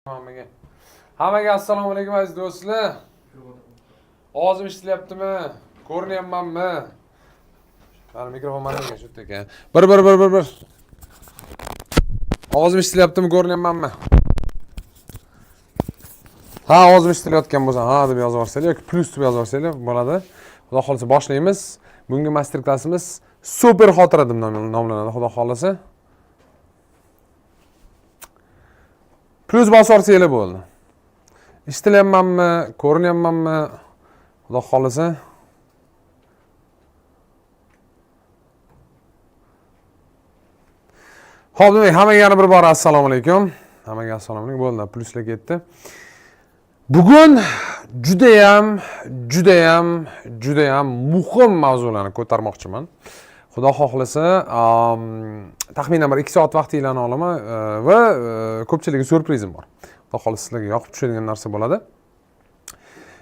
Hammaga. Hammaga assalomu alaykum, aziz do'stlar. Ovozim eshitilyaptimi? Ko'rinyapmanmi? Mana mikrofon mana ekan, shu yerda ekan. Bir bir bir bir bir. Ovozim eshitilyaptimi, ko'rinyapmanmi? Ha, ovozim eshitilayotgan bo'lsa, ha deb yozib yuborsanglar yoki plyus deb yozib yuborsanglar bo'ladi. Xudo xohlasa boshlaymiz. Bugungi master klassimiz super xotira deb nomlanadi, xudo xohlasa. Plyus bosib yuborsanglar bo'ldi. Eshitilyapmanmi, ko'rinyapmanmi? Xudo xohlasa. Xo'p, demak, hammaga yana bir bor assalomu alaykum. Hammaga assalomu alaykum. Bo'ldi, plyuslar ketdi. Bugun judayam, judayam, judayam muhim mavzularni ko'tarmoqchiman. Xudo xohlasa, taxminan bir 2 soat vaqtinglarni olaman va ko'pchilikka syurprizim bor. Xudo xohlasa sizlarga yoqib tushadigan narsa bo'ladi.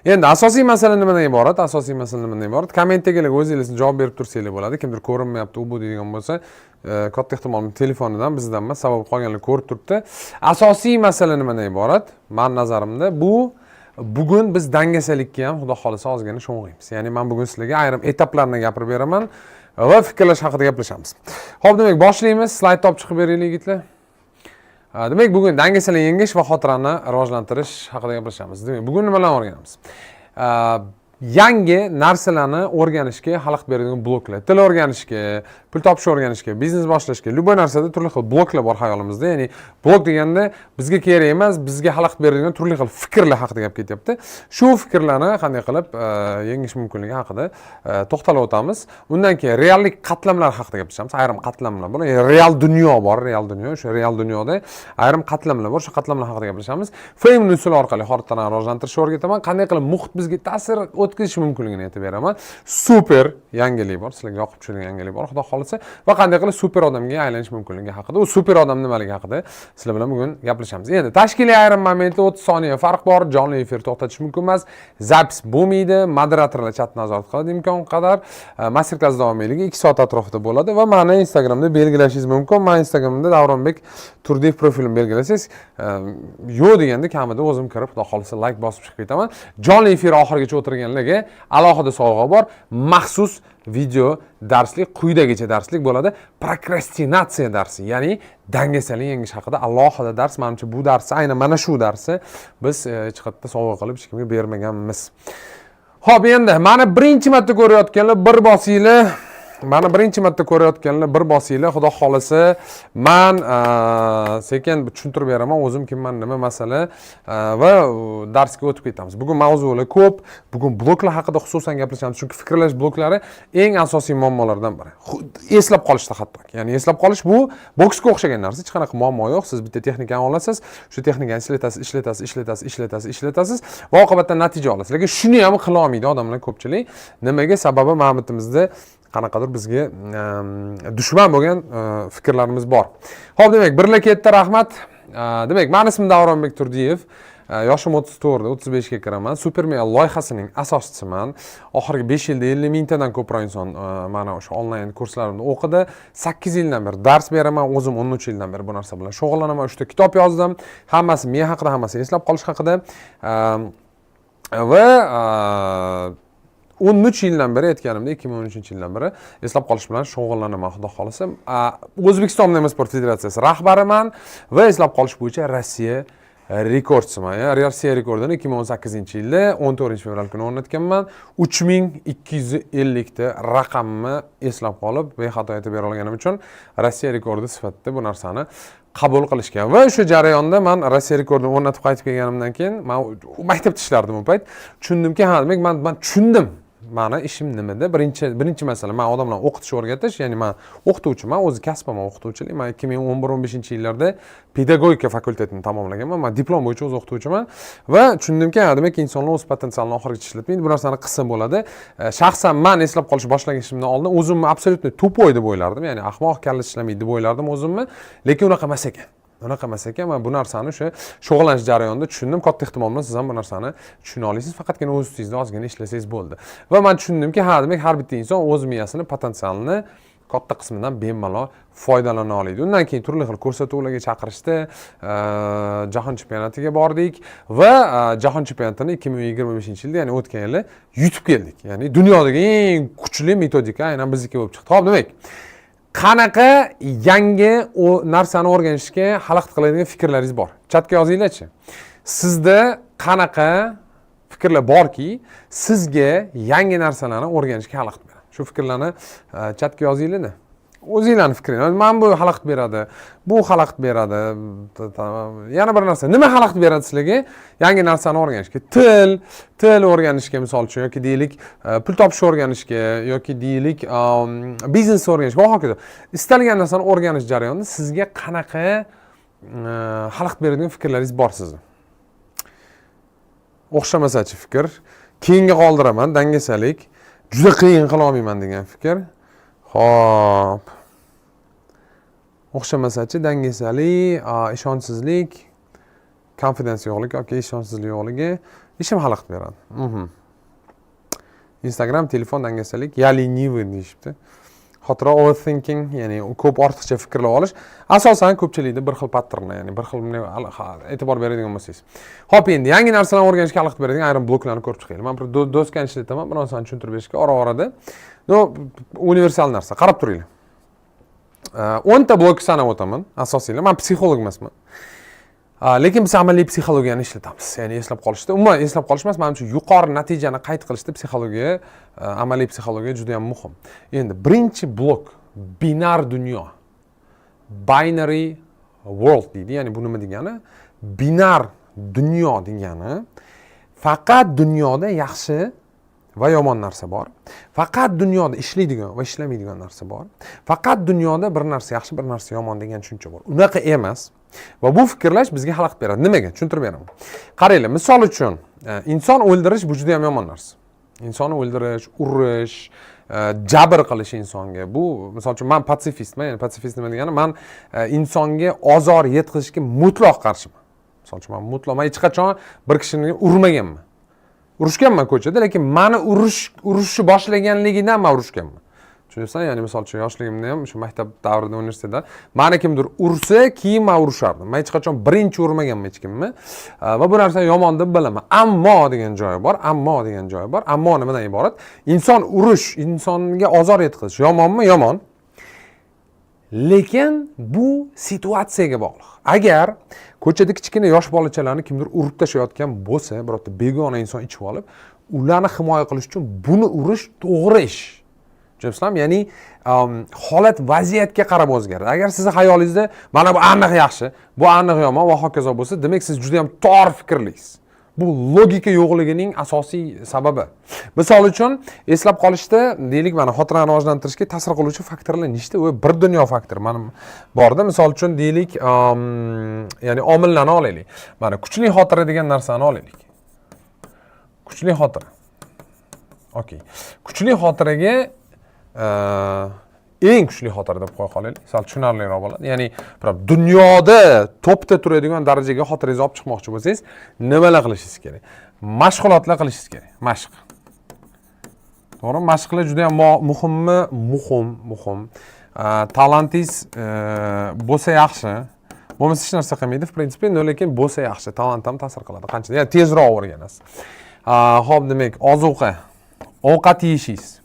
Endi asosiy masala nimadan iborat? Asosiy masala nimadan iborat? Kommentdagilarga o'zingiz javob berib tursanglar bo'ladi. Kimdir ko'rinmayapti, u bu deydigan bo'lsa, katta ehtimol telefonidan, bizdan emas, sabab qolganlar ko'rib turibdi. Asosiy masala nimadan iborat? Men nazarimda bu bugun biz dangasalikka ham xudo xohlasa ozgina sho'ng'iymiz. Ya'ni men bugun sizlarga ayrim etaplarni gapirib beraman va fikrlash haqida gaplashamiz. Xo'p, demak, boshlaymiz. Slayd topib chiqib beraylik, yigitlar. Demak, bugun dangasalik yengish va xotirani rivojlantirish haqida gaplashamiz. Demak, bugun nimalarni o'rganamiz? Yangi narsalarni o'rganishga xalaqit beradigan bloklar, til o'rganishga, pul topishni o'rganishga, biznes boshlashga, любой narsada turli xil bloklar bor hayolimizda. Ya'ni blok deganda bizga kerak emas, bizga xalaqit beradigan turli xil fikrlar haqida gap ketyapti. Shu fikrlarni qanday qilib yengish mumkinligi haqida to'xtalib o'tamiz. Undan keyin reallik qatlamlar haqida gaplashamiz. Ayrim qatlamlar bor, ya'ni real dunyo bor, real dunyo, o'sha real dunyoda ayrim qatlamlar bor, o'sha qatlamlar haqida gaplashamiz. Feynman usuli orqali xotirani rivojlantirishni o'rgataman. Qanday qilib muhit bizga ta'sir o'tkazishi mumkinligini aytib beraman. Super yangilik bor, sizlarga yoqib tushadigan yangilik bor, xudo xohlasa, va qanday qilib super odamga aylanish mumkinligi haqida, u super odam nimaligi haqida sizlar bilan bugun gaplashamiz. Endi tashkiliy ayrim momentda 30 soniya farq bor, jonli efir to'xtatish mumkin emas, zapis bo'lmaydi, moderatorlar chat nazorat qiladi imkon qadar. Master klass davomiyligi 2 soat atrofida bo'ladi va meni Instagramda belgilashingiz mumkin. Men Instagramda Davronbek Turdiyev profilimni belgilasangiz, yo'q deganda kamida o'zim kirib, xudo xohlasa like bosib chiqib ketaman. Jonli efir oxirigacha o'tirganlarga alohida sovg'a bor, maxsus video darslik, quyidagicha darslik bo'ladi. Prokrastinatsiya darsi, ya'ni dangasalik yengish haqida alohida dars. Menimcha bu darsni, aynan mana shu darsni biz hech qayerda sovg'a qilib hech kimga bermaganmiz. Xo'p, endi meni birinchi marta ko'rayotganlar bir bosinglar. Meni birinchi marta ko'rayotganlar bir bosinglar. Xudo xohlasa men sekin tushuntirib beraman o'zim kimman, nima masala, va darsga o'tib ketamiz. Bugun mavzular ko'p. Bugun bloklar haqida xususan gaplashamiz, chunki fikrlash bloklari eng asosiy muammolardan biri. Eslab qolishda hattoki. Ya'ni eslab qolish bu boksga o'xshagan narsa, hech qanaqa muammo yo'q. Siz bitta texnikani olasiz, shu texnikani ishlatasiz, ishlatasiz, ishlatasiz, ishlatasiz, ishlatasiz va oqibatda natija olasiz. Lekin shuni ham qila olmaydi odamlar ko'pchilik. Nimaga? Sababi ma'mutimizda qanaqadir bizga dushman bo'lgan fikrlarimiz bor. Xo'p, demak, birla ketdi, rahmat. Demak, meni ismim Davronbek Turdiyev. Yoshim 34, 35 ga kiraman. Supermeya loyihasining asoschisiman. Oxirgi 5 yilda 50 mingtadan ko'proq inson mana o'sha onlayn kurslarimda o'qidi. 8 yildan beri dars beraman, o'zim 13 yildan beri bu narsa bilan shug'ullanaman. 3 ta kitob yozdim. Hammasi miya haqida, hammasi eslab qolish haqida. Va 13 yildan beri, aytganimdek, 2013 yildan beri eslab qolish bilan shug'ullanaman, xudo xohlasa. O'zbekiston Mnema sport federatsiyasi rahbariman va eslab qolish bo'yicha Rossiya rekordchiman. Rossiya rekordini 2018-yilda 14 fevral kuni o'rnatganman. 3250 ta raqamni eslab qolib, bexato aytib bera olganim uchun Rossiya rekordi sifatida bu narsani qabul qilishgan. Va o'sha jarayonda man Rossiya rekordini o'rnatib qaytib kelganimdan keyin man maktabda ishlardim u payt. Tushundimki, ha, demak, man tushundim. Mani ishim nimada? Birinchi masala, man odamlarni o'qitish, o'rgatish, ya'ni man o'qituvchiman, o'zi kasbim o'qituvchilik. Man 2011-15 yillarda pedagogika fakultetini tamomlaganman. Man diplom bo'yicha o'zi o'qituvchiman va tushundimki, ha, demak, insonlar o'z potensialini oxirigacha ishlatmaydi. Bu narsani qilsa bo'ladi. Shaxsan man eslab qolish boshlashimdan oldin o'zimni абсолютно тупой deb o'ylardim, ya'ni ahmoq, kalla ishlamaydi deb o'ylardim o'zimni, lekin unaqa emas ekan. Unaqa emas ekan. Man bu narsani o'sha shug'ullanish jarayonida tushundim. Katta ehtimol bilan siz ham bu narsani tushuna olasiz. Faqatgina o'z ustingizda ozgina ishlasangiz bo'ldi. Va man tushundimki, ha, demak, har bitta inson o'z miyasini potensialini Katta qismidan bemalol foydalana oladi. Undan keyin turli xil ko'rsatuvlarga chaqirishdi, jahon chempionatiga bordik va jahon chempionatini 2025-yilda, ya'ni o'tgan yili yutib keldik. Ya'ni dunyodagi eng kuchli metodika aynan bizniki bo'lib chiqdi. Ho'p, demak, qanaqa yangi narsani o'rganishga xalaqit qiladigan fikrlaringiz bor? Chatga yozinglarchi. Sizda qanaqa fikrlar borki, sizga yangi narsalarni o'rganishga xalaqit beradi? Shu fikrlarni chatga yozinglarda, o'zinglarni fikringlar. Mana bu xalaqit beradi, bu xalaqit beradi, yana bir narsa. Nima xalaqit beradi sizlarga yangi narsani o'rganishga? Til o'rganishga, misol uchun, yoki deylik, pul topishni o'rganishga, yoki deylik, biznes o'rganishga va hokazo. Istalgan narsani o'rganish jarayonida sizga qanaqa xalaqit beradigan fikrlaringiz bor sizni? O'xshamasachi fikr, keyinga qoldiraman, dangasalik, juda qiyin, qilolmayman degan fikr. Ho'p, o'xshamasachi, dangasalik, ishonchsizlik, confidence yo'qligi yoki ishonchsizlik yo'qligi, ishim xalaqit beradi. Instagram, telefon, dangasalik, я ленивый deyishibdi. Xotira, overthinking, ya'ni ko'p ortiqcha fikrlab olish. Asosan ko'pchilikda bir xil pattern, ya'ni bir xil e'tibor beradigan bo'lsangiz. Ho'p, endi yangi narsalarni o'rganishga xalaqit beradigan ayrim bloklarni ko'rib chiqaylik. Man bir doskani ishlataman bir narsani tushuntirib berishga ora orada. Но universal narsa, qarab turinglar. 10 ta blok sanab o'taman asosiylar. Man psixolog emasman, lekin biz amaliy psixologiyani ishlatamiz. Ya'ni eslab qolishda, umuman eslab qolish emas, manimcha, yuqori natijani qayd qilishda psixologiya, amaliy psixologiya juda yam muhim. Endi birinchi blok binar dunyo, binary world deydi. Ya'ni bu nima degani? Binar dunyo degani faqat dunyoda yaxshi va yomon narsa bor, faqat dunyoda ishlaydigan va ishlamaydigan narsa bor, faqat dunyoda bir narsa yaxshi, bir narsa yomon degan tushuncha bor. Unaqa emas va bu fikrlash bizga xalaqit beradi. Nimaga? Tushuntirib beraman. Qaranglar, misol uchun, inson o'ldirish bu juda yam yomon narsa. Insonni o'ldirish, urish, jabr qilish insonga, bu, misol uchun, man patsifistman. Ya'ni patsifist nima degani? Man insonga ozor yetkazishga mutlaq qarshiman. Misol uchun, man mutlaq, man hech qachon bir kishini urmaganman. Urushganman ko'chada, lekin mani urishni boshlaganligidan man urushganman, tushunyapsan? Ya'ni misol uchun, yoshligimda ham, shu maktab davrida, universitetda mani kimdir ursa, keyin man urushardim. Man hech qachon birinchi urmaganman hech kimni va bu narsani yomon deb bilaman. Ammo degan joyi bor, ammo degan joyi bor. Ammo nimadan iborat? Inson urish, insonga ozor yetkazish yomonmi? Yomon, lekin bu situatsiyaga bog'liq. Agar ko'chada kichkina yosh bolachalarni kimdir urib tashlayotgan bo'lsa, birorta begona inson ichib olib, ularni himoya qilish uchun buni urish to'g'ri ish, tushunyapsizlarmi? Ya'ni holat vaziyatga qarab o'zgaradi. Agar sizni xayolingizda mana bu aniq yaxshi, bu aniq yomon va hokazo bo'lsa, demak, siz juda yam tor fikrlisiz. Bu logika yo'qligining asosiy sababi. Misol uchun, eslab qolishda, deylik, mana xotirani rivojlantirishga ta'sir qiluvchi faktorlar nechta? U bir dunyo faktor mana borda. Misol uchun, deylik, ya'ni omillarni olaylik. Mana kuchli xotira degan narsani olaylik. Kuchli xotira, okey. Kuchli xotiraga, eng kuchli xotira deb qo'ya qolaylik, sal tushunarliroq bo'ladi. Ya'ni bir dunyoda topda turadigan darajaga xotirangizni olib chiqmoqchi bo'lsangiz, nimalar qilishingiz kerak? Mashg'ulotlar qilishingiz kerak. Mashq, to'g'rimi? Mashqlar juda yam muhimmi? Muhim, muhim. Talantingiz bo'lsa yaxshi, bo'lmasa hech narsa qilmaydi, в принципе, но lekin bo'lsa yaxshi. Talant ham ta'sir qiladi qancha, ya'ni tezroq o'rganasiz. Ho'p, demak, ozuqa, ovqat yeyishingiz.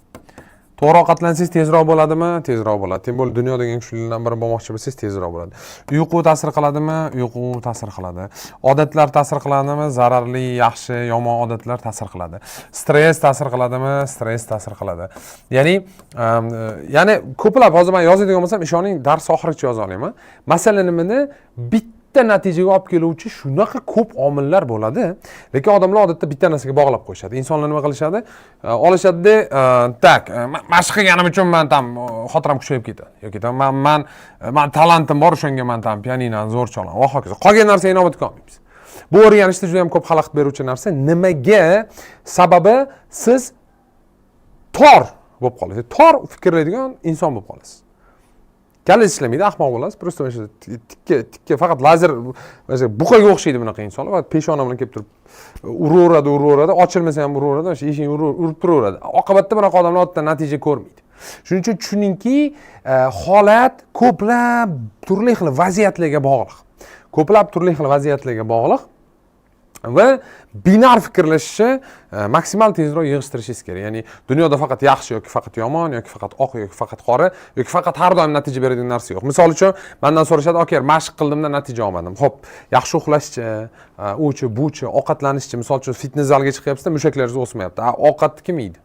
To'g'ri ovqatlansangiz, tezroq bo'ladimi? Tezroq bo'ladi. Тем более dunyodagi eng kuchlilardan biri bo'lmoqchi bo'lsangiz, tezroq bo'ladi. Uyqu ta'sir qiladimi? Uyqu ta'sir qiladi. Odatlar ta'sir qiladimi? Zararli, yaxshi, yomon odatlar ta'sir qiladi. Stress ta'sir qiladimi? Stress ta'sir qiladi. Ya'ni ko'plab hozir man yozadigan bo'lsam, ishoning, dars oxirigacha yoza olaman. Masala nimada? Bitta natijaga olib keluvchi shunaqa ko'p omillar bo'ladi, lekin odamlar odatda bitta narsaga bog'lab qo'yishadi. Insonlar nima qilishadi? Olishadida, так, mashq qilganim uchun man там xotiram kuchayib ketadi yoki там man talantim bor, o'shanga man там pianinoni zo'r chalaman va hokazo. Qolgan narsaga inobatga olmaymiz. Bu o'rganishda juda yam ko'p xalaqit beruvchi narsa. Nimaga? Sababi siz tor bo'lib qolasiz, tor fikrlaydigan inson bo'lib qolasiz. Kallangiz ishlamaydi, ahmoq bo'lasiz. Просто mana shu tikka tikka, faqat lazer, mana shu buqaga o'xshaydi bunaqa insonlar va peshona bilan kelib turib uraveradi, uraveradi, ochilmasa ham uraveradi, mana shu eshikni urib turaveradi. Oqibatda bunaqa odamlar odatda natija ko'rmaydi. Shuning uchun tushuningki, holat ko'plab turli xil vaziyatlarga bog'liq, ko'plab turli xil vaziyatlarga bog'liq va binar fikrlashishni maksimal tezroq yig'ishtirishingiz kerak. Ya'ni dunyoda faqat yaxshi yoki faqat yomon yoki faqat oq yoki faqat qora yoki faqat har doim natija beradigan narsa yo'q. Misol uchun, mandan so'rashadi: "Aka, mashq qildimda, natija olmadim. Ho'p, yaxshi uxlashchi, uchi, buchi, ovqatlanishchi?" Misol uchun, fitnes zalga chiqyapsizda, mushaklaringiz o'smayapti. A ovqatni kim yeydi?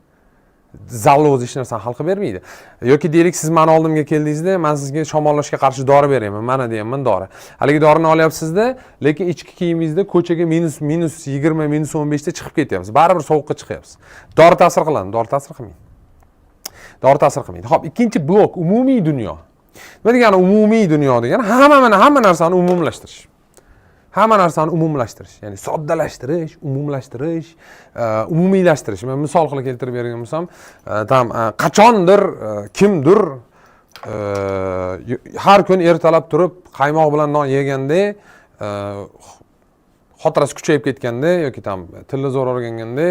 Zalni o'zi hech narsani hal qilib bermaydi. Yoki deylik, siz mani oldimga keldingizda, man sizga shamollashga qarshi dori beryapman, mana deyapman dori. Haligi dorini olyapsizda, lekin ichki kiyimingizda ko'chaga -20, -15da chiqib ketyapsiz, baribir sovuqqa chiqyapsiz. Dori ta'sir qiladi? Dori ta'sir qilmaydi, dori ta'sir qilmaydi. Ho'p, ikkinchi blok — umumiy dunyo. Nima degani umumiy dunyo degani? Hamma narsani umumlashtirish, hamma narsani umumlashtirish, ya'ni soddalashtirish, umumlashtirish, umumiylashtirish. Man misol qilib keltirib bergan bo'lsam, там qachondir kimdir har kun ertalab turib qaymoq bilan non yeganda xotirasi kuchayib ketganda yoki там tilni zo'r o'rganganda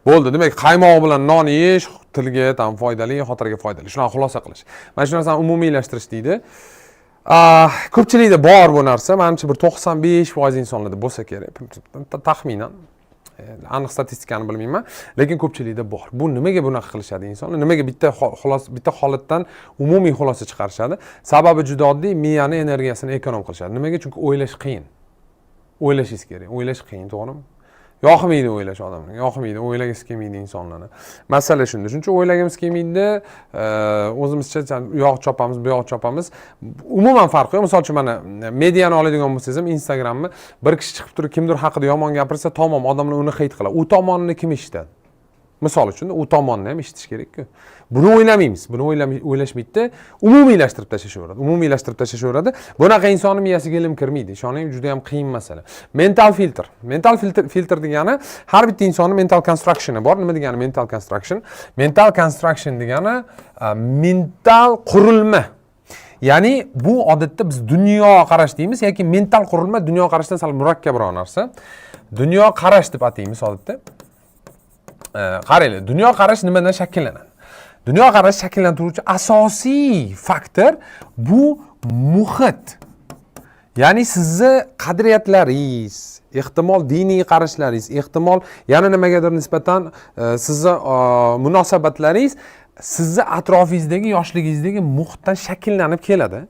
bo'ldi. Demak, qaymoq bilan non yeyish tilga там foydali, xotiraga foydali, shunaqa xulosa qilish. Mana shu narsani umumiylashtirish deydi. Ko'pchilikda bor bu narsa, manimcha, bir 95% insonlarda bo'lsa kerak taxminan. Aniq statistikani bilmayman, lekin ko'pchilikda bor bu. Nimaga bunaqa qilishadi insonlar? Nimaga bitta xulosa, bitta holatdan umumiy xulosa chiqarishadi? Sababi juda oddiy: miyani energiyasini эконом qilishadi. Nimaga? Chunki o'ylash qiyin, o'ylashingiz kerak, o'ylash qiyin, to'g'rimi? Yoqmaydi o'ylash odamlarga, yoqmaydi, o'ylagisi kelmaydi insonlarni. Masala shunda. Shuning uchun o'ylagimiz kelmaydida, o'zimizcha u yoq chopamiz, bu yoq chopamiz, umuman farqi yo'q. Misol uchun, mana mediani oladigan bo'lsangiz ham, Instagramni, bir kishi chiqib turib kimdir haqida yomon gapirsa, tamom, odamlar uni хейт qiladi. U tomonini kim eshitadi? Misol uchun, u tomonni ham eshitish kerakku. Buni o'ylamaymiz, buni o'ylashmaydida, umumiylashtirib tashlashaveradi, umumiylashtirib tashlashaveradi. Bunaqa insonni miyasiga ilm kirmaydi, ishoning, juda yam qiyin masala. Mental filtr. Mental filtr degani har bitta insonni mental constructioni bor. Nima degani mental construction? Mental construction degani mental qurilma. Ya'ni bu odatda biz dunyoqarash deymiz yoki mental qurilma dunyoqarashdan sal murakkabroq narsa. Dunyoqarash deb ataymiz odatda. Qaranglar, dunyoqarash nimadan shakllanadi? Dunyoqarash shakllantiruvchi asosiy faktor bu muhit. Ya'ni sizni qadriyatlaringiz, ehtimol, diniy qarashlaringiz, ehtimol, yana nimagadir nisbatan sizni munosabatlaringiz sizni atrofingizdagi, yoshligingizdagi muhitdan shakllanib keladi.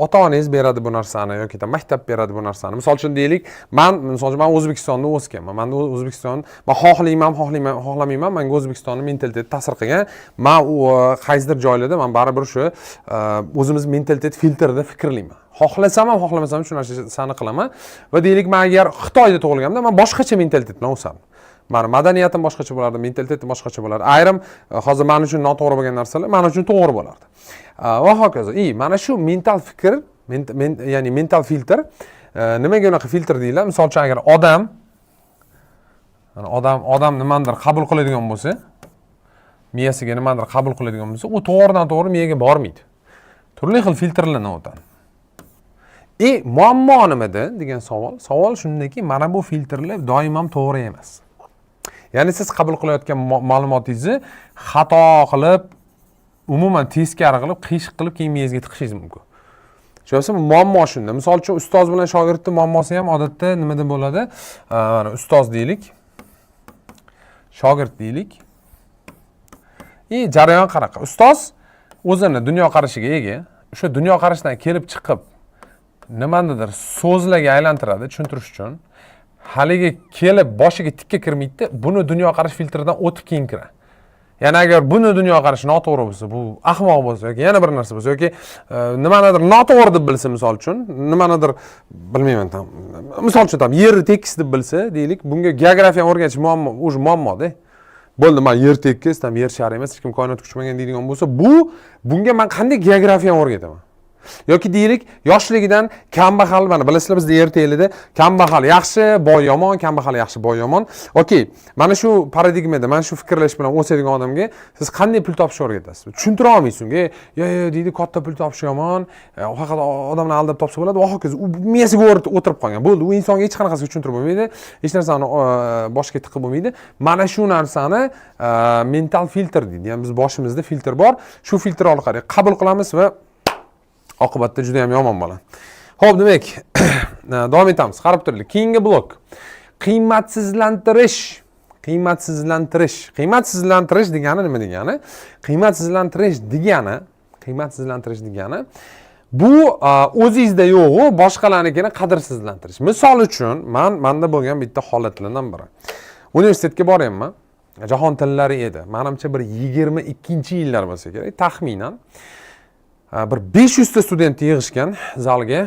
Ota onangiz beradi bu narsani yoki maktab beradi bu narsani. Misol uchun, deylik, man, misol uchun, man O'zbekistonda o'sganman. Manda O'zbekiston, man xohlayman, xohlayman, xohlamayman, manga O'zbekistonni mentaliteti ta'sir qilgan. Man u qaysidir joylarda man baribir shu o'zimiz mentalitet filtrida fikrlayman. Xohlasam ham, xohlamasam ham shu narsani qilaman. Va deylik, man agar Xitoyda tug'ilganimda, man boshqacha mentalitet bilan o'sardim. Mani madaniyatim boshqacha bo'lardi, mentalitetim boshqacha bo'lardi. Ayrim hozir man uchun noto'g'ri bo'lgan narsalar man uchun to'g'ri bo'lardi. Va hokazo. И mana shu mental fikr, ya'ni mental filtr, nimaga unaqa filtr deyiladi? Misol uchun, agar odam, mana odam nimanidir qabul qiladigan bo'lsa, miyasiga nimanidir qabul qiladigan bo'lsa, u to'g'ridan to'g'ri miyaga bormaydi, turli xil filtrlardan o'tadi. И muammo nimada degan savol. Savol shundaki, mana bu filtrlar doim ham to'g'ri emas. Ya'ni siz qabul qilayotgan ma'lumotingizni xato qilib, umuman teskari qilib, qiyshiq qilib, keyin miyangizga tiqishingiz mumkin. Tushunyapsizmi? Muammo shunda. Misol uchun, ustoz bilan shogirdni muammosi ham odatda nimada bo'ladi? Mana ustoz deylik, shogird deylik. И jarayon qanaqa? Ustoz o'zini dunyoqarashiga ega. O'sha dunyoqarashdan kelib chiqib nimanidir so'zlarga aylantiradi tushuntirish uchun. Haligi kelib boshiga tikka kirmaydida, buni dunyoqarash filtridan o'tib keyin kiradi. Ya'ni agar buni dunyoqarashi noto'g'ri bo'lsa, bu ahmoq bo'lsa yoki yana bir narsa bo'lsa yoki nimanidir noto'g'ri deb bilsa, misol uchun, nimanidir, bilmayman, там, misol uchun, там yerni tekis deb bilsa, deylik, bunga geografiyani o'rgatish muammo, уже muammoda. Bo'ldi, man yer tekis, там yer shar emas, hech kim koinotga uchmagan deydigan bo'lsa, bu bunga man qanday geografiyani o'rgataman? Yoki deylik, yoshligidan kambag'al, mana bilasizlar, bizda erta kambag'al yaxshi, boy yomon, kambag'al yaxshi, boy yomon. Okey, mana shu paradigmada, mana shu fikrlash bilan o'sadigan odamga siz qanday pul topishni o'rgatasiz? Tushuntira olmaysiz unga. Yo, yo, deydi, katta pul topish yomon, faqat odamlarni aldab topsa bo'ladi va hokazo. U miyasiga o'tirib qolgan. Bo'ldi, u insonga hech qanaqasiga tushuntirib bo'lmaydi, hech narsani boshga tiqib bo'lmaydi. Mana shu narsani mental filtr deydi. Ya'ni biz boshimizda filtr bor. Shu filtr orqali qabul qilamiz va oqibatda juda ham yomon bo'ladi. Ho'p, demak, davom etamiz. Qarab turaylik. Keyingi blok: qiymatsizlantirish. Qiymatsizlantirish. Qiymatsizlantirish degani nima degani? Qiymatsizlantirish degani bu o'zingizda yo'g'u boshqalarnikini qadrsizlantirish. Misol uchun, manda bo'lgan bitta holatlardan biri: universitetga boryapman, jahon tillari edi, manimcha, bir 22-yillar bo'lsa kerak taxminan. Bir 500 ta studentni yig'ishgan zalga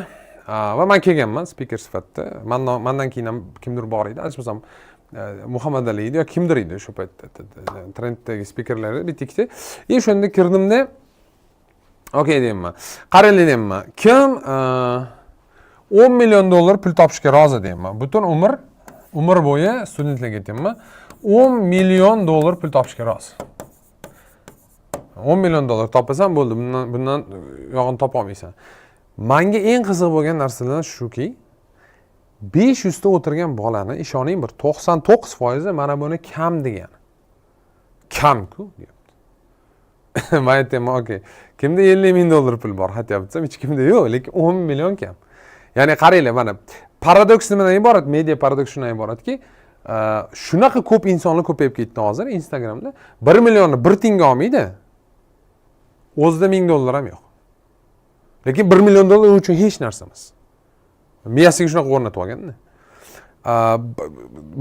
va man kelganman spiker sifatida. Mandan keyin ham kimdir bor edi, adashmasam, Muhammad Ali edi yo kimdir edi, o'sha paytda trenddagi spikerlar edi bitta ikkita. И o'shanda kirdimda, okey deyapman, qaranglar deyapman, kim 10 million dollar pul topishga rozi deyapman. Butun umr bo'yi studentlarga aytyapman, 10 million dollar pul topishga rozi, 10 million dollar topasan, bo'ldi, bundan yog'ini topolmaysan. Manga eng qiziq bo'lgan narsalardan shuki, 500 ta o'tirgan bolani, ishoning, bir 99%i mana buni kam degani, kamku deyapti. Man aytyapman, okey, kimda 50 ming dollar pul bor хотя бы desam, hech kimda yo'q, lekin 10 million kam. Ya'ni qaranglar, mana paradoks nimadan iborat? Media paradoks shundan iboratki, shunaqa ko'p insonlar ko'payib ketdi hozir Instagramda, 1 millionni bir tiyinga olmaydi, o'zida 1000 dollar ham yo'q, lekin 1 million dollar u uchun hech narsa emas, miyasiga shunaqa o'rnatib olganda.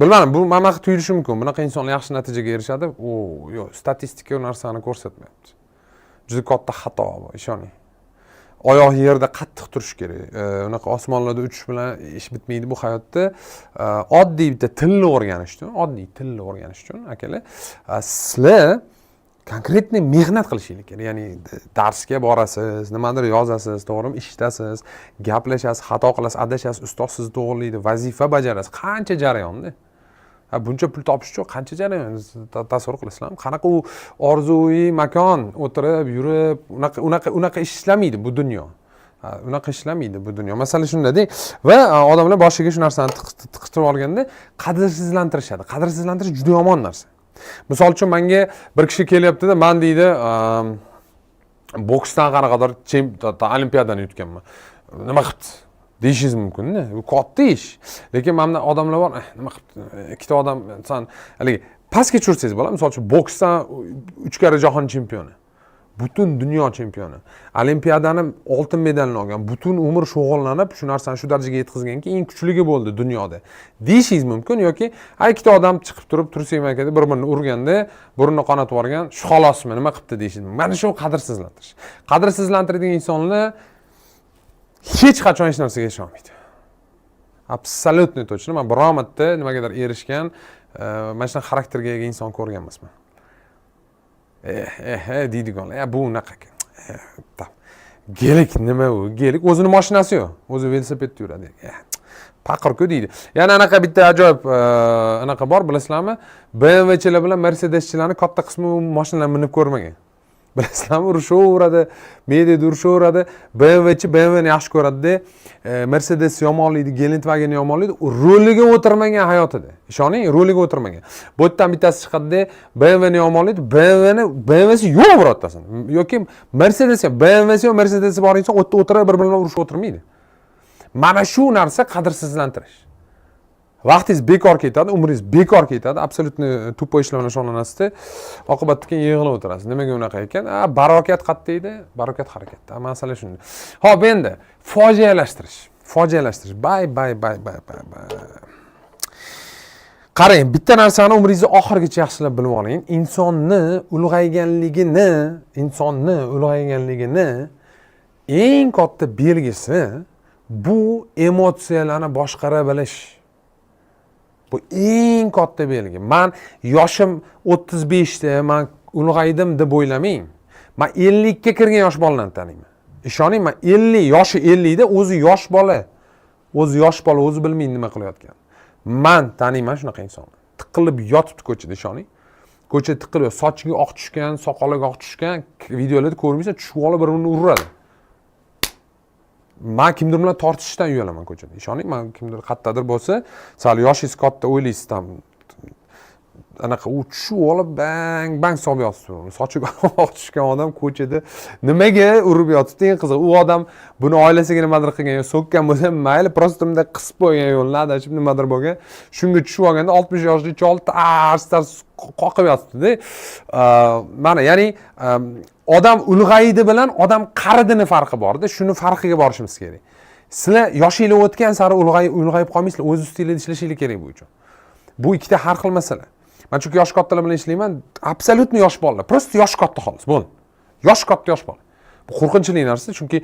Bilmadim, bu mana bunaqa tuyulishi mumkin, bunaqa insonlar yaxshi natijaga erishadi. U yo'q, statistika u narsani ko'rsatmayapti. Juda katta xato bu, ishoning. Oyoq yerda qattiq turishi kerak. Unaqa osmonlarda uchish bilan ish bitmaydi bu hayotda. Oddiy bitta tilni o'rganish uchun, oddiy tilni o'rganish uchun, akalar, sizlar конкретный mehnat qilishinglar kerak. Ya'ni darsga borasiz, nimadir yozasiz, to'g'rimi, eshitasiz, gaplashasiz, xato qilasiz, adashasiz, ustoz sizni to'g'irlaydi, vazifa bajarasiz. Qancha jarayonda! Ha, buncha pul topish uchun qancha jarayon, tasavvur qilasizlarmi? Qanaqa u orzuviy makon, o'tirib yurib, unaqa ishlamaydi bu dunyo. Ha, unaqa ishlamaydi bu dunyo. Masala shundada va odamlar boshiga shu narsani tiqishtirib olganda qadrsizlantirishadi. Qadrsizlantirish juda yomon narsa. Misol uchun, manga bir kishi kelyaptida, man deydi, boksdan qanaqadir olimpiadani yutganman. Nima qilibdi deyishingiz mumkinda, bu katta ish. Lekin mana bunaqa odamlar bor, nima qilibdi ikkita odam, san haligi pastga tushirsangiz bo'ladi. Misol uchun, boksdan uch karra jahon chempioni, butun dunyo chempioni, olimpiadani oltin medalini olgan, butun umr shug'ullanib shu narsani shu darajaga yetkazganki, eng kuchligi bo'ldi dunyoda deyishingiz mumkin. Yoki ha, ikkita odam chiqib turib, trusik maykada bir birini urganda burnini qonatib yuborgan, shu xolosmi, nima qilibdi deyishingiz mumkin. Mana shu qadrsizlantirish. Qadrsizlantiradigan insonlar hech qachon hech narsaga erisha olmaydi, абсолютно точно. Man biron marta nimagadir erishgan, mana shunaqa xarakterga ega inson ko'rgan emasman. Eh eh eh deydiganlar, ya bu unaqa ekan. Gelik nima u gelik? O'zini mashinasi yo'q, o'zi velosipedda yuradi. Paqirku deydi. Yana anaqa bitta ajoyib anaqa bor, bilasizlarmi, BMWchilar bilan Mercedeschilarni katta qismi u mashinalarni minib ko'rmagan, bilasizlarmi? Urushaveradi, mediada urushaveradi. BMWchi BMWni yaxshi ko'radida, Mercedes yomonlaydi, Gelendvagenni yomonlaydi. U ruliga o'tirmagan hayotida, ishoning, ruliga o'tirmagan. Bu yerdan bittasi chiqadida, BMWni yomonlaydi, BMWni, BMWsi yo'q birortasini yoki Mercedes ham, BMWsi yo'q, Mercedesi bor inson u yerda o'tirib, bir biri bilan urushib o'tirmaydi. Mana shu narsa qadrsizlantirish. Vaqtingiz bekor ketadi, umringiz bekor ketadi, абсолютно тупой ishlar bilan shug'ullanasizda, oqibatda keyin yig'ilib o'tirasiz, nimaga unaqa ekan. A barokat qayerda edi? Barokat harakatda, masala shunda. Ho'p, endi fojialashtirish. Fojialashtirish, bay bay bay bay bay bay. Qarang, bitta narsani umringizni oxirigacha yaxshilab bilib oling: insonni ulg'ayganligini eng katta belgisi bu emotsiyalarni boshqara bilish. Bu eng katta belgi. Man yoshim 35da, man ulg'aydim deb o'ylamang. Man 50ga kirgan yosh bolalarni taniyman. Ishoning, man 50 yoshi, 50da, o'zi yosh bola, o'zi yosh bola, o'zi bilmaydi nima qilayotganini. Man taniyman shunaqa insonni, tiqilib yotibdi ko'chada, ishoning, ko'chada tiqilib, sochiga oq tushgan, soqoliga oq tushgan. Videolarda ko'rmaysan, tushib olib bir birini uradi. Man kimdir bilan tortishishdan uyalaman ko'chada, ishoning. Man kimdir qayerdadir bo'lsa, sal yoshingiz katta, o'ylaysiz там anaqa, u tushib olib bang bang solib yotibdi. Sochiga oq tushgan odam ko'chada nimaga urib yotibdi? Eng qizig'i, u odam buni oilasiga nimadir qilgan yo so'kkan bo'lsa mayli, просто bunday qisib qo'ygan yo'lni, adashib nimadir bo'lgan, shunga tushib olganda 60 yoshli chol tars tars qoqib yotibdida. Mana, ya'ni odam ulg'aydi bilan odam qaridini farqi borda, shuni farqiga borishimiz kerak. Sizlar yoshinglar o'tgan sari ulg'ayib qolmaysizlar, o'z ustinglarda ishlashinglar kerak bu uchun. Bu ikkita har xil masala. Man chunki yoshi kattalar bilan ishlayman, абсолютно yosh bolalar, просто yoshi katta, xolos, bo'ldi, yoshi katta yosh bola. Bu qo'rqinchli narsa, chunki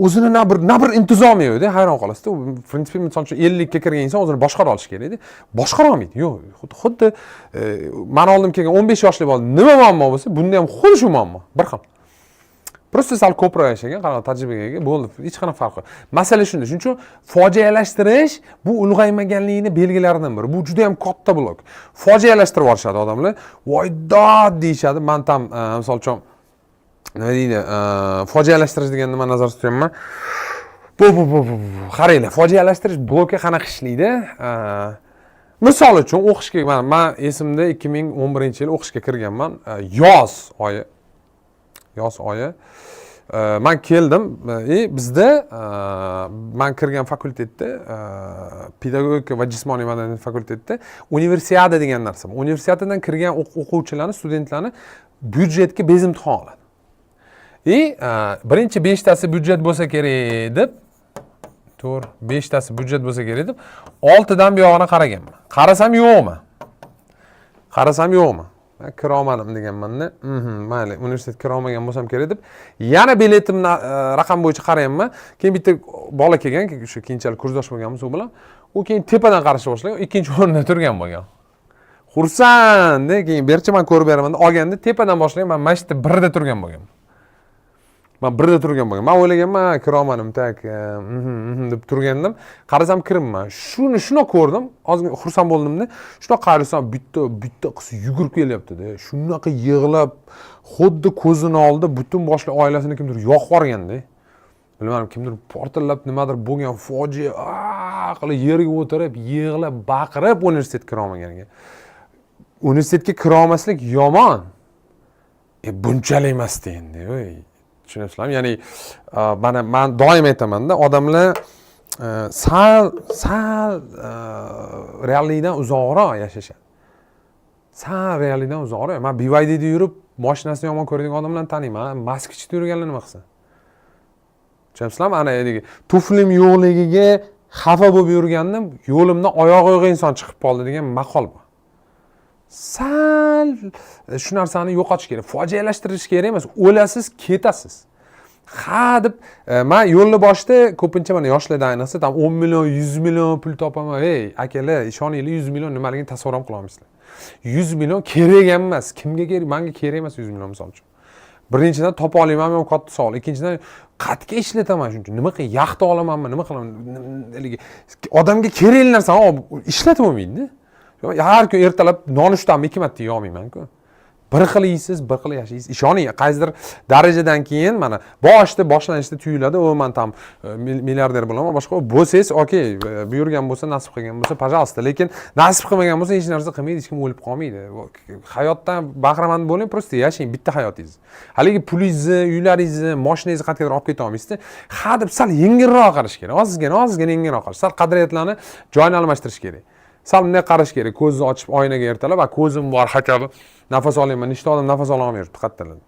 o'zini na bir intizomi yo'qda, hayron qolasizda. U, в принципе, misol uchun, 50ga kirgan inson o'zini boshqara olishi kerakda, boshqara olmaydi. Yo'q, xuddi mani oldim kelgan 15 yoshli bola nima muammo bo'lsa, bunda ham xuddi shu muammo, bir xil, просто sal ko'proq yashagan, qanaqa tajribaga ega, bo'ldi, hech qanaqa farqi yo'q. Masala shunda. Shuning uchun fojialashtirish bu ulg'aymaganligini belgilaridan biri. Bu juda yam katta blok. Fojialashtirib yuborishadi odamlar, voy dod deyishadi. Man там misol uchun, nima deydi, fojialashtirish deganda nima nazarda tutyapman? Bu qaranglar, fojialashtirish bloki qanaqa ishlaydi? Misol uchun, o'qishga, mana man esimda, 2011 yili o'qishga kirganman, yoz oyi, yoz oyi. Man keldim и bizda man kirgan fakultetda, pedagogika va jismoniy madaniyat fakultetida universiada degan narsa bor. Universiadadan kirgan o'quvchilarni, studentlarni byudjetga без imtihon oladi. И birinchi beshtasi byudjet bo'lsa kerak deb, to'rt beshtasi byudjet bo'lsa kerak deb, oltidan buyog'ini qaraganman, qarasam yo'qmi, qarasam yo'qmi. Man kira olmadim deganmanda, mayli, universitetga kira olmagan bo'lsam kerak deb, yana biletimni raqam bo'yicha qarayapman. Keyin bitta bola kelgan, o'sha keyinchalik kursdosh bo'lganmiz u bilan. U keyin tepadan qarashga boshlagan, ikkinchi o'rinda turgan bo'lgan, xursandda. Keyin berchi, man ko'rib beraman deb olganda, tepadan boshlagan, man mana shu yerda birda turgan bo'lganman, man birda turgan bo'lgan. Man o'ylaganman, kira olmadim, так, deb turgandim, qarasam kiribman. Shuni shundoq ko'rdim, ozgina xursand bo'ldimda. Shundoq qarasam, bitta bitta qiz yugurib kelyaptida, shunaqa yig'lab, xuddi ko'zini oldida butun boshli oilasini kimdir yoqib yuborganda, bilmadim, kimdir portillab nimadir bo'lgan, fojia. "Aa!" qilib yerga o'tirib, yig'lab, baqirib, universitetga kira olmaganiga. Universitetga kira olmaslik yomon, bunchalik emasda endi, ey, tushunyapsizlarmi? Ya'ni mana man doim aytamanda, odamlar sal sal reallikdan uzoqroq yashashadi, sal reallikdan uzoqroq. Man BYDda yurib moshinasini yomon ko'radigan odamlarni taniyman. Moskvichda yurganlar nima qilsin, tushunyapsizlarmi? Ana haligi tuflim yo'qligiga xafa bo'lib yurgandim, yo'limdan oyog'i yo'q inson chiqib qoldi degan maqol bor. Sal shu narsani yo'qotish kerak, fojialashtirish kerak emas. O'lasiz, ketasiz, ha deb. Man yo'lni boshida ko'pincha mana yoshlarda, ayniqsa, там 10 million, 100 million pul topaman. Ey akalar, ishoninglar, 100 million nimaligini tasavvur ham qila olmaysizlar. 100 million kerak ham emas. Kimga kerak? Manga kerak emas 100 million, misol uchun. Birinchidan, topa olamanmi, ham katta savol. Ikkinchidan, qayerga ishlataman shuncha? Nima qil, yaxta olamanmi, nima qilaman? Haligi odamga kerakli narsani olib ishlatib bo'lmaydida. Har kun ertalab nonushtani ikki marta yeyolmaymanku. Bir xil yeysiz, bir xil yashaysiz. Ishoning, qaysidir darajadan keyin, mana boshida, boshlanishda tuyuladi, o man там milliarder bo'laman, boshqa bo'lsangiz, okey, buyurgan bo'lsa, nasib qilgan bo'lsa, пожалуйста. Lekin nasib qilmagan bo'lsa, hech narsa qilmaydi, hech kim o'lib qolmaydi. Hayotdan bahramand bo'ling, просто yashang bitta hayotingiz. Haligi pulingizni, uylaringizni, moshinangizni qayergadir olib keta olmaysizda. Ha deb sal yengilroq qarash kerak, ozgina, ozgina yengilroq qarash, sal qadriyatlarni joyini almashtirish kerak, sal bunday qarash kerak. Ko'zni ochib oynaga ertalab, a ko'zim bor, хотя бы nafas olayman. Nechta odam nafas ololmay yuribdi qayerdalar,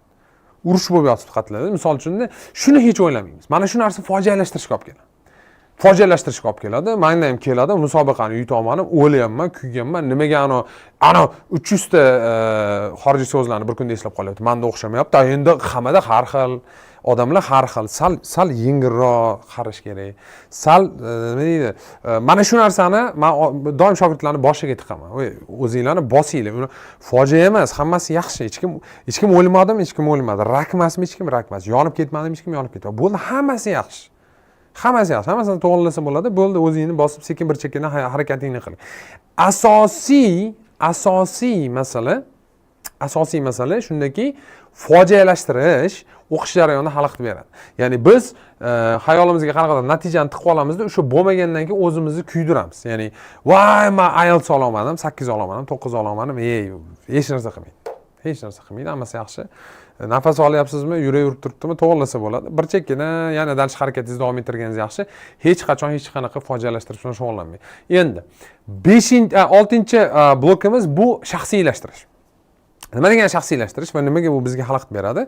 urush bo'lib yotibdi qayerlarda, misol uchun. Shuni hech o'ylamaymiz. Mana shu narsa fojialashtirishga olib keladi. Fojialashtirishga olib keladi. Manda ham keladi, musobaqani yutolmadim, o'lyapman, kuyganman, nimaga anavi 300 ta xorijiy so'zlarni bir kunda eslab qolyapti, manda o'xshamayapti. A endi hammada har xil, odamlar har xil, sal sal yengilroq qarash kerak, sal nima deydi, mana shu narsani man doim shogirdlarni boshiga tiqaman: "Voy, o'zinglarni bosinglar, uni fojia emas, hammasi yaxshi, hech kim o'lmadimi? Hech kim o'lmadi. Rak emasmi? Hech kim rak emas. Yonib ketmadimi? Hech kim yonib ketmadi. Bo'ldi, hammasi yaxshi, hammasi yaxshi, hammasini to'g'irlasa bo'ladi. Bo'ldi, o'zingni bosib, sekin bir chekkadan harakatingni qil." Asosiy masala shundaki, fojialashtirish o'qish jarayonida xalaqit beradi. Ya'ni biz hayolimizga qanaqadir natijani tiqib olamizda, o'sha bo'lmagandan keyin o'zimizni kuydiramiz. Ya'ni voy, man IELTS ololmadim, 8 ololmadim, 9 ololmadim. Ey, hech narsa qilmaydi, hech narsa qilmaydi, hammasi yaxshi. Nafas olyapsizmi, yurak urib turibdimi, to'g'irlasa bo'ladi. Bir chekkadan yana дальше harakatingizni davom ettirganingiz yaxshi. Hech qachon hech qanaqa fojialashtirish bilan shug'ullanmang. Endi beshinchi, oltinchi blokimiz bu shaxsiylashtirish. Nima degani shaxsiylashtirish va nimaga bu bizga xalaqit beradi?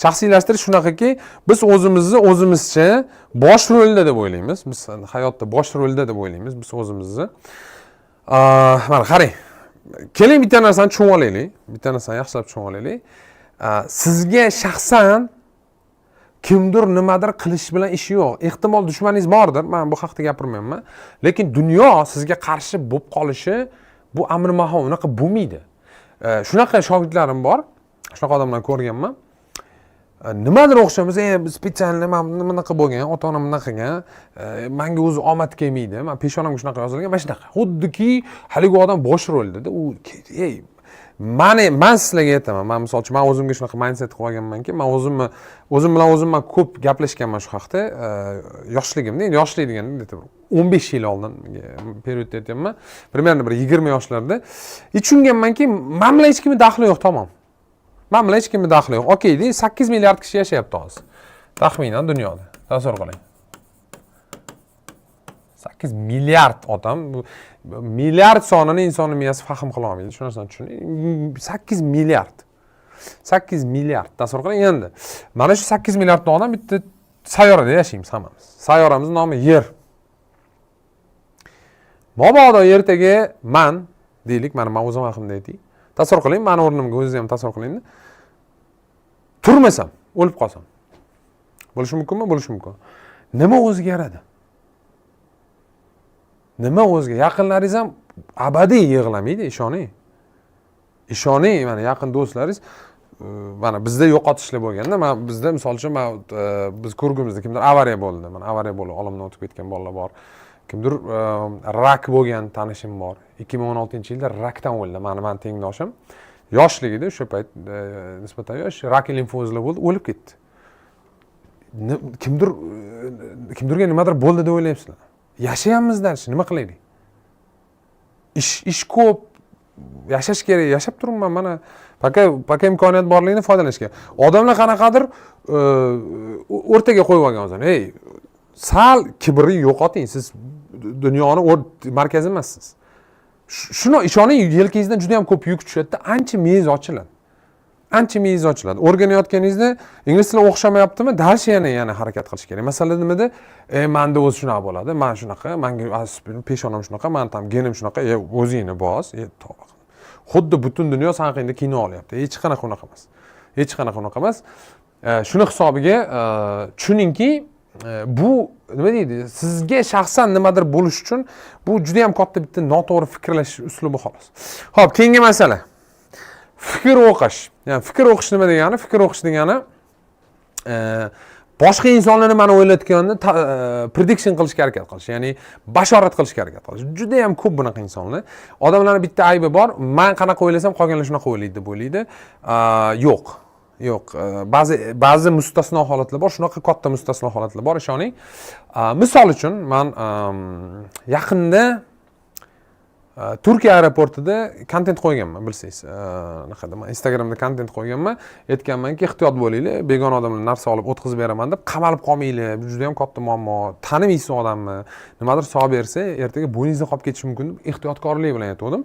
Shaxsiylashtirish shunaqaki, biz o'zimizni o'zimizcha bosh rolda deb o'ylaymiz. Biz hayotda bosh rolda deb o'ylaymiz biz o'zimizni. Mana qarang, keling, bitta narsani tushunib olaylik, bitta narsani yaxshilab tushunib olaylik. Sizga shaxsan kimdir nimadir qilish bilan ishi yo'q. Ehtimol, dushmaningiz bordir, man bu haqda gapirmayapman, lekin dunyo sizga qarshi bo'lib qolishi bu amri mahol, unaqa bo'lmaydi. Shunaqa shogirdlarim bor, shunaqa odamlarni ko'rganman. Nimadir o'xshamasa, специально man bunaqa bo'lgan, ota onam bunaqa qilgan, manga o'zi omad kelmaydi, man peshonamga shunaqa yozilgan, mana shunaqa, xuddiki haligi odam bosh roldada u. Ey, mani, man sizlarga aytaman, man misol uchun, man o'zimga shunaqa mindset qilib olganmanki, man o'zimni o'zim bilan o'zim, man ko'p gaplashganman shu haqda yoshligimda. Endi yoshlik deganda где-то bir 15 yil oldin период da aytyapman, примерно bir 20 yoshlarda. И tushunganmanki, man bilan hech kimni daxli yo'q, tamom, man bilan hech kimni daxli yo'q. Okey, deylik, 8 milliard kishi yashayapti hozir taxminan dunyoda. Tasavvur qiling, 8 milliard odam. Bu milliard sonini insonni miyasi fahm qila olmaydi, shu narsani tushuning. 8 milliard, 8 milliard, tasavvur qiling. Endi mana shu 8 milliardli odam bitta sayyorada yashaymiz hammamiz. Sayyoramizni nomi Yer. Mabodo ertaga man, deylik, mana man o'zim haqimda aytay, tasavvur qiling, mani o'rnimga o'zingiz ham tasavvur qilingda, turmasam, o'lib qolsam, bo'lishi mumkinmi? Bo'lishi mumkin. Nima o'zgaradi? Nima o'zga? Yaqinlaringiz ham abadiy yig'lamaydi, ishoning, ishoning. Mana yaqin do'stlaringiz, mana bizda yo'qotishlar bo'lganda, man bizda misol uchun, man biz ko'rgunimizda kimdir avariya bo'ldi, mana avariya bo'lib olamdan o'tib ketgan bolalar bor, kimdir rak bo'lgan tanishim bor, 2016-yilda rakdan o'ldi. Mani tengdoshim yoshligida, o'sha payt nisbatan yosh, rak limfozlar bo'ldi, o'lib ketdi. Kimdir kimdirga nimadir bo'ldi deb o'ylayapsizlar. Yashayapmiz дальше, nima qilaylik? Ish ko'p, yashash kerak, yashab turibman mana. Пока imkoniyat borligini foydalanish kerak. Odamlar qanaqadir o'rtaga qo'yib olgan o'zini. Ey, sal kibrni yo'qoting, siz dunyoni markazi emassiz. Shuni ishoning, yelkangizdan juda yam ko'p yuk tushadida, ancha miyangiz ochiladi, ancha miyangiz ochiladi. O'rganayotganingizda ingliz tili o'xshamayaptimi, дальше yana harakat qilish kerak. Masala nimada? Manda o'zi shunaqa bo'ladi, man shunaqa, manga peshonam shunaqa, mani там genim shunaqa. E, o'zingni bos, e, tavba qil. Xuddi butun dunyo san haqingda kino olyapti. Hech qanaqa unaqa emas, hech qanaqa unaqa emas. Shuni hisobiga tushuningki, bu nima deydi, sizga shaxsan nimadir bo'lishi uchun bu juda yam katta bitta noto'g'ri fikrlash uslubi, xolos. Ho'p, keyingi masala fikr o'qish. Ya'ni fikr o'qish nima degani? Fikr o'qish degani boshqa insonlar nimani o'ylayotganini prediction qilishga harakat qilish, ya'ni bashorat qilishga harakat qilish. Juda yam ko'p bunaqa insonlar. Odamlarni bitta aybi bor: man qanaqa o'ylasam, qolganlar shunaqa o'ylaydi deb o'ylaydi. Yo'q, yo'q, ba'zi mustasno holatlar bor, shunaqa katta mustasno holatlar bor, ishoning. Misol uchun, man yaqinda Turkiya aeroportida kontent qo'yganman, bilsangiz. Anaqada, man Instagramda kontent qo'yganman, aytganmanki, ehtiyot bo'linglar, begona odamlar narsa olib o'tkazib beraman deb qamalib qolmanglar, bu juda yam katta muammo, tanimaysiz odamni, nimadir solib bersa, ertaga bo'yningizda qolib ketishi mumkin deb ehtiyotkorlik bilan aytgandim.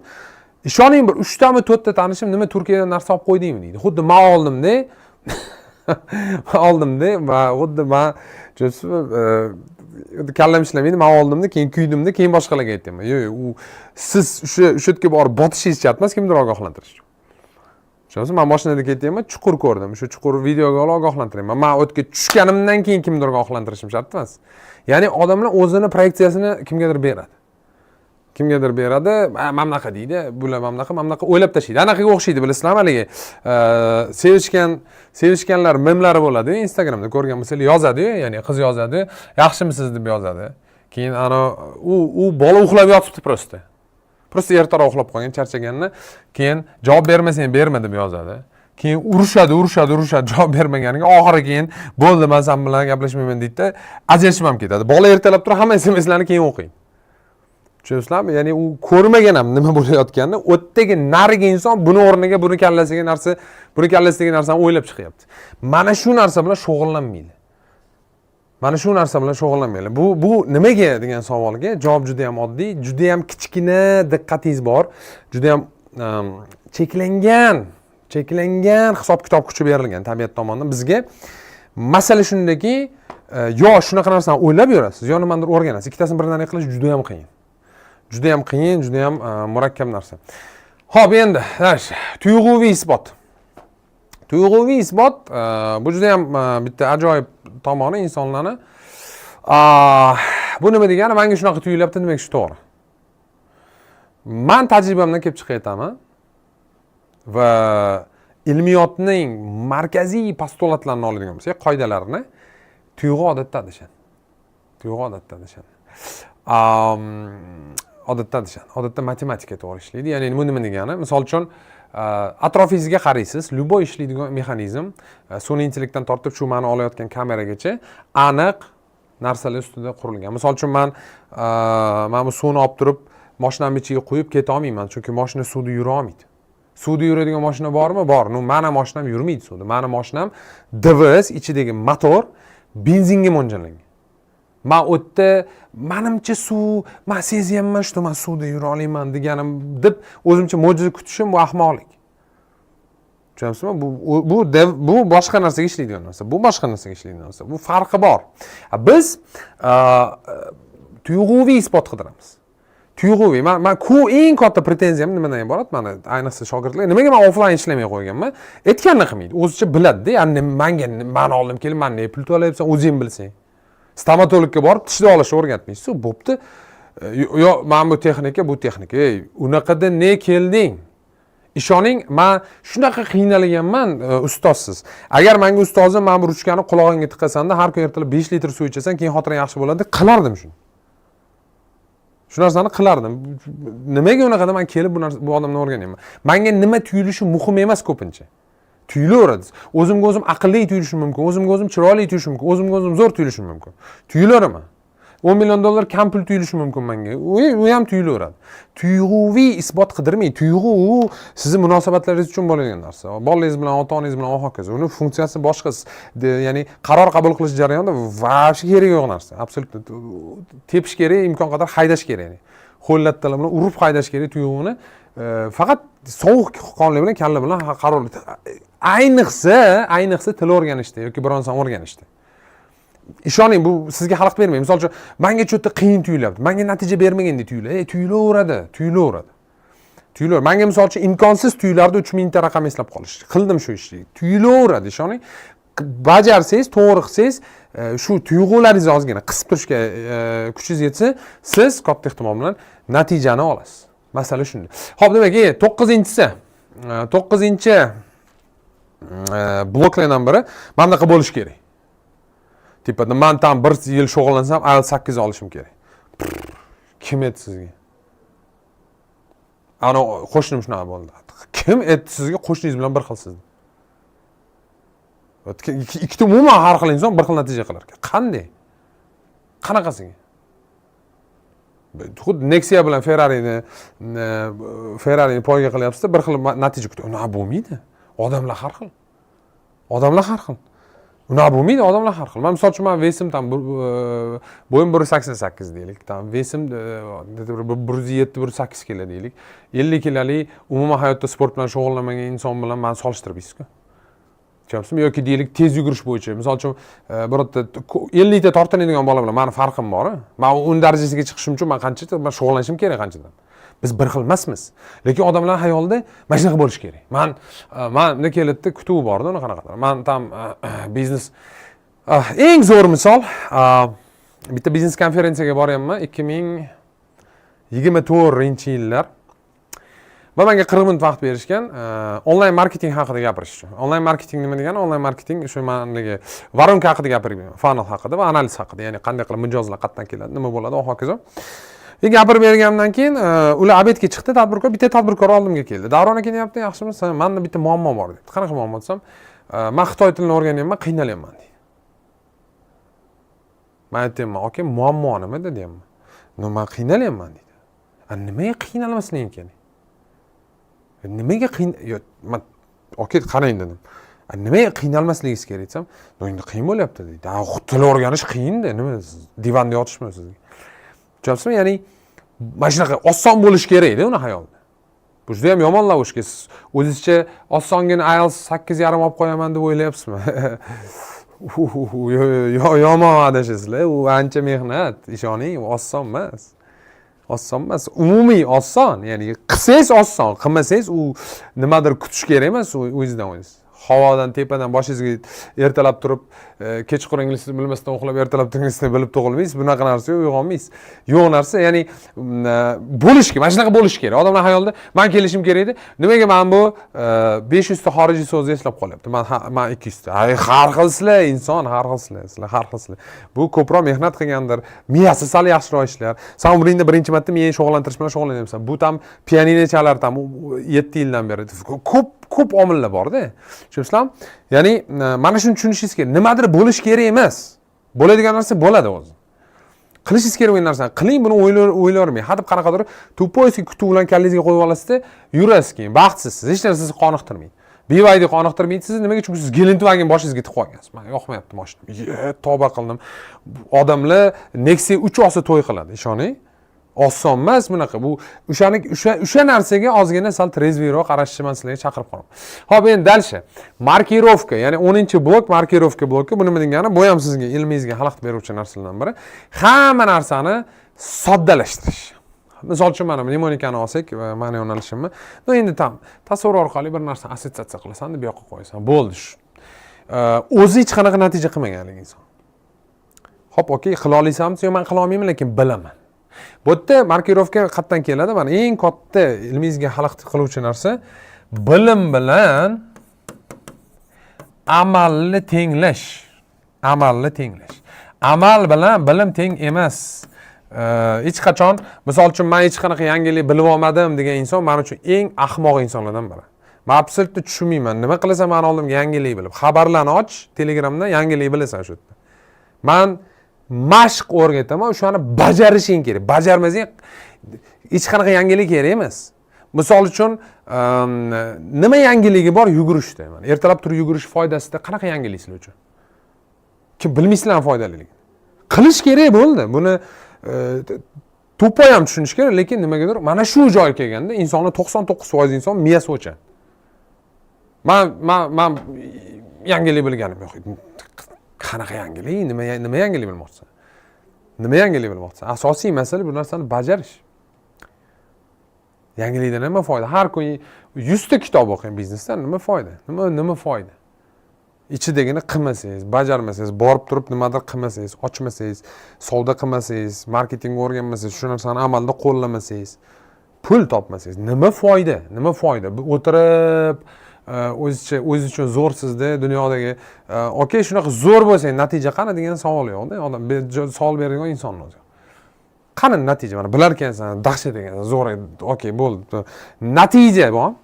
Ishoning, bir uchtami, to'rtta tanishim: "Nima, Turkiyadan narsa olib qo'ydingmi?" deydi. Xuddi man oldimda, man oldimda va xuddi man, tushunasizmi? Kallam ishlamaydi. Man oldimda, keyin kuydimda, keyin boshqalarga aytyapman. Yo'q, yo'q, u siz o'sha yerga borib botishingiz shart emas kimdir ogohlantirish uchun. Tushunasizmi? Man mashinada ketyapman, chuqur ko'rdim, o'sha chuqurni videoga olib ogohlantiryapman. Man o'tga tushganimdan keyin kimdir ogohlantirishim shart emas. Ya'ni odamlar o'zini proyeksiyasini kimgadir beradi, kimgadir beradi. "Mana bunaqa deydi bular, mana bunaqa, mana bunaqa o'ylab tashlaydi." Anaqaga o'xshaydi, bilasizlarmi, haligi sevishganlar memlari bo'ladi Instagramda, ko'rgan bo'lsanglar. Yozadiyu, ya'ni qiz yozadi, "Yaxshimisiz?" deb yozadi. Keyin ana u bola uxlab yotibdi, просто ertaroq uxlab qolgan charchaganini. Keyin "Javob bermasang, berma" deb yozadi. Keyin urushadi, urushadi, urushadi javob bermaganiga. Oxiri keyin "Bo'ldi, man san bilan gaplashmayman" deydida, ajrashib ham ketadi. Bola ertalab turib hamma SMSlarni keyin o'qiydi, tushunyapsizlarmi? Ya'ni u ko'rmagan ham nima bo'layotganini. U yerdagi narigi inson buni o'rniga buni kallasiga narsa, buni kallasidagi narsani o'ylab chiqyapti. Mana shu narsa bilan shug'ullanmaydi, mana shu narsa bilan shug'ullanmanglar. Bu nimaga degan savolga javob juda yam oddiy: juda yam kichkina diqqatingiz bor, juda yam cheklangan hisob kitob kuchi berilgan tabiat tomonidan bizga. Masala shundaki, yo shunaqa narsani o'ylab yurasiz, yo nimanidir o'rganasiz. Ikkitasini birdaniga qilish juda yam qiyin, juda yam qiyin, juda yam murakkab narsa. Ho'p, endi дальше. Tuyg'uviy isbot. Tuyg'uviy isbot, bu juda yam bitta ajoyib tomoni insonlarni. Bu nima degani? Manga shunaqa tuyulyapti, demak shu to'g'ri. Man tajribamdan kelib chiqib aytaman va ilmiyotning markaziy postulatlarini oladigan bo'lsak, qoidalarini, tuyg'u odatda adashadi, tuyg'u odatda adashadi, odatda adashadi. Odatda matematika to'g'ri ishlaydi. Ya'ni bu nima degani? Misol uchun, atrofingizga qaraysiz, любой ishlaydigan mexanizm, sun'iy intellektdan tortib shu mani olayotgan kameragacha aniq narsalar ustida qurilgan. Misol uchun, man mana bu suvni olib turib moshinamni ichiga quyib keta olmayman, chunki moshina suvda yura olmaydi. Suvda yuradigan moshina bormi? Bor. Ну, mani moshinam yurmaydi suvda. Mani moshinam ДВС, ichidagi motor benzinga mo'ljallangan. Man u yerda "Manimcha, suv, man sezyapman, что man suvda yura olaman" deganim deb o'zimcha mo'jiza kutishim, bu ahmoqlik, tushunyapsizmi? Bu boshqa narsaga ishlaydigan narsa, bu boshqa narsaga ishlaydigan narsa, bu farqi bor. Biz tuyg'uviy isbot qidiramiz, tuyg'uviy. Man eng katta pretenziyam nimadan iborat? Mani, ayniqsa shogirdlar, nimaga man offlayn ishlamay qo'yganman, aytganini qilmaydi, o'zicha biladida. Ya'ni manga, mani oldim kelib, man ne pul to'layapsan, o'zing bilsang. Stomatologga borib tish davolashni o'rgatmaysiz, bo'pti. Yo, mana bu texnika, bu texnika, ey, unaqada ne kelding? Ishoning, man shunaqa qiynalganman ustozsiz. Agar manga ustozim "Mana bu ruchkani qulog'ingga tiqasanda, har kuni ertalab 5 litr suv ichasan, keyin xotirang yaxshi bo'ladi" qilardim shuni, shu narsani qilardim. Nimaga unaqada man kelib bu narsa, bu odamdan o'rganyapman? Manga nima tuyulishi muhim emas ko'pincha. Tuyulaveradi. O'zimga o'zim aqlli tuyulishim mumkin, o'zimga o'zim chiroyli tuyulishim mumkin, o'zimga o'zim zo'r tuyulishim mumkin, tuyulaveraman. 10 million dollar kam pul tuyulishi mumkin manga, u ham tuyulaveradi. Tuyg'uviy isbot qidirmang. Tuyg'u u sizni munosabatlaringiz uchun bo'ladigan narsa, bolangiz bilan, ota onangiz bilan va hokazo. Uni funksiyasi boshqa. Ya'ni qaror qabul qilish jarayonida вообще keragi yo'q narsa, абсолютно. Tepish kerak, imkon qadar haydash kerak, ya'ni ho'llattalar bilan urib haydash kerak tuyg'uni. Faqat sovuq qonlik bilan, kalla bilan qaror, ayniqsa til o'rganishda yoki biron narsani o'rganishda. Ishoning, bu sizga xalaqit bermaydi. Misol uchun, manga что-то qiyin tuyulyapti, manga natija bermagandek tuyuladi. Ey, tuyulaveradi, tuyulaveradi, tuyulaveradi. Manga, misol uchun, imkonsiz tuyulardi 3000 ta raqam eslab qolish. Qildim shu ishni, tuyulaveradi. Ishoning, bajarsangiz, to'g'ri qilsangiz, shu tuyg'ularingizni ozgina qisib turishga kuchingiz yetsa, siz katta ehtimol bilan natijani olasiz. Masala shunda. Ho'p, demak, to'qqizinchisi, to'qqizinchi bloklardan biri mana bunaqa bo'lishi kerak. Типа, man там bir yil shug'ullansam, IELTS 8 olishim kerak. Kim aytdi sizga? Ana qo'shnim shunaqa bo'ldi. Kim aytdi sizga qo'shningiz bilan bir xilsiz? Ikkita umuman har xil inson bir xil natija qilar ekan qanday, qanaqasiga? Xuddi Nexia bilan Ferrarini poyga qilyapsizda, bir xil natija kutib, unaqa bo'lmaydi. Odamlar har xil, odamlar har xil, unaqa bo'lmaydi, odamlar har xil. Man, misol uchun, man вес im там bo'yim 188 deylik, там вес im 107, 108 kilo deylik. 50 kilolik, umuman hayotda sport bilan shug'ullanmagan inson bilan mani solishtirib. Tushunyapsizmi? Yoki deylik, tez yugurish bo'yicha, misol uchun, birorta 50 ta tortinadigan bola bilan mani farqim bor. Man uni darajasiga chiqishim uchun man qancha, man shug'ullanishim kerak qanchadan. Biz bir xil emasmiz, lekin odamlar xayolida mana shunaqa bo'lishi kerak. Man bunday keladida, kutuv borda uni qanaqadir. Man там biznes, eng zo'r misol, bitta biznes konferensiyaga boryapman 2024-yillar va menga 40 minut vaqt berishgan onlayn marketing haqida gapirish uchun. Onlayn marketing nima degani? Onlayn marketing shu manligi воронка haqida gapirgan, funnel haqida va analiz haqida, ya'ni qanday qilib mijozlar qayerdan keladi, nima bo'ladi va hokazo. И gapirib berganimdan keyin ular обед ga chiqdi, tadbirkor, bitta tadbirkor oldimga keldi. "Davron aka, deyapti, yaxshimisiz? Manda bitta muammo bor", deyapti. "Qanaqa muammo?" desam, "Man xitoy tilini o'rganyapman, qiynalyapman", deydi. Man aytyapman: "Aka, muammo nimada?" deyapman. "Ну, man qiynalyapman", deydi. "A nimaga qiynalmasliging kerak? Nimaga qiyn yo, man, aka, qarang", dedim. "A nimaga qiynalmasligingiz kerak?" desam, "Ну, endi qiyin bo'lyapti", deydi. "A, til o'rganish qiyinda, nima, siz divanda yotishmi sizga?" Tushunyapsizmi? Ya'ni mana shunaqa oson bo'lishi kerakda uni xayolida. Bu juda yam yomon ловушка. Siz o'zizcha osongina IELTS 8,5 olib qo'yaman deb o'ylayapsizmi? Yomon adashasizlar. U ancha mehnat, ishoning, u oson emas, oson emas. Umumiy oson, ya'ni qilsangiz oson, qilmasangiz u nimadir kutish kerak emas, u o'zidan o'zi havodan, tepadan boshingizga ertalab turib, kechqurun ingliz tilini bilmasdan uxlab, ertalab turib ingliz tilini bilib tug'ilmaysiz. Bunaqa narsa yo'q, uyg'onmaysiz, yo'q narsa. Ya'ni bo'lishi kerak, mana shunaqa bo'lishi kerak odamlar xayolida. Man kelishim kerak edi, nimaga man bu 500 ta xorijiy so'zni eslab qolyapti, man 200 ta? Ay, har xilsizlar, inson har xilsizlar, sizlar har xilsizlar. Bu ko'proq mehnat qilgandir, miyasi sal yaxshiroq ishlar. San umringda birinchi marta miyangni shug'ullantirish bilan shug'ullanyapsan. Bu там pianino chalar там 7 yildan beri. Ko'p ko'p omillar borda, tushunyapsizlarmi? Ya'ni mana shuni tushunishingiz kerak: nimadir bo'lishi kerak emas, bo'ladigan narsa bo'ladi o'zi. Qilishingiz kerak bo'lgan narsani qiling, buni o'ylayvermang. Hadeb qanaqadir тупойский kutuv bilan kallangizga qo'yib olasizda, yurasiz, keyin baxtsizsiz, hech narsa sizni qoniqtirmaydi. BYD qoniqtirmaydi sizni. Nimaga? Chunki siz Gelendvagen boshingizga tiqib olgansiz. "Manga yoqmayapti moshinam". Ye, tavba qildim, odamlar Nexia 3 olsa to'y qiladi, ishoning, oson emas bunaqa. Bu o'shani o'sha narsaga ozgina sal трезвый roq qarashni man sizlarga chaqirib qolaman. Ho'p, endi дальше маркировка, ya'ni 10-blok, маркировка bloki. Bu nima degani? Bu ham sizga, ilmingizga xalaqit beruvchi narsalardan biri. Hamma narsani soddalashtirish. Misol uchun, mana mnemonikani olsak, va mani yo'nalishimni, ну, endi там tasavvur orqali bir narsani assotsiatsiya qilasan, bu yoqqa qo'yasan, bo'ldi shu. O'zi hech qanaqa natija qilmagan haligi inson. Ho'p, okey, qila olasanmi? Yo'q, man qila olmayman, lekin bilaman. Bu yerda маркировка qayerdan keladi? Mana eng katta ilmingizga xalaqit qiluvchi narsa bilim bilan amalni tenglash, amalni tenglash. Amal bilan bilim teng emas hech qachon. Misol uchun, "Man hech qanaqa yangilik bilib olmadim" degan inson man uchun eng ahmoq insonlardan biri. Man абсолютно tushunmayman, nima qilasan mani oldimga yangilik bilib? Xabarlarni och Telegramda, yangilik bilasan shu yerda. Man mashq o'rgataman, o'shani bajarishing kerak. Bajarmasang, hech qanaqa yangilik kerak emas. Misol uchun, nima yangiligi bor yugurishda? Mana ertalab turib yugurish foydasida qanaqa yangilik sizlar uchun? Kim bilmaysizlarmi foydaliligini? Qilish kerak, bo'ldi. Buni тупой ham tushunishi kerak, lekin nimagadir mana shu joyga kelganda insonni, 99% inson miyasi o'chadi. Man yangilik bilganim yo'q". Qanaqa yangilik? Nima yangilik bilmoqchisan? Nima yangilik bilmoqchisan? Asosiy masala bu narsani bajarish. Yangilikdan nima foyda? Har kun 100 ta kitob o'qing biznesdan, nima foyda? Nima foyda? Ichidagini qilmasangiz, bajarmasangiz, borib turib nimadir qilmasangiz, ochmasangiz, savdo qilmasangiz, marketing o'rganmasangiz, shu narsani amalda qo'llamasangiz, pul topmasangiz, nima foyda? Nima foyda? Bu o'tirib o'zicha o'zi uchun zo'rsizda dunyodagi. Okey, shunaqa zo'r bo'lsang, natija qani degan savol yo'qda. Odam savol beradigan insonni o'zi yo'q. Qani natija? Mana bilar ekansan, dahshat ekansan, zo'r, okey, bo'ldi. Natija bormi?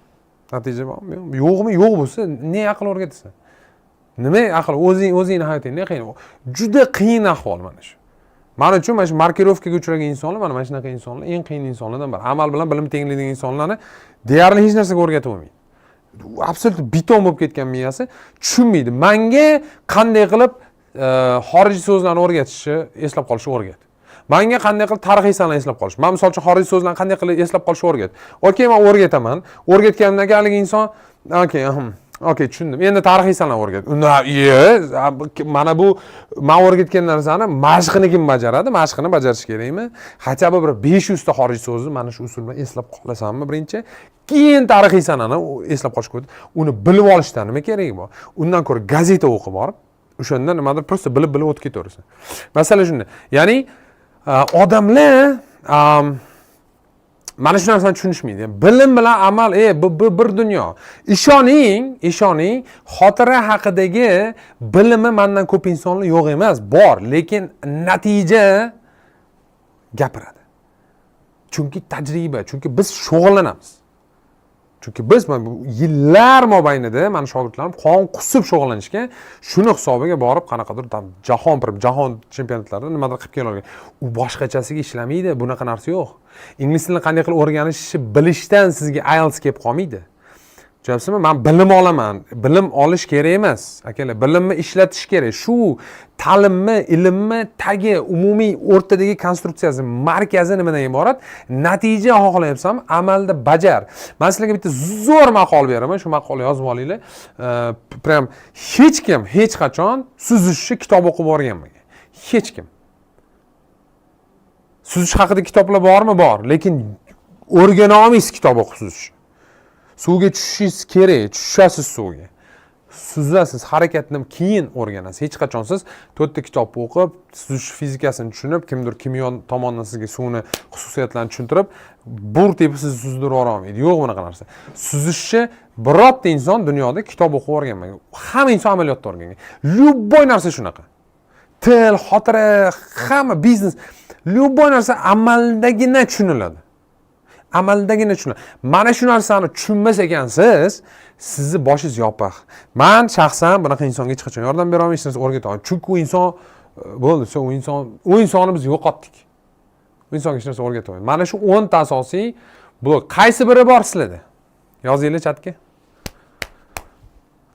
Natija bormi? Yo'qmi? Yo'q bo'lsa, ne aql o'rgatasan? Nima aql? O'zingni hayotingda qiyin, juda qiyin ahvol mana shu. Man uchun mana shu маркировка ga uchragan insonlar, mana shunaqa insonlar eng qiyin insonlardan biri. Amal bilan bilim tenglaydigan insonlarni deyarli hech narsaga o'rgatib bo'lmaydi. Абсолютно beton bo'lib ketgan miyasi, tushunmaydi. Manga qanday qilib xorijiy so'zlarni o'rgatishni, eslab qolishni o'rgat. Manga qanday qilib tarixiy sanlarni eslab qolish, man misol uchun xorijiy so'zlarni qanday qilib eslab qolishni o'rgat. Okey, man o'rgataman. O'rgatganimdan keyin haligi inson okey. Okey, tushundim. Endi tarixiy sanani o'rgat. Unda mana bu man o'rgatgan narsani mashqini kim bajaradi? Mashqini bajarish kerakmi? Хотя бы bir 500 ta xorijiy so'zni mana shu usul bilan eslab qolasanmi birinchi? Keyin tarixiy sanani eslab qolish kerak. Uni bilib olishdan nima keragi bor? Undan ko'ra gazeta o'qib borib, o'shanda nimadir просто bilib-bilib o'tib ketaverasan. Masala shunda. Ya'ni odamlar mana shu narsani tushunishmaydi. Bilim bilan amal, bu bir dunyo. Ishoning, ishoning, xotira haqidagi bilimi mendan ko'p insonlar yo'q emas, bor, lekin natija gapiradi. Chunki tajriba, chunki biz shug'ullanamiz. Chunki biz mana bu yillar mobaynida mana shogirdlarim qon qusib shug'ullanishgan, shuni hisobiga borib qanaqadir tam jahon bir jahon chempionatlarida nimadir qilib kela olgan. U boshqachasiga ishlamaydi, bunaqa narsa yo'q. Ingliz tilini qanday qilib o'rganishni bilishdan sizga IELTS kelib qolmaydi. Tushunyapsizmi? Men bilim olaman. Bilim olish kerak emas, akalar. Bilimni ishlatish kerak. Shu ta'limni, ilmni tagi, umumiy o'rtadagi konstruksiyasi, markazi nimadan iborat? Natija xohlayapsanmi, amalda bajar. Men sizlarga bitta zo'r maqol beraman. Shu maqolni yozib olinglar. Prям hech kim hech qachon suzishni kitob o'qib o'rganmagan. Hech kim. Suzish haqida kitoblar bormi? Bor, lekin o'rgana olmaysiz kitob o'qib suzishni. Suvga tushishingiz kerak, tushasiz suvga. Suzasiz, harakatni keyin o'rganasiz. Hech qachon siz to'rtta kitob o'qib, suzish fizikasini tushunib, kimdir kimyo tomonidan sizga suvni xususiyatlarini tushuntirib, bur tepib sizni suzdirib yubora olmaydi. Yo'q bunaqa narsa. Suzishni birorta inson dunyoda kitob o'qib o'rganmagan. Hamma inson amaliyotda o'rgangan. Любой narsa shunaqa. Til, xotira, hamma biznes, любой narsa amaldagina tushuniladi. Amaldagina tushuniladi. Mana shu narsani tushunmas ekansiz, sizni boshingiz yopiq. Men shaxsan bunaqa insonga hech qachon yordam bera olmayman, hech narsa o'rgata olmayman. Chunki u inson bo'ldi, u inson, u insonni biz yo'qotdik. U insonga hech narsa o'rgata olmayman. Mana shu 10 ta asosiy blok qaysi biri bor sizlarda? Yozinglar chatga.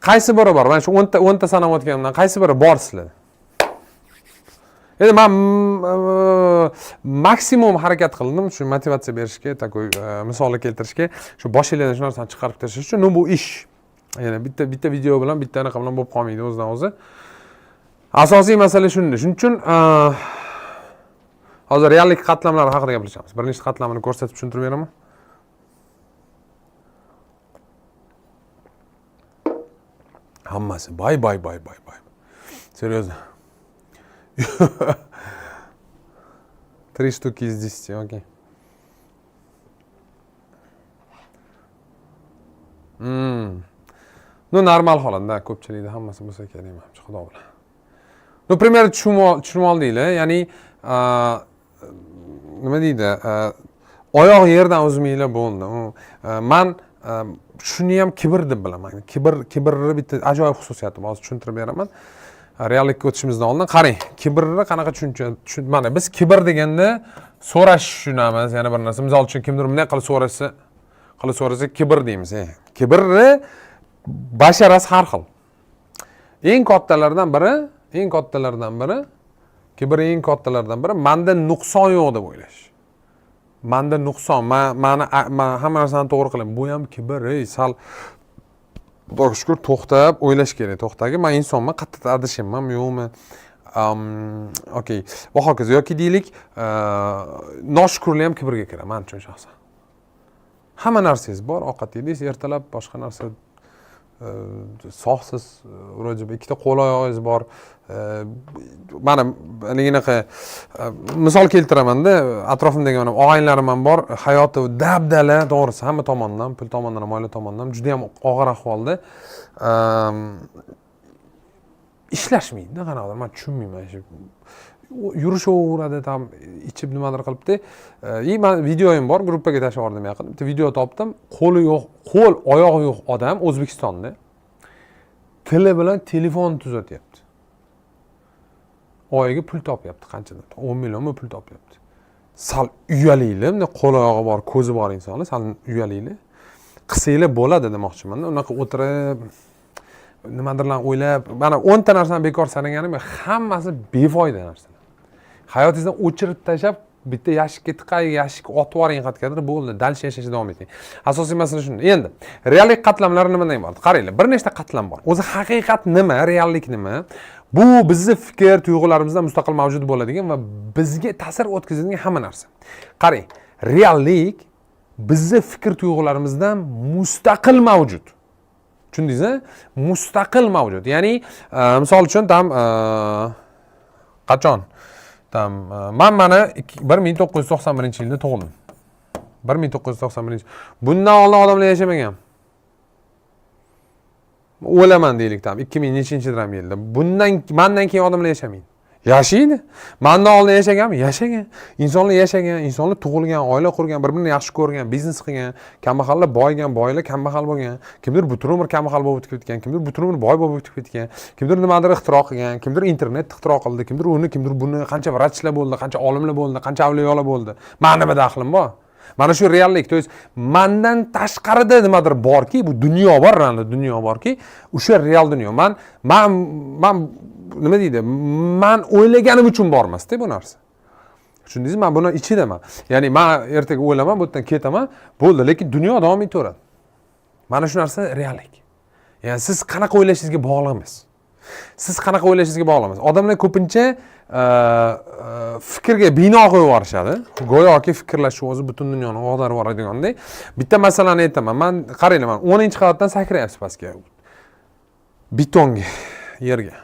Qaysi biri bor? Mana shu 10 ta sanab o'tganimdan qaysi biri bor sizlarda? Endi men maksimum harakat qildim shu motivatsiya berishga, такой misolni keltirishga, shu boshinglardan shu narsani chiqarib tashlash uchun. Ну, bu ish. Yana bitta video bilan, bitta anaqa bilan bo'lib qolmaydi o'zidan o'zi. Asosiy masala shunda. Shuning uchun hozir reallik qatlamlari haqida gaplashamiz. Bir nechta qatlamini ko'rsatib tushuntirib beraman. Hammasi bay bay bay bay bay. Серьезно. 3 штуки из 10, окей. Ну, normal holatda ko'pchilikda hammasi bo'lsa kerak, manimcha, Xudo bilan. Ну, пример tushunib oldinglar, ya'ni nima deydi, oyoq yerdan uzmanglar bo'ldi. Man shuni ham kibr deb bilaman. Kibr, kibrni bitta ajoyib xususiyati bor, hozir tushuntirib beraman. Reallikka o'tishimizdan oldin qarang, kibrni qanaqa tushuncha, mana biz kibr deganda so'rash tushunamiz, yana bir narsa. Misol uchun kimdir bunday qilib so'rasa, qilib so'rasa kibr deymiz. Kibrni basharasi har xil. Eng kattalardan biri, eng kattalardan biri, kibr eng kattalardan biri menda nuqson yo'q deb o'ylash. Menda nuqson, mani, man hamma narsani to'g'ri qilaman. Bu ham kibr, ey, sal Xudoga shukur to'xtab o'ylash kerak. To'xtagi, men insonman, qayerda adashyapmanmi, yo'qmi? Okey. Va hokazo. Yoki deylik, noshukrlik ham kibrga kiradi, men uchun shaxsan. Hamma narsangiz bor, ovqat yedingiz, ertalab boshqa narsa, sog'siz, вроде бы ikkita qo'l oyog'ingiz bor. Mana haligi misol keltiramanda, atrofimdagi mana og'aynilarim ham bor, hayoti dabdala, to'g'risi, hamma tomondan, pul tomondan ham, oila tomondan ham juda ham og'ir ahvolda. Ishlashmaydi qanaqadir, man tushunmayman shu. Yurishaveradi, tam ichib nimadir qilibdi. И man videoyim bor, gruppaga tashlab yubordim yaqin. Bitta video topdim. Qo'li yo'q, qo'l, oyog'i yo'q odam O'zbekistonda tili bilan telefon tuzatyapti. Oyiga pul topyapti qanchadan? 10 millionmi pul topyapti. Sal uyalinglar, bunday qo'l oyog'i bor, ko'zi bor insonlar, sal uyalinglar. Qilsanglar bo'ladi demoqchimanda, unaqa o'tirib nimadirlarni o'ylab, mana 10 ta narsani bekor sanaganim, hammasi befoyda narsalar. Hayotingizdan o'chirib tashlab Bitta yashikka tiqay, yashik otib yuboring qayergadir, bo'ldi, дальше yashashda davom eting. Asosiy masala shunda. Endi reallik qatlamlari nimadan iborat? Qaranglar, bir nechta qatlam bor. O'zi haqiqat nima, reallik nima? Bu bizni fikr, tuyg'ularimizdan mustaqil mavjud bo'ladigan va bizga ta'sir o'tkazadigan hamma narsa. Qarang, reallik bizni fikr tuyg'ularimizdan mustaqil mavjud. Tushundingiz? Mustaqil mavjud. Ya'ni, misol uchun, там qachon? Там man mana 1991-yilda tug'ildim. 1991. Bundan oldin odamlar yashamagan. O'laman deylik, там 2000 nechinchidir ham yilda. Bundan, mandan keyin odamlar yashamaydi. Yashaydi. Mandan oldin yashaganmi? Yashagan. Insonlar yashagan, insonlar tug'ilgan, oila qurgan, bir-birini yaxshi ko'rgan, biznes qilgan, kambag'allar boyigan, boylar kambag'al bo'lgan, kimdir butun umr kambag'al bo'lib o'tib ketgan, kimdir butun umr boy bo'lib o'tib ketgan, kimdir nimadir ixtiro qilgan, kimdir internet ixtiro qildi, kimdir uni, kimdir buni, qancha vrachlar bo'ldi, qancha olimlar bo'ldi, qancha avliyolar bo'ldi. Mani nima daxlim bor? Mana shu reallik, то есть mandan tashqarida nimadir borki, bu dunyo bor, real dunyo borki, o'sha real dunyo. Man nima deydi? Man o'ylaganim uchun bor emasda bu narsa. Tushundingizmi? Man buni ichidaman. Ya'ni man ertaga o'laman, bu yerdan ketaman, bo'ldi, lekin dunyo davom etaveradi. Mana shu narsa reallik. Ya'ni siz qanaqa o'ylashingizga bog'liq emas. Siz qanaqa o'ylashingizga bog'liq emas. Odamlar ko'pincha fikrga bino qo'yib yuborishadi. Go'yoki fikrlash o'zi butun dunyoni ag'darib yuboradigandek. Bitta masalani aytaman. Man, qaranglar, man 10-qavatdan sakrayapsiz pastga. Betonga, yerga.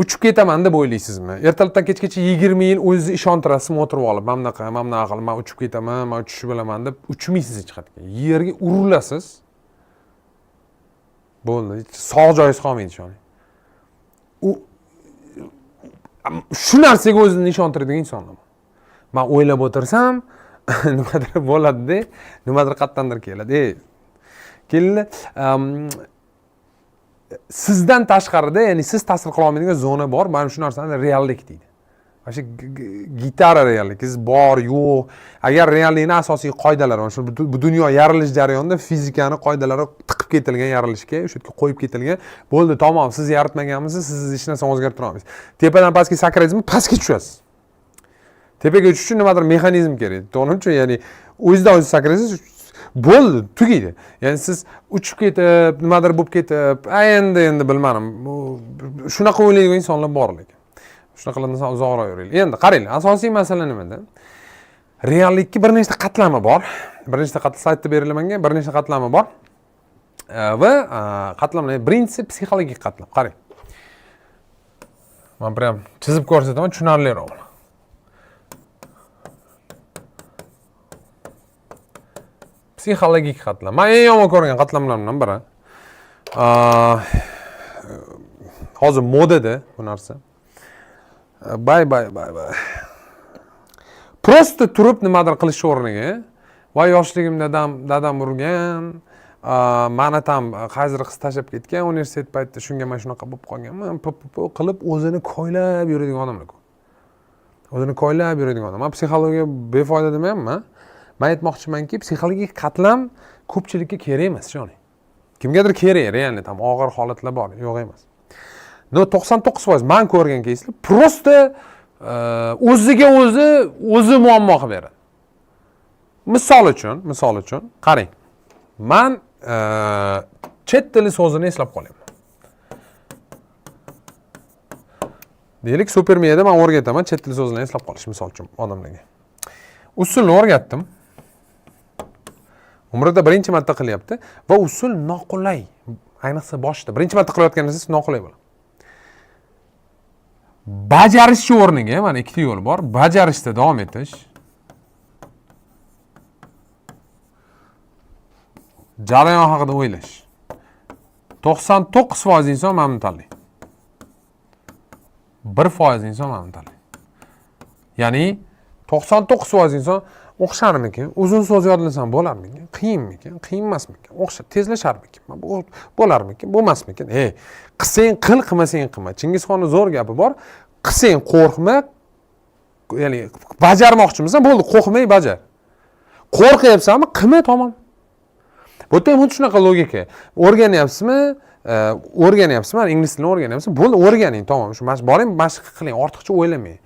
Uchib ketaman deb o'ylaysizmi? Ertalabdan kechgacha 20 yil o'zingizni ishontirasizmi o'tirib olib, mana bunaqa, mana bunaqa qilib, man uchib ketaman, man uchishni bilaman deb uchmaysiz hech qayerga. Yerga urilasiz. Bo'ldi. Sog' joyingiz qolmaydi, ishoning. U shu narsaga o'zini ishontiradigan insonman. Man o'ylab o'tirsam, nimadir bo'ladi-da, nimadir qayerdandir keladi. Ey, kelinglar, sizdan tashqarida, ya'ni siz ta'sir qila olmaydigan zona bor. Mana shu narsani reallik deydi. Mana shu gitara reallik, siz bor, yo'q. Agar reallikni asosiy qoidalari, mana shu bu dunyo yaralish jarayonida fizikani qoidalari tiqib ketilgan yarilishga, o'sha yerga qo'yib ketilgan. Bo'ldi, tamom, siz yaratmaganmisiz, siz hech narsani o'zgartira olmaysiz. Tepadan pastga sakraysizmi, pastga tushasiz. Tepaga uchish uchun nimadir mexanizm kerak. To'g'rimi? Ya'ni o'zidan o'zi sakraysiz, bo'ldi, tugaydi. Ya'ni siz uchib ketib, nimadir bo'lib ketib, a endi bilmadim. Bu shunaqa o'ylaydigan insonlar bor lekin. Shunaqalardan uzoqroq yuringlar. Endi qaranglar, asosiy masala nimada? Reallikka bir nechta qatlami bor. Bir nechta qatlam slaydda berilgan menga, bir nechta qatlami bor. Va qatlamlar, birinchisi psixologik qatlam. Qarang. Men prям chizib ko'rsataman, tushunarliroq bo'ladi. Psixologik qatlam. Men eng yomon ko'rgan qatlamlarimdan biri. Hozir modada bu narsa. Bay bay bay bay. Просто turib nimadir qilish o'rniga, va yoshligimda dadam urgan, mani там qaysidir qiz tashlab ketgan universitet paytida, shunga man shunaqa bo'lib qolganman, p, p, p qilib o'zini koylab yuradigan odamlar ko'p. O'zini koylab yuradigan odam. Man psixologiya befoyda demayapman. Man aytmoqchimanki, psixologik qatlam ko'pchilikka kerak emas, ishoning. Kimgadir kerak, реально там og'ir holatlar bor, yo'q emas. Но 99% man ko'rgan keyslar просто o'ziga o'zi muammo qilib beradi. Misol uchun, qarang. Man chet tili so'zini eslab qolyapman. Deylik, Supermiyada man o'rgataman chet tili so'zlarini eslab qolish, misol uchun, odamlarga. Usulni o'rgatdim. Umrida birinchi marta qilyapti va usul noqulay. Ayniqsa boshida birinchi marta qilayotgan narsangiz noqulay bo'ladi. Bajarish o'rniga mana ikkita yo'l bor. Bajarishda davom etish. Jarayon haqida o'ylash. 99% inson mana buni tanlaydi. 1% inson mana buni tanlaydi. Ya'ni 99% inson o'xsharmikin, uzun so'z yodlasam bo'larmikin, qiyinmikin, qiyin emasmikin, o'xshab tezlasharmikin, bo'larmikin, bo'lmasmikin. Ey, qilsang qil, qilmasang qilma. Chingizxonning zo'r gapi bor. Qilsang qo'rqma, ya'ni bajarmoqchimisan, bo'ldi, qo'rqmay bajar. Qo'rqyapsanmi, qilma, tamom. Bu yerda ham xuddi shunaqa logika. O'rganyapsizmi? O'rganyapsizmi? Mana ingliz tilini o'rganyapsiz, bo'ldi, o'rganing, tamom. Shu boring, mashq qiling, ortiqcha o'ylamang.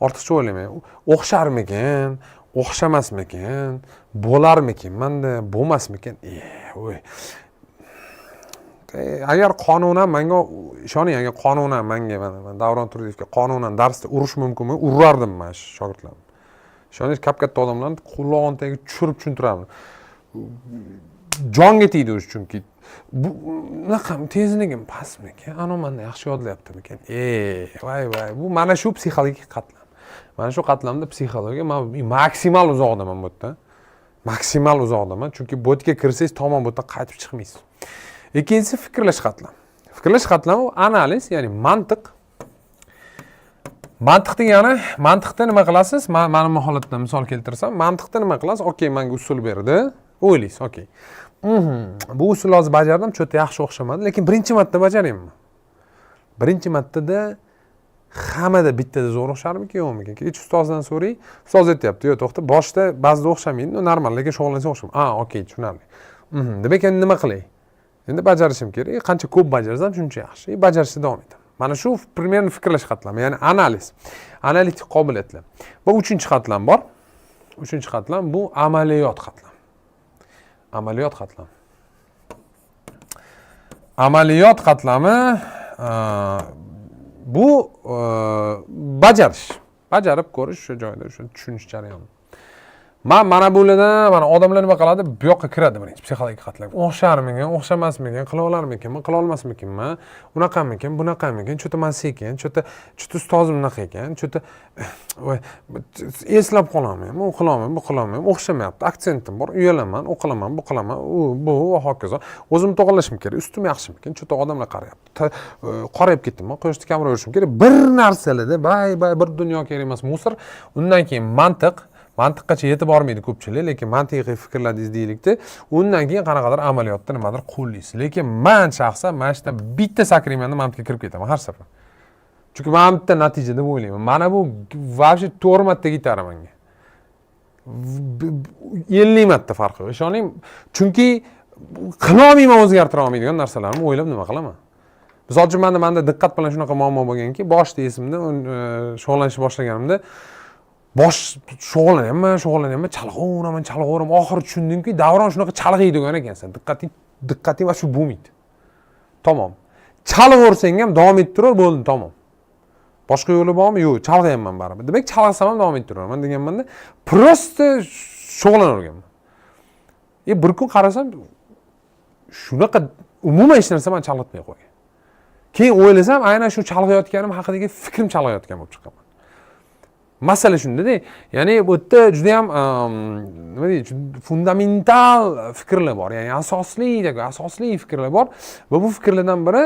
Ortiqcha o'ylamang. O'xsharmikin, o'xshamasmikin, bo'larmikin manda, bo'lmasmikin, voy. Agar qonunan manga ishoning, agar qonunan manga, mana Davron Turdiyevga qonunan darsda urish mumkinmi, urardim man shu shogirdlarni. Ishoning, kap katta odamlarni qulog'ini tagiga tushirib tushuntirardim. Jonga tegdi o'zi, chunki bu unaqa tezligim pastmikan, anavi mandan yaxshi yodlayaptimikan, e voy voy. Bu mana shu psixologik qatlam, mana shu qatlamda psixologiya man maksimal uzoqdaman, bu yerdan maksimal uzoqdaman, chunki bu yerga kirsangiz, tamom, bu yerdan qaytib chiqmaysiz. Ikkinchisi fikrlash qatlam. Fikrlash qatlami u analiz, ya'ni mantiq. Mantiq degani, mantiqda nima qilasiz? Man mani bu holatdan misol keltirsam, mantiqda nima qilasiz? Okey, manga usul berdi, o'ylaysiz: okey, bu usulni hozir bajardim, что то yaxshi o'xshamadi, lekin birinchi marta bajaryapman. Birinchi martada hammada bittada zo'r o'xsharmikin, yo'qmikin? Keyin ustozdan so'rang, ustoz aytyapti: yo'q, to'xta, boshida ba'zida o'xshamaydi, ну normal, lekin shug'ullansang o'xshamaydi. A, okey, tushunarli. Demak, endi nima qilay? Endi bajarishim kerak, qancha ko'p bajarsam, shuncha yaxshi. И bajarishda davom etaman. Mana shu примерно fikrlash qatlami, ya'ni analiz, analitik qobiliyatlar. Va uchinchi qatlam bor. Uchinchi qatlam bu amaliyot qatlam. Amaliyot qatlam. Amaliyot qatlami bu bajarish, bajarib ko'rish, shu joyda o'sha tushunish jarayoni. Man mana bulardan, mana odamlar nima qiladi? Bu yoqqa kiradi, birinchi psixologik qatlam. O'xsharmikin, o'xshamasmikin, qila olarmikinman, qila olmasmikinman, unaqamikin, bunaqamikin, что то man sekin, что то ustozim unaqa ekan, что то voy, eslab qololmayman, u qilolmayman, bu qilolmayman, o'xshamayapti, aktsentim bor, uyalaman, u qilaman, bu qilaman, u bu va hokazo. O'zimni to'g'irlashim kerak, ustim yaxshimikin, что то odamlar qarayapti, qorayib ketdimmi, quyoshda kamroq yurishim kerak, bir narsalarda bay bay, bir dunyo kerak emas мусор. Undan keyin mantiq. Mantiqqacha yetib bormaydi ko'pchilik, lekin mantiqiy fikrladingiz deylikda, undan keyin qanaqadir amaliyotda nimadir qo'llaysiz. Lekin man shaxsan mana shu yerdan bitta sakrayman, mantiqqa kirib ketaman har safar, chunki man bitta natija deb o'ylayman. Mana bu вообще to'rt marta gitara manga 50 marta farqi yo'q, ishoning, chunki qilolmayman, o'zgartira olmaydigan narsalarni o'ylab nima qilaman? Misol uchun, manda diqqat bilan shunaqa muammo bo'lganki, boshida esimda, shug'ullanishni boshlaganimda, bosh shug'ullanyapman, shug'ullanyapman, chalg'averaman, chalg'averaman. Oxiri tushundimki, Davron, shunaqa chalg'iydigan ekansan, diqqating вообще bo'lmaydi, tamom. Chalg'aversang ham davom ettiraver, bo'ldi, tamom. Boshqa yo'li bormi? Yo'q, chalg'iyapman baribir. Demak, chalg'isam ham davom ettiraverman deganmanda, просто shug'ullanaverganman. И bir kun qarasam, shunaqa umuman hech narsa mani chalg'itmay qo'ygan. Keyin o'ylasam, aynan shu chalg'iyotganim haqidagi fikrim chalg'iyotgan bo'lib chiqqanman. Masala shundada, ya'ni bu yerda judayam nima deydi, fundamental fikrlar bor, ya'ni asosli asosli fikrlar bor. Va bu fikrlardan biri: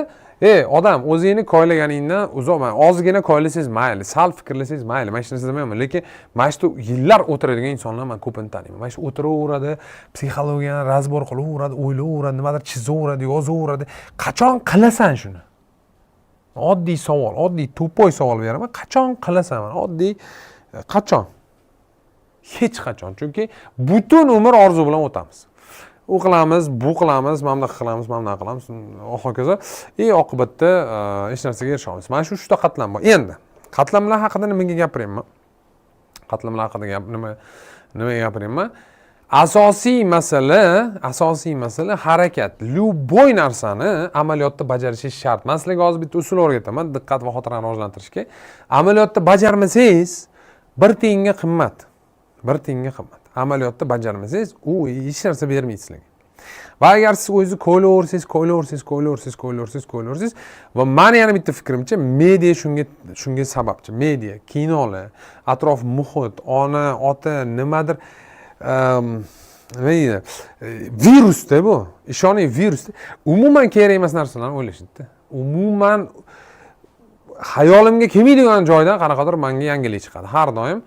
ey odam, o'zingni koylaganingdan uzoq, ozgina koylasangiz mayli, sal fikrlasangiz mayli, man hech narsa demayman, lekin mana shu yerda yillar o'tiradigan insonlar man ko'pini taniyman. Mana shu o'tiraveradi, psixologiyani разбор qilaveradi, o'ylayveradi, nimadir chizaveradi, yozaveradi. Qachon qilasan shuni? Oddiy savol, oddiy тупой savol beraman: qachon qilasan? Mana oddiy, qachon? Hech qachon. Chunki butun umr orzu bilan o'tamiz: u qilamiz, bu qilamiz, mana bunaqa qilamiz, mana bunaqa qilamiz va hokazo. И oqibatda hech narsaga erisha olmaysiz. Mana shu uchta qatlam bor. Endi qatlamlar haqida nimaga gapiryapman? Qatlamlar haqida gap nimaga gapiryapman? Asosiy masala, asosiy masala harakat. Любой narsani amaliyotda bajarishingiz shart. Man sizlarga hozir bitta usul o'rgataman diqqat va xotirani rivojlantirishga. Amaliyotda bajarmasangiz, bir tiyinga qimmat, bir tiyinga qimmat. Amaliyotda bajarmasangiz, u hech narsa bermaydi sizlarga. Va agar siz o'zingizni ko'ylaversangiz, ko'ylaversangiz, ko'ylaversangiz, ko'ylaversangiz, ko'ylaversangiz, va mani yana bitta fikrimcha, media shunga sababchi. Media, kinolar, atrof muhit, ona, ota, nimadir, nima deydi, virusda bu, ishoning, virusda. Umuman kerak emas narsalarni o'ylashadida. Umuman hayolimga kelmaydigan joydan qanaqadir manga yangilik chiqadi har doim.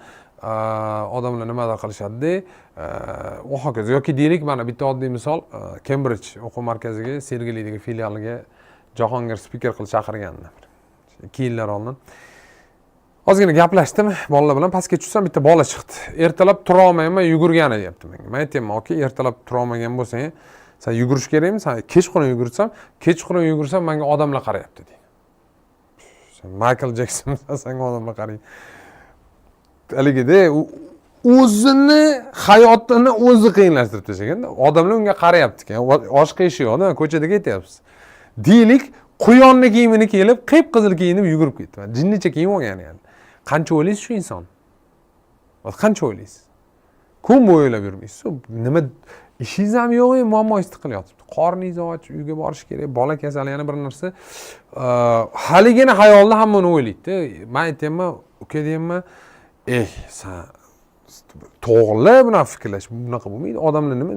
Odamlar nimadir qilishadida va hokazo. Yoki deylik, mana bitta oddiy misol: Kembrij o'quv markaziga, Sergelidagi filialiga Jahongir spiker qilib chaqirgandi 2 yillar oldin. Ozgina gaplashdim bolalar bilan. Pastga tushsam, bitta bola chiqdi: "Ertalab turolmayman yugurgani", deyapti menga. Man aytyapman: "Aka, ertalab turolmagan bo'lsang, san yugurish kerakmi? San kechqurun yugursam, kechqurun yugursam, manga odamlar qarayapti", deydi. Sen Maykl Jeksonsan, sanga odamlar qaraydi? Haligida o'zini hayotini o'zi qiyinlashtirib tashlaganda odamlar unga qarayapti ekan, boshqa ishi yo'qda, ko'chada ketyapsiz. Deylik, quyonni kiyimini kiyib, qip-qizil kiyinib yugurib ketdi. Jinnicha kiyim olgan yani. Qancha o'ylaysiz shu inson? Qancha o'ylaysiz? Kun bo'yi o'ylab yurmaysiz. Nima ishingiz ham yo'q, muammoingiz tiqilyotibdi. Qorningiz och, uyga borish kerak, bola kasal, yana bir narsa. Haligina xayolda hamma uni o'ylaydi. Men aytyapman, uka deyapman, san to'g'ri bunaqa fikrlash, bunaqa bo'lmaydi. Odamlar nima,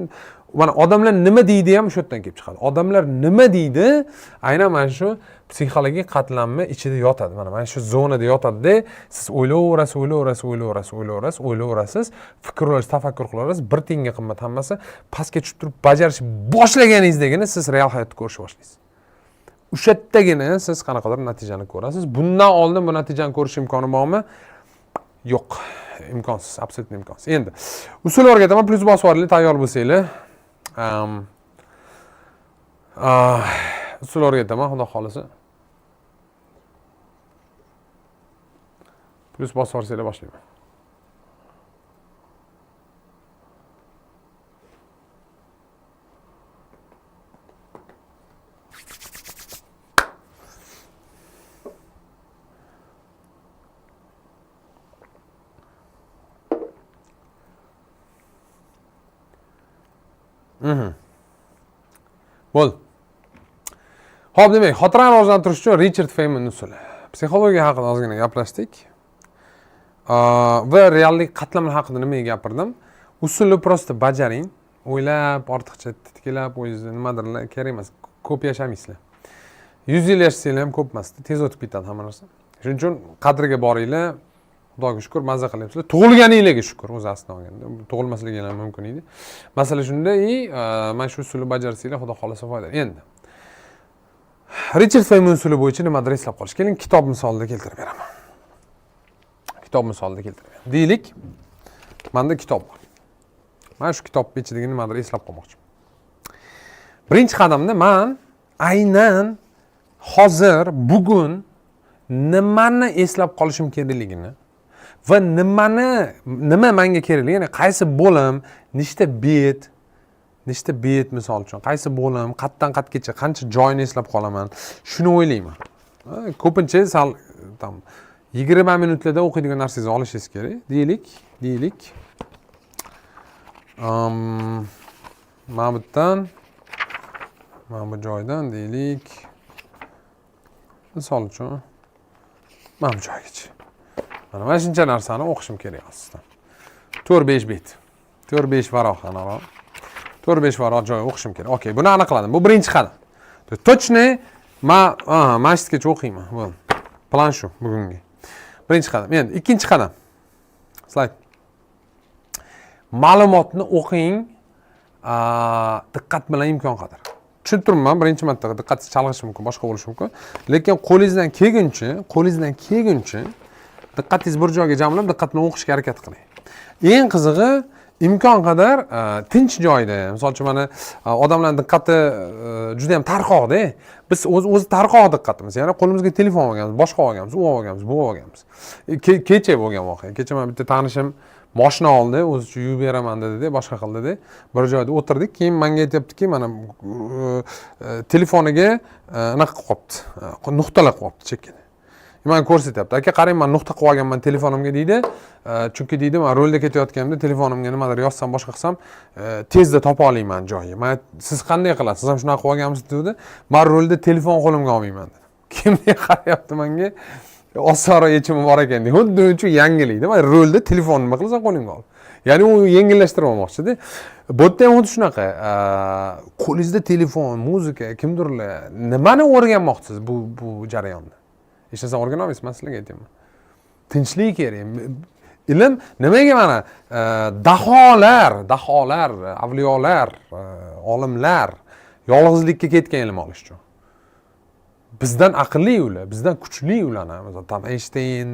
mana odamlar nima deydi ham o'sha yerdan kelib chiqadi. Odamlar nima deydi, aynan mana shu psixologik qatlamni ichida yotadi. Mana shu zonada yotadi-da, siz o'ylayverasiz, o'ylayverasiz, o'ylayverasiz, o'ylayverasiz, o'ylayverasiz, fikr o'ylash, tafakkur qilaverasiz, bir tiyinga qimmat hammasi pastga tushib turib bajarishni boshlaganingizdagina siz real hayotni ko'rishni boshlaysiz. O'sha yerdagina siz qanaqadir natijani ko'rasiz. Bundan oldin bu natijani ko'rish imkoni bormi? Yo'q, imkonsiz, absolyut imkonsiz. Endi usul o'rgataman, plyus bosib yuboringlar, tayyor bo'lsanglar. Usul o'rgataman, xudo xolisa. Plyus bosib yuborsanglar boshlayman. Bo'ldi. Xo'p, demak, xotirani rivojlantirish uchun Richard Feynman usuli. Psixologiya haqida ozgina gaplashdik. Va reallik qatlamlar haqida nimaga gapirdim? Usulni prosta bajaring. O'ylab, ortiqcha titkilab, o'zingizni nimadirlar kerak emas. Ko'p yashamaysizlar. 100 yil yashasanglar ham ko'p emas, tez o'tib ketadi hamma narsa. Shuning uchun qadriga boringlar. Xudoga shukr, maza qilyapsizlar. Tug'ilganinglarga shukr, o'zi aslida olganda. Tug'ilmasligi ham mumkin edi. Masala shunda, mana shu usulni bajarsanglar, xudo xolasa foyda. Endi Richard Feynman usuli bo'yicha nimadir eslab qolish. Keling, kitob misolida keltirib beraman. Kitob misolida keltirib beraman. Deylik, menda kitob bor. Mana shu kitobning ichidagi nimadir eslab qolmoqchiman. Birinchi qadamda men aynan hozir, bugun nimani eslab qolishim kerakligini va nima menga kerakligi, ya'ni qaysi bo'lim, nechta bet, nechta bet misol uchun, qaysi bo'lim, qatdan qatgacha qancha joyini eslab qolaman, shuni o'ylayman. Ko'pincha sal tam 20 minutlarda o'qiydigan narsangizni olishingiz kerak. Deylik. Mana bu yerdan, mana bu joydan deylik. Misol uchun mana bu joygacha. Mana shuncha narsani o'qishim kerak aslida. 4-5 bet. 4-5 varoq anaroq. 4-5 varoq joy o'qishim kerak. Okey, buni aniqladim. Bu birinchi qadam. Точно men shu yergacha o'qiyman. Bo'ldi. Plan shu bugungi. Birinchi qadam. Endi ikkinchi qadam. Slayd. Ma'lumotni o'qing, diqqat bilan imkon qadar. Tushunib turibman, birinchi marta diqqatingiz chalg'ishi mumkin, boshqa bo'lishi mumkin. Lekin qo'lingizdan kelguncha diqqatingiz bir joyga jamlab, diqqat bilan o'qishga harakat qiling. Eng qizig'i, imkon qadar tinch joyda, misol uchun mana odamlarning diqqati juda ham tarqoqda. Biz o'zi tarqoq diqqatimiz, ya'ni qo'limizga telefon olganmiz, boshqa olganmiz, u olganmiz, bu olganmiz. Kecha bo'lgan voqea. Kecha mana bitta tanishim moshina oldi, o'zi uchun yuvib beraman dedi, boshqa qildi dedi. Bir joyda o'tirdik, keyin menga aytyaptiki, mana telefoniga anaqa qilib qo'yibdi, nuqtalar qilib qo'yibdi chekkada. Menga ko'rsatyapti. Aka, qarang, men nuqta qilib olganman telefonimga deydi. Chunki deydi, men rulda ketayotganimda telefonimga nimadir yozsam, boshqa qilsam, tezda topa olmayman joyi. Men siz qanday qilasiz? Siz ham shunaqa qilib olganmisiz dedi. Men rulda telefon qo'limga olmayman dedi. Kim qarayapti menga? Osonroq yechimi bor ekan deydi. Xuddi uning uchun yangilikda. Men rulda telefonni nima qilasan qo'lingga olib. Ya'ni u yengillashtirib olmoqchi-da. Bu yerda ham xuddi shunaqa. Qo'lingizda telefon, muzika, kimdirlar nimani o'rganmoqchisiz bu jarayonda? Hech narsa o'rgana olmaysiz, men sizlarga aytyapman. Tinchlik kerak. Ilm nimaga mana daholar, avliyolar, olimlar yolg'izlikka ketgan ilm olish uchun. Bizdan aqlli ular, bizdan kuchli ularni. Masalan, tam Einstein,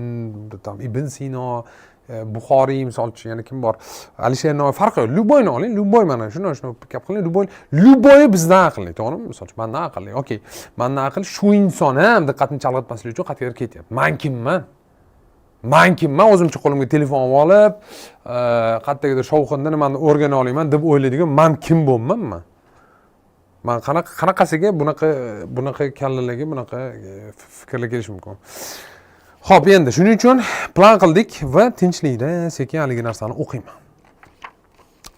tam Ibn Sino, Buxoriy misol uchun, yana kim bor? Alisher Navoiy, farqi yo'q. Любойni oling, любой mana shuni gap qiling, любой bizdan aqlli, to'g'rimi? Misol uchun, mendan aqlli. Okey, mendan aqlli shu inson ham diqqatini chalg'itmaslik uchun qayerga ketyapti. Men kimman? Man kimman o'zimcha qo'limga telefon olib, qayerdagadir shovqinda nimani o'rgana olaman deb o'ylaydigan man kim bo'lman man? Man qanaqasiga bunaqa kallalarga bunaqa fikrlar kelishi mumkin. Xo'p, endi shuning uchun plan qildik va tinchlikda sekin haligi narsani o'qiyman.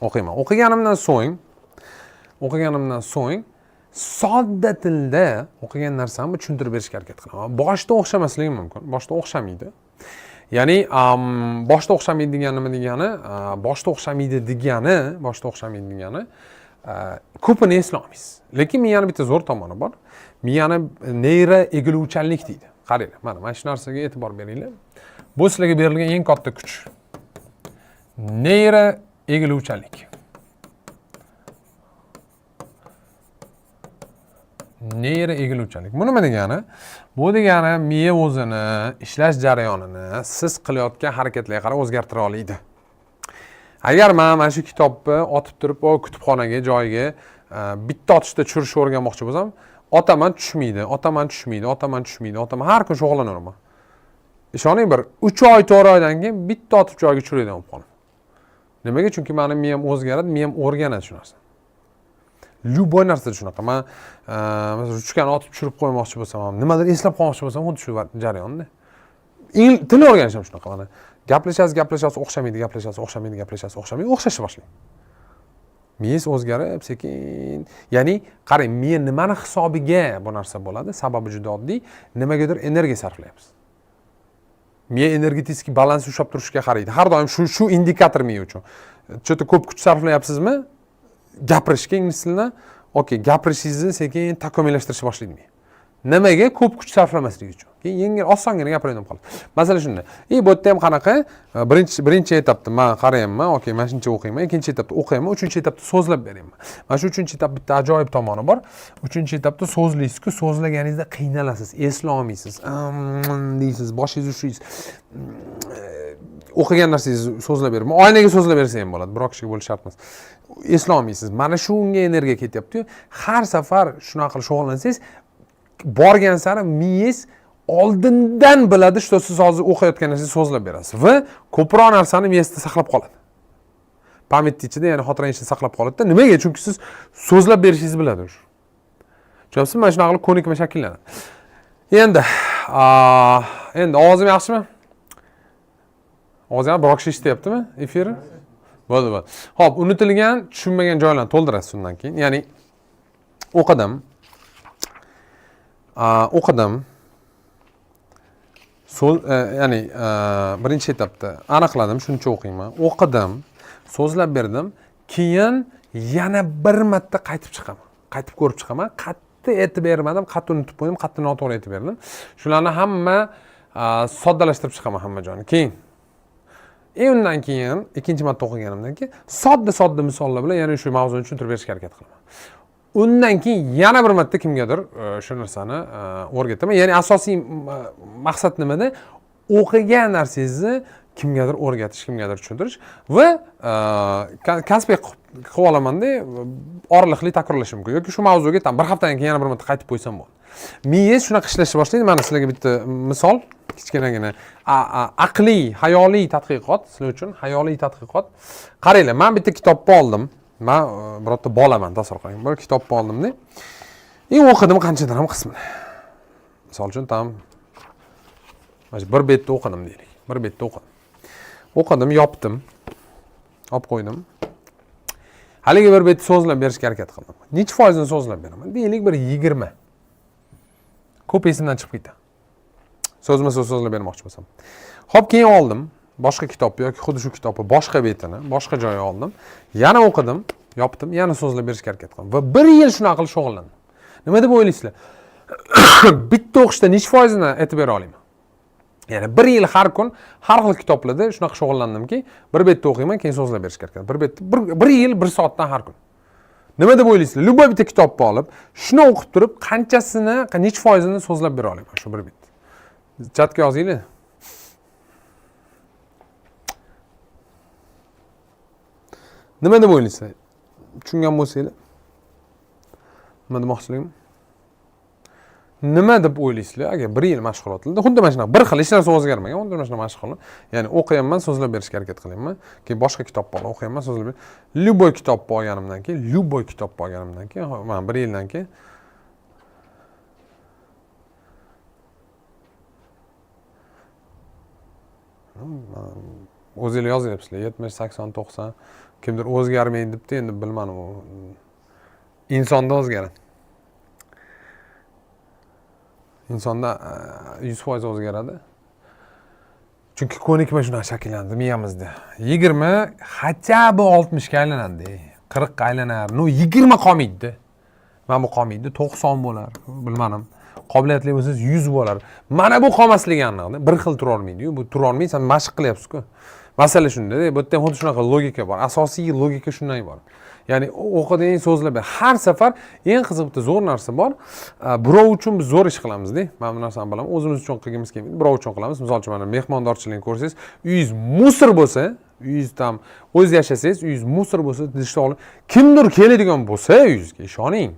O'qiyman. O'qiganimdan so'ng sodda tilda o'qigan narsamni tushuntirib berishga harakat qilaman. Boshda o'xshamasligi mumkin, boshda o'xshamaydi. Ya'ni boshda o'xshamaydi degani nima degani? Boshda o'xshamaydi degani, boshda o'xshamaydi degani ko'pini eslolmaysiz. Lekin miyani bitta zo'r tomoni bor. Miyani neyro egiluvchanlik deydi. Qaranglar, mana shu narsaga e'tibor beringlar. Bu sizlarga berilgan eng katta kuch. Neyro egiluvchanlik. Neyro egiluvchanlik. Bu nima degani? Bu degani miya o'zini ishlash jarayonini siz qilayotgan harakatlarga qarab o'zgartira oladi. Agar men mana shu kitobni otib turib, o kutubxonaga, joyiga bitta otishda tushirishni o'rganmoqchi bo'lsam, otaman tushmaydi, otaman tushmaydi, otaman tushmaydi, otaman har kun shug'ullanaveraman. Ishoning, bir 3 oy, 4 oydan keyin bitta otib joyiga tushiradigan bo'lib qolaman. Nimaga? Chunki meni miyam o'zgaradi, miyam o'rganadi shu narsani. Любой narsada shunaqa. Men masalan ruchkani otib tushirib qo'ymoqchi bo'lsam ham, nimadir eslab qolmoqchi bo'lsam, xuddi shu jarayonda. Til o'rganish ham shunaqa. Mana gaplashasiz, gaplashasiz, o'xshamaydi, gaplashasiz, o'xshamaydi, gaplashasiz, o'xshamaydi, o'xshashni boshlaydi. Miyangiz o'zgarib sekin, ya'ni qarang, miya nimani hisobiga bu narsa bo'ladi? Sababi juda oddiy. Nimagadir energiya sarflayapsiz. Miya energetik balans ushlab turishga qaraydi. Har doim shu indikator miya uchun. Cho'ta ko'p kuch sarflayapsizmi? Gapirishga ingliz tilida, okey, gapirishingizni sekin takomillashtirishni boshlaydi miya. Nimaga? Ko'p kuch sarflamaslik uchun. Keyin yengil, osongina gapiradigan bo'lib qoladi. Masalan shunda. Bu yerda ham qanaqa? Birinchi etapda men qarayapman, okey, mana shuncha o'qiyman, ikkinchi etapda o'qiyman, uchinchi etapda so'zlab beryapman. Mana shu uchinchi etap bitta ajoyib tomoni bor. Uchinchi etapda so'zlaysiz-ku, so'zlaganingizda qiynalasiz, eslolmaysiz, deysiz, boshingizni ushlaysiz. O'qigan narsangizni so'zlab berib, oynaga so'zlab bersa ham bo'ladi, biror kishiga bo'lishi shart emas. Eslolmaysiz. Mana shunga energiya ketyapti-yu. Har safar shunaqa qilib shug'ullansangiz, borgan sari miyangiz oldindan biladi, что siz hozir o'qiyotgan narsangizni so'zlab berasiz va ko'proq narsani miyasida saqlab qoladi. Pamyat ichida, ya'ni xotira ichida saqlab qoladida. Nimaga? Chunki siz so'zlab berishingizni biladi o'sha. Tushunyapsizmi? Mana shunaqa qilib ko'nikma shakllanadi. Endi ovozim yaxshimi? Ovozim ham biror kishi eshityaptimi efirni? Bo'ldi, bo'ldi. Xo'p, unutilgan, tushunmagan joylarni to'ldirasiz undan keyin. Ya'ni o'qidim. O'qidim. Ya'ni birinchi etapda aniqladim, shuncha o'qiyman. O'qidim, so'zlab berdim. Keyin yana bir marta qaytib chiqaman. Qaytib ko'rib chiqaman. Qattiq aytib bermadim, qattiq unutib qo'ydim, qattiq noto'g'ri aytib berdim. Shularni hamma soddalashtirib chiqaman hamma joyini. Keyin undan keyin ikkinchi marta o'qiganimdan keyin sodda-sodda misollar bilan yana shu mavzuni tushuntirib berishga harakat qilaman. Undan keyin yana bir marta kimgadir shu narsani o'rgataman. Ya'ni asosiy maqsad nimada? O'qigan narsangizni kimgadir o'rgatish, kimgadir tushuntirish va konspekt qilib olamanda oraliqli takrorlashim mumkin yoki shu mavzuga tam bir haftadan keyin yana bir marta qaytib qo'ysam bo'ladi. Miyangiz shunaqa ishlashni boshlaydi. Mana sizlarga bitta misol, kichkinagina aqliy, hayoliy tadqiqot, sizlar uchun hayoliy tadqiqot. Qaranglar, men bitta kitobni oldim. Men birorta bolaman, tasavvur qiling. Bir kitobni oldimda. O'qidim qanchadir ham qismini. Misol uchun tam mana shu bir betni o'qidim deylik. Bir betni o'qidim. O'qidim, yopdim. Olib qo'ydim. Haligi bir betni so'zlab berishga harakat qildim. Necha foizini so'zlab beraman? Deylik bir 20. Ko'p esimdan chiqib ketdi. So'zma-so'z so'zlab bermoqchi bo'lsam. Xo'p, keyin oldim boshqa kitobni yoki xuddi shu kitobni boshqa betini, boshqa joyga oldim. Yana o'qidim, yopdim, yana so'zlab berishga harakat qildim. Va bir yil shunaqa qilib shug'ullandim. Nima deb o'ylaysizlar? Bitta o'qishda necha foizini aytib bera olaman? Ya'ni bir yil har kun har xil kitoblarda shunaqa shug'ullandimki, bir betda o'qiyman, keyin so'zlab berishga harakat qildim. Bir betda bir yil bir soatdan har kun. Nima deb o'ylaysizlar? Любой bitta kitobni olib, shuni o'qib turib, qanchasini, necha foizini so'zlab bera olaman shu bir betda. Chatga yozinglar. Nima deb o'ylaysizlar? Tushungan bo'lsanglar. Nima demoqchiligim? Nima deb o'ylaysizlar? Agar bir yil mashg'ulotlarda xuddi mana shunaqa bir xil, hech narsa o'zgarmagan, xuddi mana shunaqa mashg'ulot, ya'ni o'qiyapman, so'zlab berishga harakat qilyapman, keyin boshqa kitobni olib o'qiyapman, so'zlab, любой kitobni olganimdan keyin, любой kitobni olganimdan keyin, mana bir yildan keyin o'zinglar yozyapsizlar, 70, 80, 90, kimdir o'zgarmaydi debdi, endi bilmadim, u insonda o'zgaradi. Insonda 100% o'zgaradi. Chunki ko'nikma shunaqa shakllandi miyamizda. 20 хотя бы 60 ga aylanadi, 40 ga aylanar. Но 20 qolmaydi. Mana bu qolmaydi, 90 bo'lar, bilmadim. Qobiliyatli bo'lsangiz 100 bo'lar. Mana bu qolmasligi aniq. Bir xil tura olmaydi-yu, bu tura olmaydi, sen mashq qilyapsiz-ku. Masala shunda, bu yerda ham xuddi shunaqa logika bor. Asosiy logika shundan iborat. Ya'ni o'qiding, so'zlab ber. Har safar eng qiziq bitta zo'r narsa bor. Birov uchun biz zo'r ish qilamizda. Men bu narsani bilaman. O'zimiz uchun qilgimiz kelmaydi, birov uchun qilamiz. Misol uchun, mana mehmondorchilikni ko'rsangiz, uyingiz musor bo'lsa, uyingiz tam o'zingiz yashasangiz, uyingiz musor bo'lsa, dishni olib, kimdir keladigan bo'lsa uyingizga, ishoning.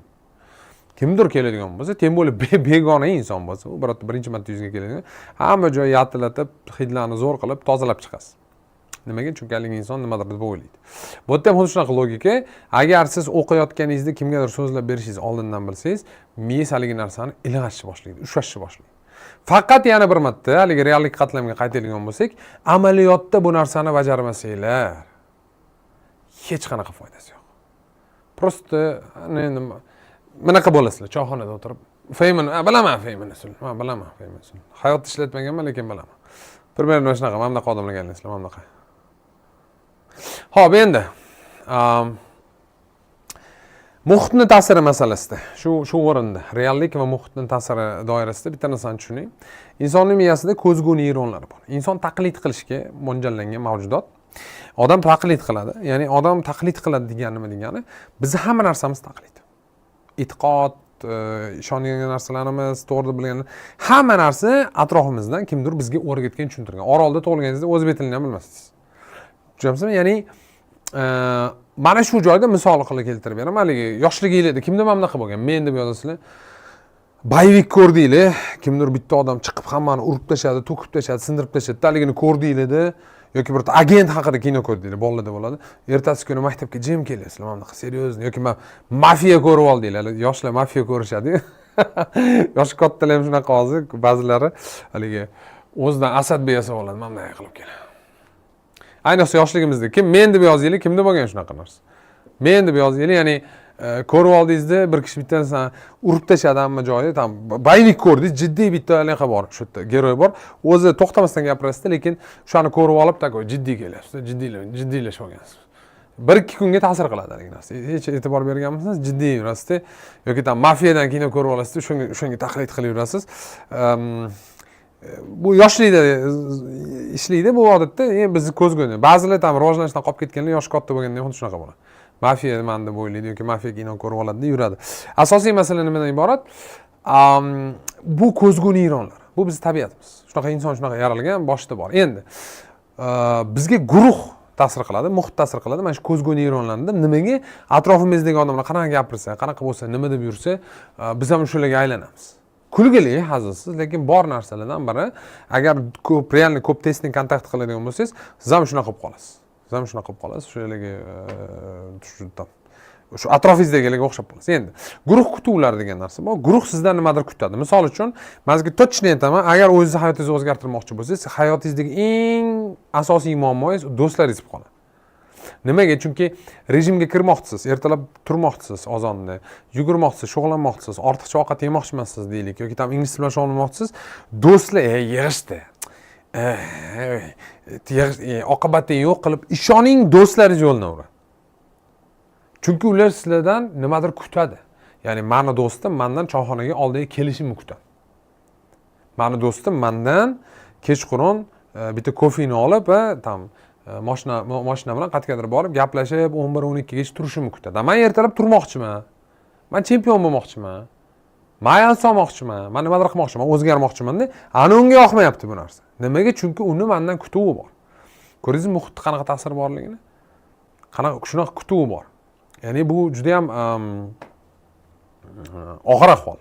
Kimdir keladigan bo'lsa, тем более begona inson bo'lsa, u birorta birinchi marta yuzga keladigan, hamma joy yaltiratib, hidlarni zo'r qilib tozalab chiqasiz. Nimaga? Chunki haligi inson nimadir deb o'ylaydi. Bu yerda ham xuddi shunaqa logika. Agar siz o'qiyotganingizda kimgadir so'zlab berishingiz oldindan bilsangiz, miyangiz haligi narsani ilg'ashni boshlaydi, ushlashni boshlaydi. Faqat yana bir marta haligi reallik qatlamga qaytadigan bo'lsak, amaliyotda bu narsani bajarmasanglar, hech qanaqa foydasi yo'q. Просто nima bunaqa bo'lasizlar, choyxonada o'tirib, Feynman, bilaman Feynman usulini, man bilaman Feynman usulini. Hayotda ishlatmaganman, lekin bilaman. Примерно shunaqa, mana bunaqa odamlarga aylansizlar, mana bunaqa. Xo'p, endi muhitni ta'siri masalasida, shu o'rinda reallik va muhitni ta'siri doirasida bitta narsani tushuning. Insonning miyasida ko'zgu neyronlar bor. Inson taqlid qilishga mo'ljallangan mavjudot. Odam taqlid qiladi. Ya'ni odam taqlid qiladi degani nima degani? Bizni hamma narsamiz taqlid. E'tiqod, ishongan narsalarimiz, to'g'ri deb bilgan hamma narsa atrofimizdan kimdir bizga o'rgatgan, tushuntirgan. Orolda tug'ilganingizda o'zbek tilini ham bilmasdingiz. Tushunyapsizmi? Ya'ni mana shu joyda misol qilib keltirib beraman. Haligi yoshliginglarda kimda mana bunaqa bo'lgan? Men deb yozasizlar. Боевик ko'rdinglar, kimdir bitta odam chiqib hammani urib tashladi, to'kib tashladi, sindirib tashladi, haligini ko'rdinglarda yoki bir agent haqida kino ko'rdinglar, bolalarda bo'ladi. Ertasi kuni maktabga jim kelasizlar, mana bunaqa серьезно, yoki mafiya ko'rib oldinglar, yoshlar mafiya ko'rishadi. Yoshi kattalar ham shunaqa hozir, ba'zilari haligi o'zidan asadbek yasab oladi, mana bunday qilib keladi. Ayniqsa yoshligimizda kim men deb yozinglar, kimda bo'lgan shunaqa narsa? Men deb yozinglar, ya'ni ko'rib oldingizda bir kishi bitta narsani urib tashladi hamma joyi, там боевик ko'rdingiz, jiddiy bitta anaqa bor, shu yerda герой bor, o'zi to'xtamasdan gapirasizda, lekin o'shani ko'rib olib такой jiddiy kelyapsiz, jiddiylashib olgansiz. Bir ikki kunga ta'sir qiladi haligi narsa. Hech e'tibor berganmisiz? Jiddiy yurasizda yoki там mafiyadan kino ko'rib olasizda, o'shanga taqlid qilib yurasiz. Bu yoshlikda ishlaydi bu odatda, bizni ko'zga ba'zilar tam rivojlanishdan qolib ketganlar, yoshi katta bo'lganda ham xuddi shunaqa bo'ladi. Mafiya man deb o'ylaydi yoki mafiya kino ko'rib oladida yuradi. Asosiy masala nimadan iborat? Bu ko'zgu neyronlar. Bu bizni tabiatimiz. Shunaqa inson shunaqa yaralgan, boshida bor. Endi bizga guruh ta'sir qiladi, muhit ta'sir qiladi. Mana shu ko'zgu neyronlarda nimaga atrofimizdagi odamlar qanaqa gapirsa, qanaqa bo'lsa, nima deb yursa, biz ham shularga aylanamiz. Kulgili, hazilsiz, lekin bor narsalardan biri, agar ko'p реально ko'p тесный kontakt qiladigan bo'lsangiz, siz ham shunaqa bo'lib qolasiz. Siz ham shunaqa bo'lib qolasiz, shu haligi shu atrofingizdagilarga o'xshab qolasiz. Endi guruh kutuvlar degan narsa bor. Guruh sizdan nimadir kutadi. Misol uchun, man sizga точно aytaman, agar o'zingizni hayotingizni o'zgartirmoqchi bo'lsangiz, hayotingizdagi eng asosiy muammoyingiz do'stlaringiz bo'lib qoladi. Nimaga? Chunki rejimga kirmoqchisiz, ertalab turmoqchisiz ozonda, yugurmoqchisiz, shug'ullanmoqchisiz, ortiqcha ovqat yemoqchi emassiz deylik, yoki там ingliz tili bilan shug'ullanmoqchisiz, do'stlar, yig'ishdi. Oqibatini yo'q qilib, ishoning, do'stlaringiz yo'ldan uradi. Chunki ular sizlardan nimadir kutadi. Ya'ni mani do'stim mendan choyxonaga oldiga kelishimni kutadi. Mani do'stim mendan kechqurun bitta kofeni olib, там mashina bilan qayergadir borib gaplashib 11 12 gacha turishimni kutadi. Man ertalab turmoqchiman. Man chempion bo'lmoqchiman. Man solmoqchiman. Man nimadir qilmoqchiman, o'zgarmoqchiman-da. Ana unga yoqmayapti bu narsa. Nimaga? Chunki uni mendan kutuvi bor. Ko'rdingizmi muhitda qanaqa ta'sir borligini? Qanaqa shunaqa kutuvi bor. Ya'ni bu juda ham og'ir ahvol.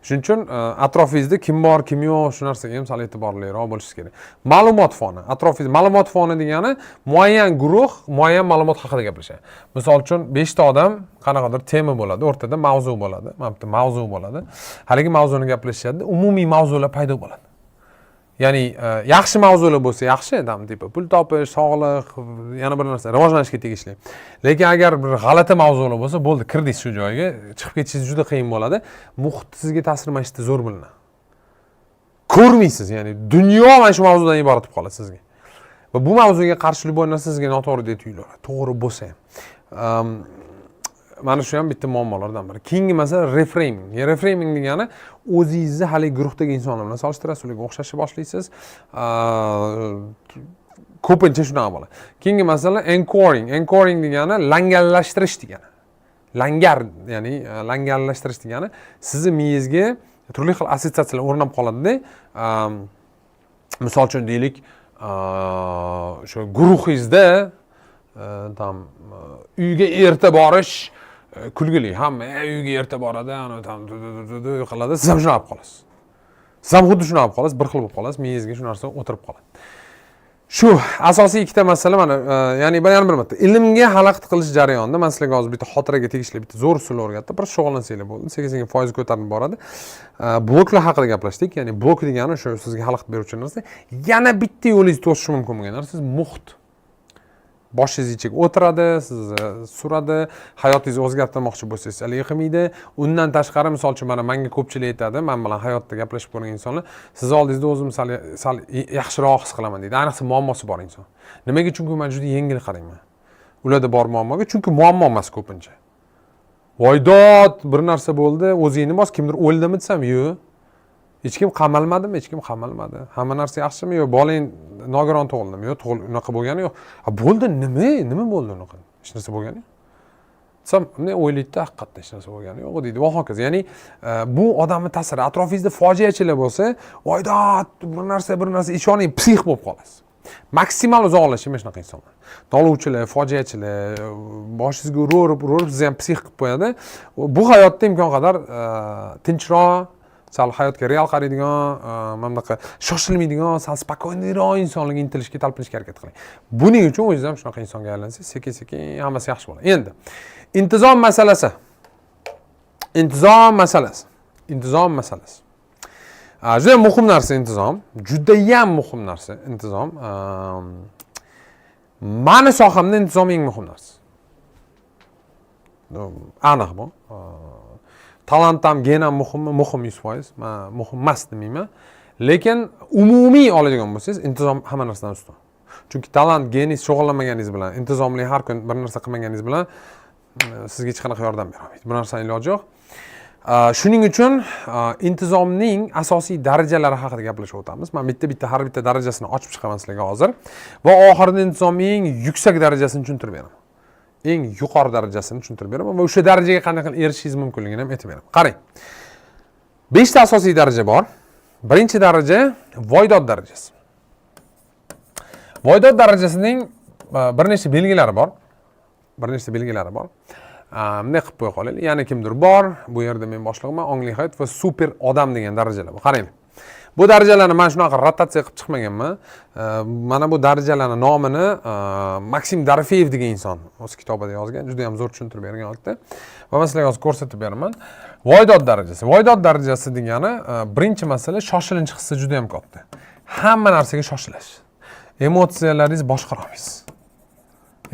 Shuning uchun atrofingizda kim bor, kim yo'q, shu narsaga ham sal e'tiborliroq bo'lishingiz kerak. Ma'lumot foni. Atrofingiz, ma'lumot foni degani muayyan guruh muayyan ma'lumot haqida gaplashadi. Misol uchun, beshta odam, qanaqadir tema bo'ladi, o'rtada mavzu bo'ladi, mana bitta mavzu bo'ladi, haligi mavzuni gaplashishadi, umumiy mavzular paydo bo'ladi. Ya'ni yaxshi mavzular bo'lsa yaxshi, там типа pul topish, sog'liq, yana bir narsa, rivojlanishga tegishli. Lekin agar bir g'alati mavzular bo'lsa, bo'ldi, kirdingiz shu joyga, chiqib ketishingiz juda qiyin bo'ladi. Muhit sizga ta'sir mana shu yerda zo'r bilinadi, ko'rmaysiz, ya'ni dunyo mana shu mavzudan iborat bo'lib qoladi sizga va bu mavzuga qarshi любой narsa sizga noto'g'ri deb tuyuladi, to'g'ri bo'lsa ham. Mana shu ham bitta muammolardan biri. Keyingi masala reframing. Reframing degani o'zingizni haligi guruhdagi insonlar bilan solishtirasiz, ularga o'xshashni boshlaysiz. Ko'pincha shunaqa bo'ladi. Keyingi masala anchoring. Anchoring degani langallashtirish degani, langar, ya'ni langallashtirish degani sizni miyangizga turli xil assotsiatsiyalar o'rnab qoladida. Misol uchun, deylik, o'sha guruhingizda там uyga erta borish kulgili, hamma uyga erta boradi, anavi там qiladi, siz ham shunaqa bo'lib qolasiz, siz ham xuddi shunaqa bo'lib qolasiz, bir xil bo'lib qolasiz, miyangizga shu narsa o'tirib qoladi. Shu asosiy ikkita masala mana. Ya'ni yana bir marta, ilmga xalaqit qilish jarayonida man sizlarga hozir bitta xotiraga tegishli bitta zo'r usul o'rgatdim, bir shug'ullansanglar bo'ldi, sekin sekin foiz ko'tarilib boradi. Bloklar haqida gaplashdik, ya'ni blok degani o'sha sizga xalaqit beruvchi narsa. Yana bitta yo'lingizni to'sishi mumkin bo'lgan narsa muhit boshingizni ichiga o'tiradi, sizni suradi, hayotingizni o'zgartirmoqchi bo'lsangiz, haligi qilmaydi. Undan tashqari, misol uchun, mana manga ko'pchilik aytadi, man bilan hayotda gaplashib ko'rgan insonlar, sizni oldingizda o'zim sal sal yaxshiroq his qilaman deydi, ayniqsa muammosi bor inson. Nimaga? Chunki man juda yengil qarayman ularda bor muammoga, chunki muammo emas ko'pincha. Voydod, bir narsa bo'ldi, o'zingni bos, kimdir o'ldimi desam, yo'q. Hech kim qamalmadimi? Hech kim qamalmadi. Hamma narsa yaxshimi? Yo'q. Bolang nogiron tug'ildimi? Yo'q, unaqa bo'lgani yo'q. Ha, bo'ldi, nima bo'ldi unaqa? Hech narsa bo'lgani yo'q desam, bunday o'ylaydida, haqiqatdan hech narsa bo'lgani yo'q deydi va hokazo. Ya'ni bu odamni ta'siri. Atrofingizda fojiachilar bo'lsa, voydod, bir narsa, bir narsa, ishoning, псих bo'lib qolasiz. Maksimal uzoqlashing mana shunaqa insonlar, noluvchilar, fojiachilar boshingizga uraverib uraverib sizni ham псих qilib qo'yadi. Bu hayotda imkon qadar tinchroq, sal hayotga real qaraydigan, mana bunaqa shoshilmaydigan, sal спокойный roq insonlarga intilishga, talpinishga harakat qiling. Buning uchun o'zingiz ham shunaqa insonga aylansangiz, sekin sekin hammasi yaxshi bo'ladi. Endi intizom masalasi, intizom masalasi, intizom masalasi. Judayam muhim narsa intizom, judayam muhim narsa intizom. Mani sohamda intizom eng muhim narsa, aniq bu. Talant ham, gen ham muhimmi? Muhim, 100%. Man muhim emas demayman, lekin umumiy oladigan bo'lsangiz, intizom hamma narsadan ustun. Chunki talant, geningiz, shug'ullanmaganingiz bilan, intizomli har kun bir narsa qilmaganingiz bilan sizga hech qanaqa yordam berolmaydi, bu narsani iloji yo'q. Shuning uchun intizomning asosiy darajalari haqida gaplashib o'tamiz. Man bitta bitta har bitta darajasini ochib chiqaman sizlarga hozir va oxirida intizomning eng yuksak darajasini tushuntirib beraman, eng yuqori darajasini tushuntirib beraman va o'sha darajaga qanday qilib erishishingiz mumkinligini ham aytib beraman. Qarang, beshta asosiy daraja bor. Birinchi daraja voydod darajasi. Voydod darajasining bir nechta belgilari bor, bir nechta belgilari bor. Bunday qilib qo'ya qolaylik: yana kimdir bor, bu yerda men boshlig'iman, ongli hayot va super odam degan darajalar bor. Qarang, bu darajalarni man shunaqa rotatsiya qilib chiqmaganman. Mana bu darajalarni nomini Maksim Dorofeyev degan inson o'z kitobida yozgan, juda yam zo'r tushuntirib bergan vaqtda va man sizlarga hozir ko'rsatib beraman. Voydod darajasi. Voydod darajasi degani birinchi masala, shoshilinch hissi juda yam katta, hamma narsaga shoshilash, emotsiyalaringizni boshqara olmaysiz,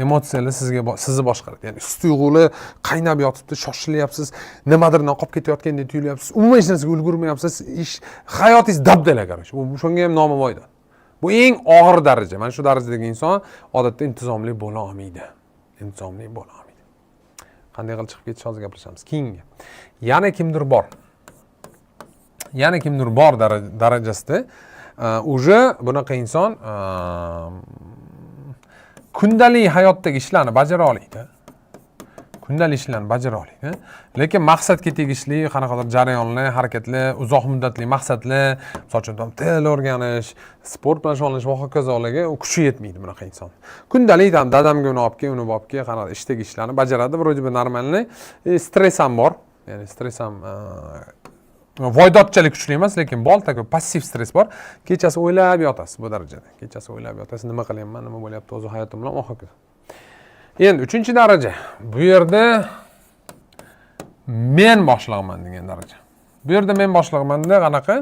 emotsiyalar sizga sizni boshqaradi, ya'ni his tuyg'ular qaynab yotibdi, shoshilyapsiz, nimadirdan qolib ketayotgandek tuyulyapsiz, umuman hech narsaga ulgurmayapsiz, ish, hayotingiz dabdala, короче. Shunga ham nomi voydod. Bu eng og'ir daraja. Mana shu darajadagi inson odatda intizomli bo'la olmaydi, intizomli bo'la olmaydi. Qanday qilib chiqib ketish, hozir gaplashamiz. Keyingi, yana kimdir bor, yana kimdir bor darajasida уже bunaqa inson kundalik hayotdagi ishlarni bajara oladi, kundalik ishlarni bajara oladi, lekin maqsadga tegishli qanaqadir jarayonlar, harakatlar, uzoq muddatli maqsadlar, misol uchun, там, til o'rganish, sport bilan shug'ullanish va hokazolarga u kuchi yetmaydi. Bunaqa inson kundalik там dadamga uni olib kel, uni olib kel, qanaqa ishdagi ishlarni bajaradi, вроде бы нормальный. Stress ham bor, ya'ni stress ham. Voydotchalik kuchli emas, lekin bor такой passiv stress bor. Kechasi o'ylab yotasiz bu darajada. Kechasi o'ylab yotasiz, nima qilyapman, nima bo'lyapti o'zi hayotim bilan, va hokazo. Endi uchinchi daraja. Bu yerda men boshlig'iman degan daraja. Bu yerda men boshlig'imanda qanaqa?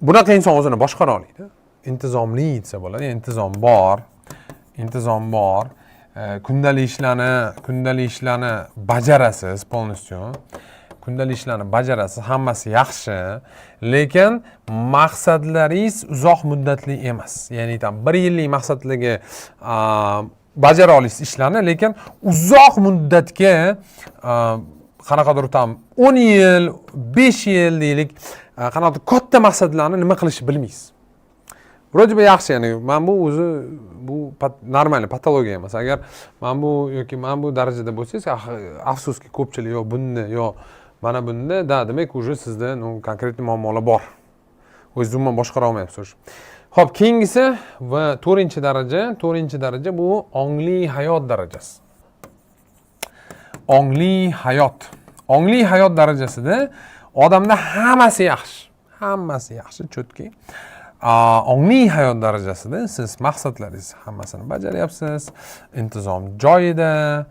Bunaqa inson o'zini boshqara oladi. Intizomli desa bo'ladi. Intizom bor. Intizom bor. Kundalik ishlarni bajarasiz полностью. Kundalik ishlarni bajarasiz, hammasi yaxshi, lekin maqsadlaringiz uzoq muddatli emas. Ya'ni там bir yillik maqsadlarga bajara olasiz ishlarni, lekin uzoq muddatga qanaqadir там 10 yil, 5 yil deylik, qanaqadir katta maqsadlarni nima qilishni bilmaysiz. Вроде бы yaxshi, ya'ni mana bu o'zi bu нормальный patologiya emas. Agar mana bu yoki mana bu darajada bo'lsangiz, afsuski, ko'pchilik yo bunda, yo mana bunda, да, demak, уже sizda, ну, конкретный muammolar bor. O'zingiz umuman boshqara olmayapsiz уже. Xo'p, keyingisi va to'rtinchi daraja, to'rtinchi daraja bu ongli hayot darajasi. Ongli hayot. Ongli hayot darajasida odamda hammasi yaxshi. Hammasi yaxshi, чётко. Ongli hayot darajasida siz maqsadlaringiz hammasini bajaryapsiz, intizom joyida,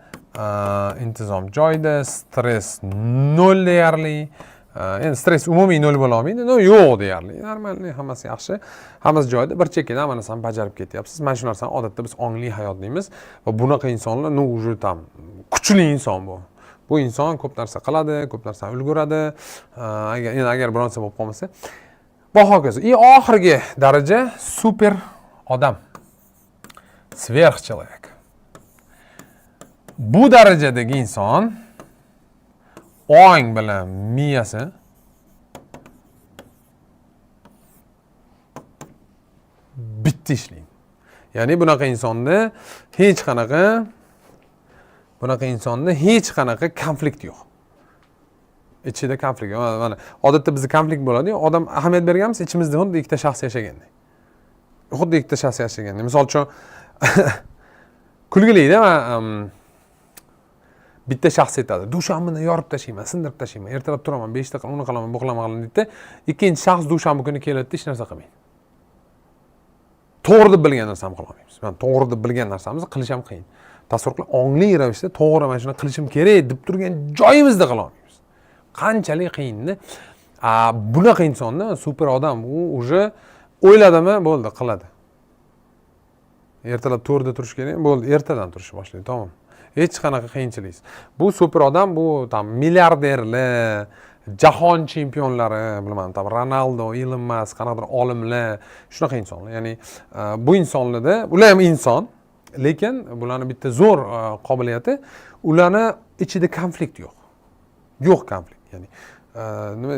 intizom joyida, stress nol deyarli. Endi stress umumiy nol bo'la olmaydi, но yo'q deyarli. Нормальный, hammasi yaxshi, hammasi joyida, bir chekkadan hamma narsani bajarib ketyapsiz. Mana shu narsani odatda biz ongli hayot deymiz va bunaqa insonlar, ну, уже там kuchli inson bu. Bu inson ko'p narsa qiladi, ko'p narsani ulguradi. Agar endi agar biron narsa bo'lib qolmasa. Va hokazo. И oxirgi daraja super odam. Сверхчеловек. Bu darajadagi inson ong bilan miyasi bitta ishlaydi. Ya'ni bunaqa insonda hech qanaqa konflikt yo'q. Ichida konflikt yo'q. Mana odatda bizda konflikt bo'ladi-yu, odam ahamiyat berganmiz, ichimizda xuddi ikkita shaxs yashagandek. Xuddi ikkita shaxs yashagandek. Misol uchun, kulgilida man bitta shaxs aytadi: "Dushanbani yorib tashlayman, sindirib tashlayman, ertalab turaman, 5 ta uni qilaman, bu qilaman" deydida. Ikkinchi shaxs dushanba kuni keladida, hech narsa qilmaydi. To'g'ri deb bilgan narsamni qila olmaymiz. Man to'g'ri deb bilgan narsamizni qilish ham qiyin. Tasavvur qiling, ongli ravishda to'g'ri mana shuni qilishim kerak deb turgan joyimizda qila olmaymiz. Qanchalik qiyinni. Bunaqa insonni super odam, u уже o'yladimi, bo'ldi, qiladi. Ertalab 4da turish kerak, bo'ldi, ertadan turishni boshlaydi, tamom. Hech qanaqa qiyinchiliksiz. Bu super odam, bu там milliarderlar, jahon chempionlari, bilmadim, там Ronaldo, Ilon Mask, qanaqadir olimlar, shunaqa insonlar. Ya'ni bu insonlarda, ular ham inson, lekin bularni bitta zo'r qobiliyati, ularni ichida konflikt yo'q. Yo'q konflikt. Ya'ni nima,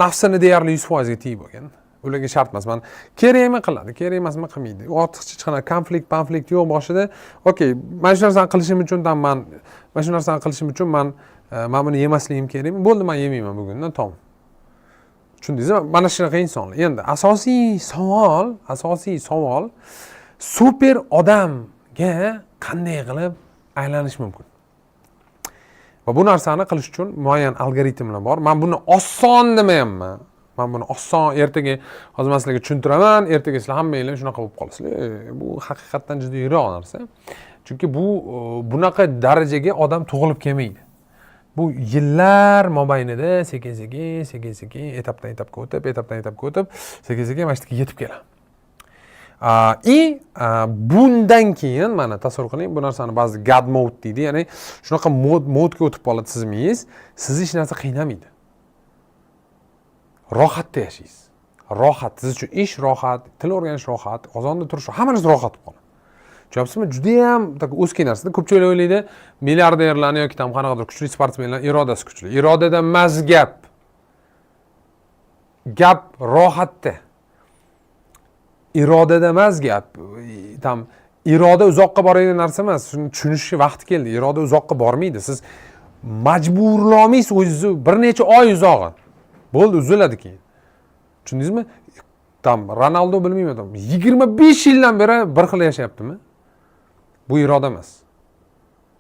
nafsini deyarli 100%ga tiyib bo'lgan. Ularga shart emas. Man kerakmi, qiladi, kerak emasmi, qilmaydi. Ortiqcha hech qanaqa konflikt, konflikt yo'q boshida. Okey, mana shu narsani qilishim uchun там man mana shu narsani qilishim uchun man mana buni yemasligim kerakmi? Bo'ldi, man yemayman bugundan, tamom. Tushundingizmi? Mana shunaqa insonlar. Endi asosiy savol super odamga qanday qilib aylanish mumkin? Va bu narsani qilish uchun muayyan algoritmlar bor. Man buni oson demayapman. Man buni oson, ertaga hozir man sizlarga tushuntiraman, ertaga sizlar hammanglar shunaqa bo'lib qolasizlar. Bu haqiqatdan juda yiroq narsa. Chunki bu bunaqa darajaga odam tug'ilib kelmaydi. Bu yillar mobaynida sekin sekin, sekin sekin etapdan etapga o'tib, etapdan etapga o'tib, sekin sekin mana shu yerga yetib keladi. И bundan keyin mana tasavvur qiling, bu narsani ba'zi god mode deydi, ya'ni shunaqa modga o'tib qoladi sizni miyangiz, sizni hech narsa qiynamaydi. Rohatda yashaysiz. Rohat, siz uchun ish rohat, til o'rganish rohat, ozonda turish, hamma narsa rohat bo'lib qoladi. Tushunyapsizmi? Judayam узкий narsada. Ko'pchilik o'ylaydi, milliarderlarni yoki там qanaqadir kuchli sportsmenlar irodasi kuchli. Irodada emas gap. Gap rohatda. Irodada emas gap. Там iroda uzoqqa boradigan narsa emas. Shuni tushunishga vaqti keldi. Iroda uzoqqa bormaydi. Siz majburlolmaysiz o'zingizni bir necha oy uzog'i. Bo'ldi, uziladi keyin. Tushundingizmi? Там Ronaldo, bilmayman, там 25 yildan beri bir xil yashayaptimi? Bu iroda emas.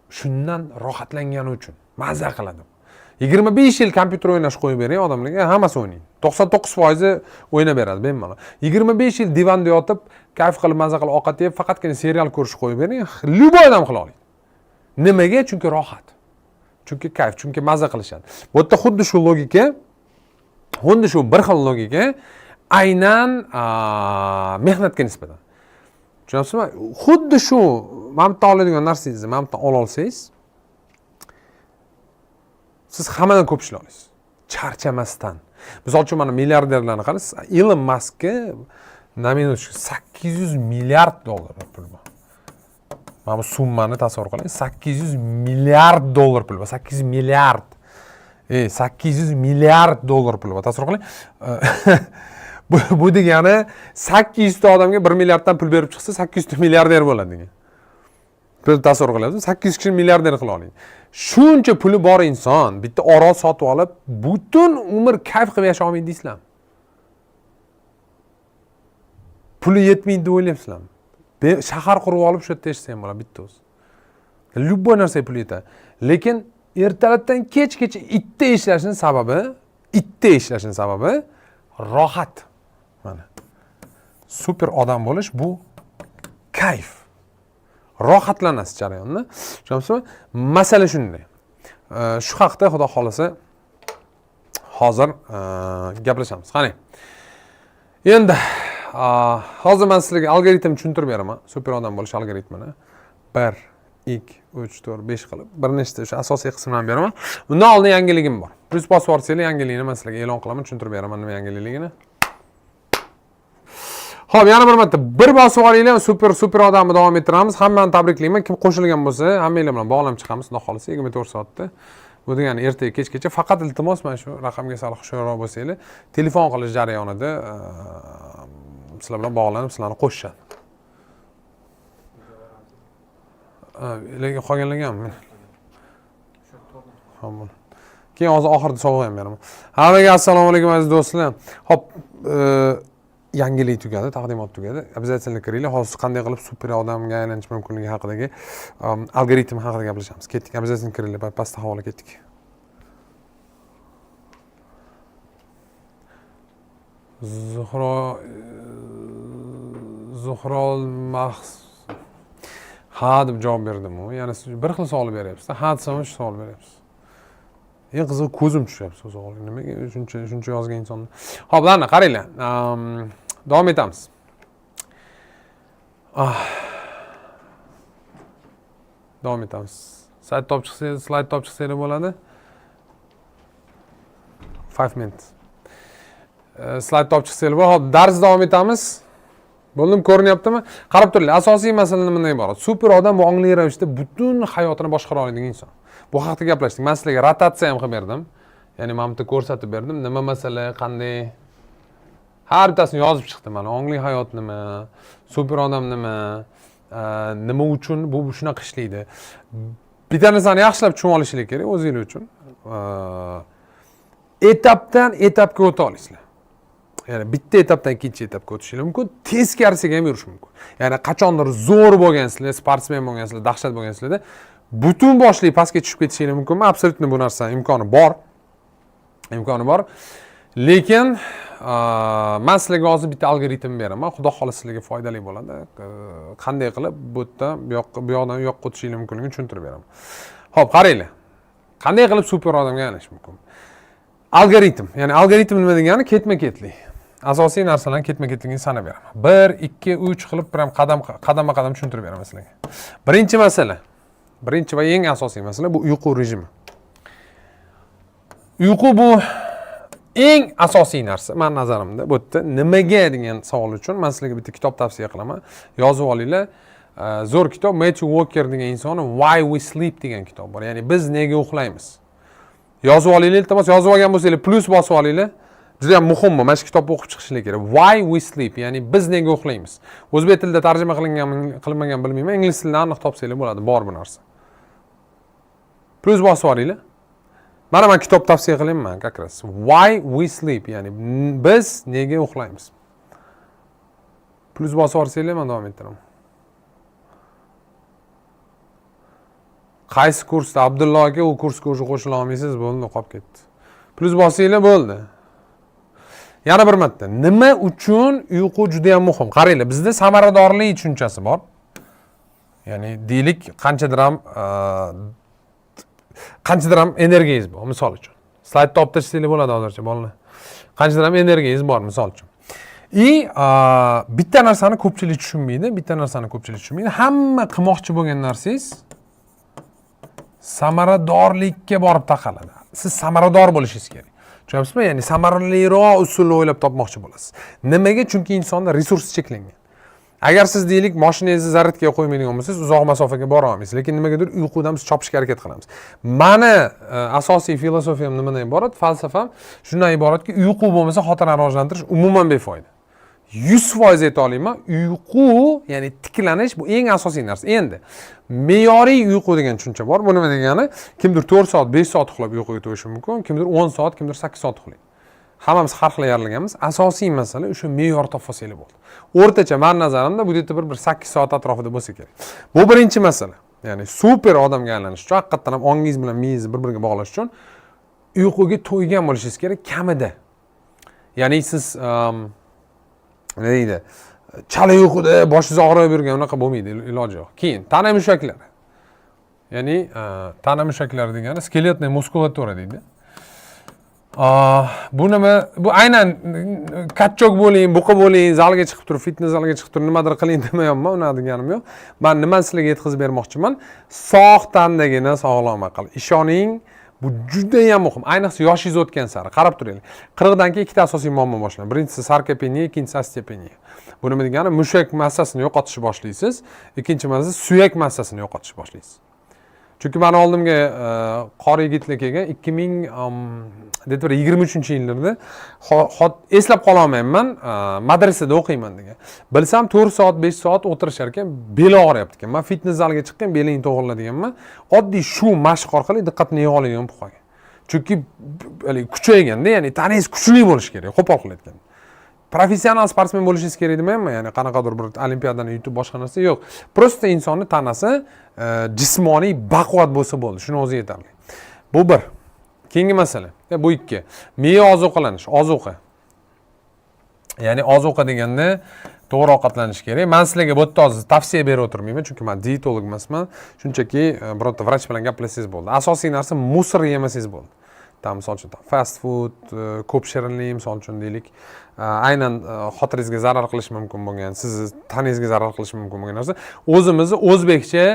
Shundan rohatlangani uchun maza qiladi. 25 yil kompyuter o'ynash qo'yib bering odamlarga, hammasi o'ynaydi. 99% o'ynab beradi bemalol. 25 yil divanda yotib, kayf qilib, maza qilib ovqat yeb, faqatgina serial ko'rish qo'yib bering, любой odam qila oladi. Nimaga? Chunki rohat. Chunki kayf, chunki maza qilishadi. Bu yerda xuddi shu logika, xuddi shu bir xil logika aynan mehnatga nisbatan. Tushunyapsizmi? Xuddi shu mana bu yerdan oladigan narsangizni mana bu yerdan ola olsangiz, siz hammadan ko'p ishlay olasiz. Charchamasdan. Misol uchun mana milliarderlarni qarang, Ilon Maskga на минуточку 800 milliard dollar pul bor. Mana bu summani tasavvur qiling. 800 milliard dollar pul bor. 800 milliard. 800 milliard dollar pul bor. Tasavvur qiling. Bu degani 800 ta odamga 1 milliarddan pul berib chiqsa, 800 ta milliarder bo'ladi degan. Pul tasavvur qilyapsiz? 800 kishi milliarder qila oladi. Shuncha puli bor inson bitta orol sotib olib, butun umr kayf qilib yasha olmaydi deysizlarmi? Puli yetmaydi deb o'ylayapsizlarmi? Shahar qurib olib shu yerda yashasa ham bo'ladi bitta o'zi. Любой narsaga pul yetadi. Lekin ertalabdan kechgacha itda ishlashning sababi, rohat. Mana. Super odam bo'lish bu kayf. Rohatlanasiz jarayonda. Tushunyapsizmi? Masala shunday. Shu haqda xudo xolasa hozir gaplashamiz. Qani. Endi hozir men sizlarga algoritm tushuntirib beraman. Super odam bo'lish algoritmini. 1, 2, 3, 4, 5 qilib bir nechta o'sha asosiy qismlarni beraman. Undan oldin yangiligim bor. Plyus bosib yuborsanglar yangilikni men sizlarga e'lon qilaman, tushuntirib beraman nima yangiligini. Xo'p, yana bir marta bir bosib yuboringlar, super odamni davom ettiramiz. Hammani tabriklayman. Kim qo'shilgan bo'lsa, hammanglar bilan bog'lanib chiqamiz, xudo xolasa 24 soatda. Bu degani ertaga kechgacha. Faqat iltimos mana shu raqamga sal hushyorroq bo'lsanglar, telefon qilish jarayonida sizlar bilan bog'lanib, sizlarni qo'shishadi. Lekin qolganlarga ham. Xo'p. Keyin hozir oxirida sovg'a ham beraman. Hammaga assalomu alaykum aziz do'stlar. Xo'p, yangilik tugadi, taqdimot tugadi. Обязательно kiringlar. Hozir qanday qilib super odamga aylanish mumkinligi haqidagi algoritm haqida gaplashamiz. Ketdik, обязательно kiringlar. Pastda havola ketdik. Zuhro Mahs ha deb javob berdim u. Yana siz bir xil savol beryapsiz. Ha desam shu savol beryapsiz. Eng qizig'i ko'zim tushyapti shu savolga. Nimaga shuncha yozgan insonni? Xo'p, ладно, qaranglar. Davom etamiz. Davom etamiz. Sayt topib chiqsangiz, slayd topib chiqsanglar bo'ladi. 5 minutes. Slayd topib chiqsanglar bo'ladi. Xo'p, dars davom etamiz. Bo'ldimi, ko'rinyaptimi? Qarab turinglar, asosiy masala nimadan iborat? Super odam bu ongli ravishda butun hayotini boshqara oladigan inson. Bu haqda gaplashdik. Men sizlarga rotatsiya ham qilib berdim. Ya'ni mana bu yerda ko'rsatib berdim, nima masala, qanday. Har bittasini yozib chiqdim mana. Ongli hayot nima, super odam nima, nima uchun bu shunaqa ishlaydi. Bitta narsani yaxshilab tushunib olishinglar kerak o'zingiz uchun. Etapdan etapga o'ta olasizlar. Ya'ni bitta etapdan ikkinchi etapga o'tishingiz mumkin, teskarisiga ham yurish mumkin. Ya'ni qachondir zo'r bo'lgansizlar, sportsmen bo'lgansizlar, dahshat bo'lgansizlarda butun boshli pastga tushib ketishingiz mumkinmi? Absolyutно bu narsa imkoni bor. Imkoni bor. Lekin men sizlarga hozir bitta algoritm beraman. Xudo xohlasa sizlarga foydali bo'ladi. Qanday qilib bu yerdan bu yoqqa, bu yoqdan u yoqqa o'tishingiz mumkinligini tushuntirib beraman. Xo'p, qaranglar. Qanday qilib super odamga aylanish mumkin? Algoritm, ya'ni algoritm nima degani? Ketma-ketlik. Asosiy narsalarni ketma-ketligini sanab beraman. 1, 2, 3 qilib prям qadamma-qadam tushuntirib beraman sizlarga. Birinchi masala, birinchi va eng asosiy masala bu uyqu rejimi. Uyqu bu eng asosiy narsa men nazarimda. Bu yerda nimaga degan savol uchun men sizlarga bitta kitob tavsiya qilaman. Yozib olinglar. Zo'r kitob, Matthew Walker degan insoni Why We Sleep degan kitob bor. Ya'ni biz nega uxlaymiz? Yozib olinglar, iltimos, yozib olgan bo'lsanglar plus bosib olinglar. Juda ham muhim bu. Mana shu kitobni o'qib chiqishinglar kerak. Why We Sleep, ya'ni biz nega uxlaymiz? O'zbek tilida tarjima qilinganmi, qilinmagan bilmayman. Ingliz tilida aniq topsanglar bo'ladi, bor bu narsa. Plus bosib olinglar. Mana men kitob tavsiya qilyapman как раз. Why We Sleep, ya'ni biz nega uxlaymiz? Plus bosib olsanglar men davom ettiraman. Qaysi kursda, Abdullo aka? U kursga уже qo'shila olmaysiz, bo'ldi, qolib ketdi. Plyus bosinglar, bo'ldi. Yana bir marta, nima uchun uyqu juda yam muhim? Qaranglar, bizda samaradorlik tushunchasi bor. Ya'ni deylik, qanchadir ham energiyangiz bor, misol uchun. Slaydni olib tashlanglar bo'ladi hozircha, bolalar. Qanchadir ham energiyangiz bor, misol uchun. И bitta narsani ko'pchilik tushunmaydi, bitta narsani ko'pchilik tushunmaydi. Hamma qilmoqchi bo'lgan narsangiz samaradorlikka borib taqaladi. Siz samarador bo'lishingiz kerak. Tushunyapsizmi? Ya'ni samaraliroq usulni o'ylab topmoqchi bo'lasiz. Nimaga? Chunki insonda resurs cheklangan. Agar siz, deylik, moshinangizni zaryadkaga qo'ymaydigan bo'lsangiz, uzoq masofaga bora olmaysiz. Lekin nimagadir uyqudan biz chopishga harakat qilamiz. Mani asosiy filosofiyam nimadan iborat? Falsafam shundan iboratki, uyqu bo'lmasa, xotirani rivojlantirish umuman befoyda. 100% ayta olaman, uyqu, ya'ni tiklanish, bu eng asosiy narsa. Endi me'yoriy uyqu degan tushuncha bor. Bu nima degani? Kimdir 4 soat, 5 soat uxlab uyquga to'yishi mumkin, kimdir 10 soat, kimdir 8 soat uxlaydi. Hammamiz har xil yaralganmiz. Asosiy masala, o'sha me'yor topib olsanglar bo'ldi. O'rtacha, mani nazarimda, bu yerda bir 8 soat atrofida bo'lsa kerak. Bu birinchi masala. Ya'ni super odamga aylanish uchun, haqiqatdan ham ongingiz bilan miyangizni bir biriga bog'lash uchun uyquga to'ygan bo'lishingiz kerak kamida. Ya'ni siz nima deydi, chala uyquda boshingiz og'rib yurgan, unaqa bo'lmaydi, iloji yo'q. Keyin tana mushaklari. Ya'ni tana mushaklari degani скелетная мускулатура deydi. Bu nima? Bu aynan качок bo'ling, buqa bo'ling, zalga chiqib turib, fitness zalga chiqib turib nimadir qiling demayapman, unaqa deganim yo'q. Man nimani sizlarga yetkazib bermoqchiman? Sog' tandagina sog'lom aql. Ishoning, bu judayam muhim. Ayniqsa yoshingiz o'tgan sari. Qarab turinglar. 40 dan keyin ikkita asosiy muammo boshlanadi. Birinchisi sarkopeniya, ikkinchisi osteopeniya. Bu nima degani? Mushak massasini yo'qotishni boshlaysiz. Ikkinchi masala, suyak massasini yo'qotishni boshlaysiz. Chunki mani oldimga qori yigitlar kelgan 2000 bir 23-yillarda, eslab qololmayman, madrasada o'qiyman degan. Bilsam, 4 soat, 5 soat o'tirishar ekan, beli og'riyapti ekan. Man fitness zalga chiqqan, belingni to'g'irla deganman. Oddiy shu mashq orqali diqqatini yig'a oladigan bo'lib qolgan. Chunki haligi kuchayganda, ya'ni tanangiz kuchli bo'lishi kerak, qo'pol qilib aytganda. Professional sportsmen bo'lishingiz kerak demayman, ya'ni qanaqadir bir olimpiadani yutib, boshqa narsa yo'q. Просто insonni tanasi jismoniy baquvvat bo'lsa bo'ldi, shuni o'zi yetarli. Bu bir. Keyingi masala, bu ikki. Miya ozuqalanish, ozuqa. Ya'ni ozuqa deganda to'g'ri ovqatlanish kerak. Man sizlarga bu yerda hozir tavsiya berib o'tirmayman, chunki man diyetolog emasman. Shunchaki birorta vrach bilan gaplashsangiz bo'ldi. Asosiy narsa, мусор yemasangiz bo'ldi. Там, misol uchun, fast food, ko'p shirinlik, misol uchun, deylik, aynan xotirangizga zarar qilishi mumkin bo'lgan, sizni tanangizga zarar qilishi mumkin bo'lgan narsa. O'zimizni o'zbekcha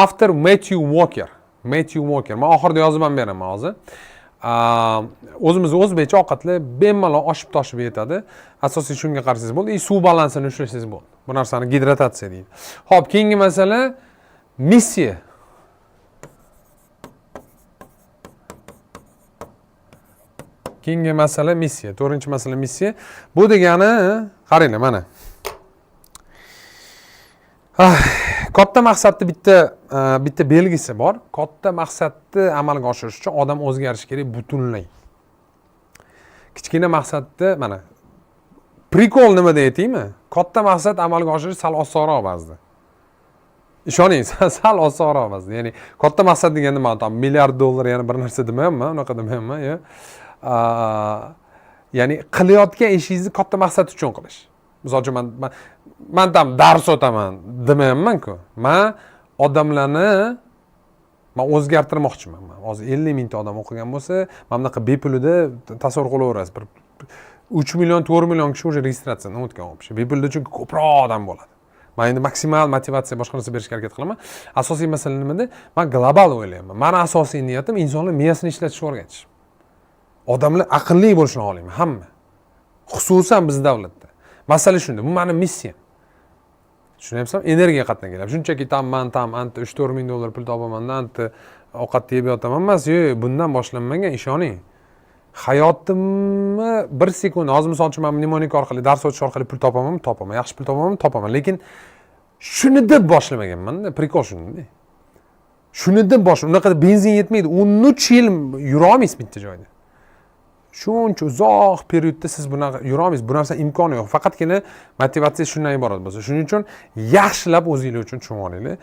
avtor Matthew Walker. Matthew Walker. Man oxirida yozib ham beraman hozir. O'zimizni o'zbekcha ovqatlar bemalol oshib toshib yetadi. Asosiy shunga qarasangiz bo'ldi. И suv balansini ushlasangiz bo'ldi. Bu narsani gidratatsiya deydi. Xo'p, keyingi masala, missiya. Keyingi masala missiya. To'rtinchi masala missiya. Bu degani, qaranglar mana. Katta maqsadni bitta belgisi bor. Katta maqsadni amalga oshirish uchun odam o'zgarishi kerak butunlay. Kichkina maqsadni, mana, прикол nimada aytaymi? Katta maqsad amalga oshirish sal osonroq ba'zida. Ishoning, sal osonroq ba'zida. Ya'ni katta maqsad deganda man tam milliard dollar, yana bir narsa demayapman, unaqa demayapman, yo. Ya'ni qilayotgan ishingizni katta maqsad uchun qilish. Misol uchun, man tam dars o'taman demayapman-ku. Man odamlarni man o'zgartirmoqchiman. Man hozir 50 mingta odam o'qigan bo'lsa, mana bunaqa bepulida tasavvur qilaverasiz. Bir 3 million, 4 million kishi уже registratsiyadan o'tgan вообще. Bepulda chunki ko'proq odam bo'ladi. Man endi maksimal motivatsiya, boshqa narsa berishga harakat qilaman. Asosiy masala nimada? Man global o'ylayman. Mani asosiy niyatim insonlar miyasini ishlatishni o'rgatish. Odamlar aqlli bo'lishini xohlayman, hamma. Xususan biz davlatda. Masala shunda. Bu mani missiyam. Tushunyapsizmi? Energiya qayerdan kelyapti? Shunchaki tam man tam anta 3-4 ming dollar pul topaman-da, anta ovqat yeb yotaman emas. Yo'q, bundan boshlanmagan, ishoning. Hayotimni bir sekund, hozir misol uchun man mnemonik orqali, dars o'tish orqali pul topamanmi? Topaman. Yaxshi pul topamanmi? Topaman. Lekin shuni deb boshlamaganman-da, прикол shunda. Shuni deb bosh, unaqa benzin yetmaydi. 13 yil yura olmaysiz bitta joyda. Shuncha uzoq periodda siz bunaqa yurolmaysiz, bu narsa imkoni yo'q. Faqatgina motivatsiya shundan iborat bo'lsa. Shuning uchun yaxshilab o'zinglar uchun tushunib olinglar.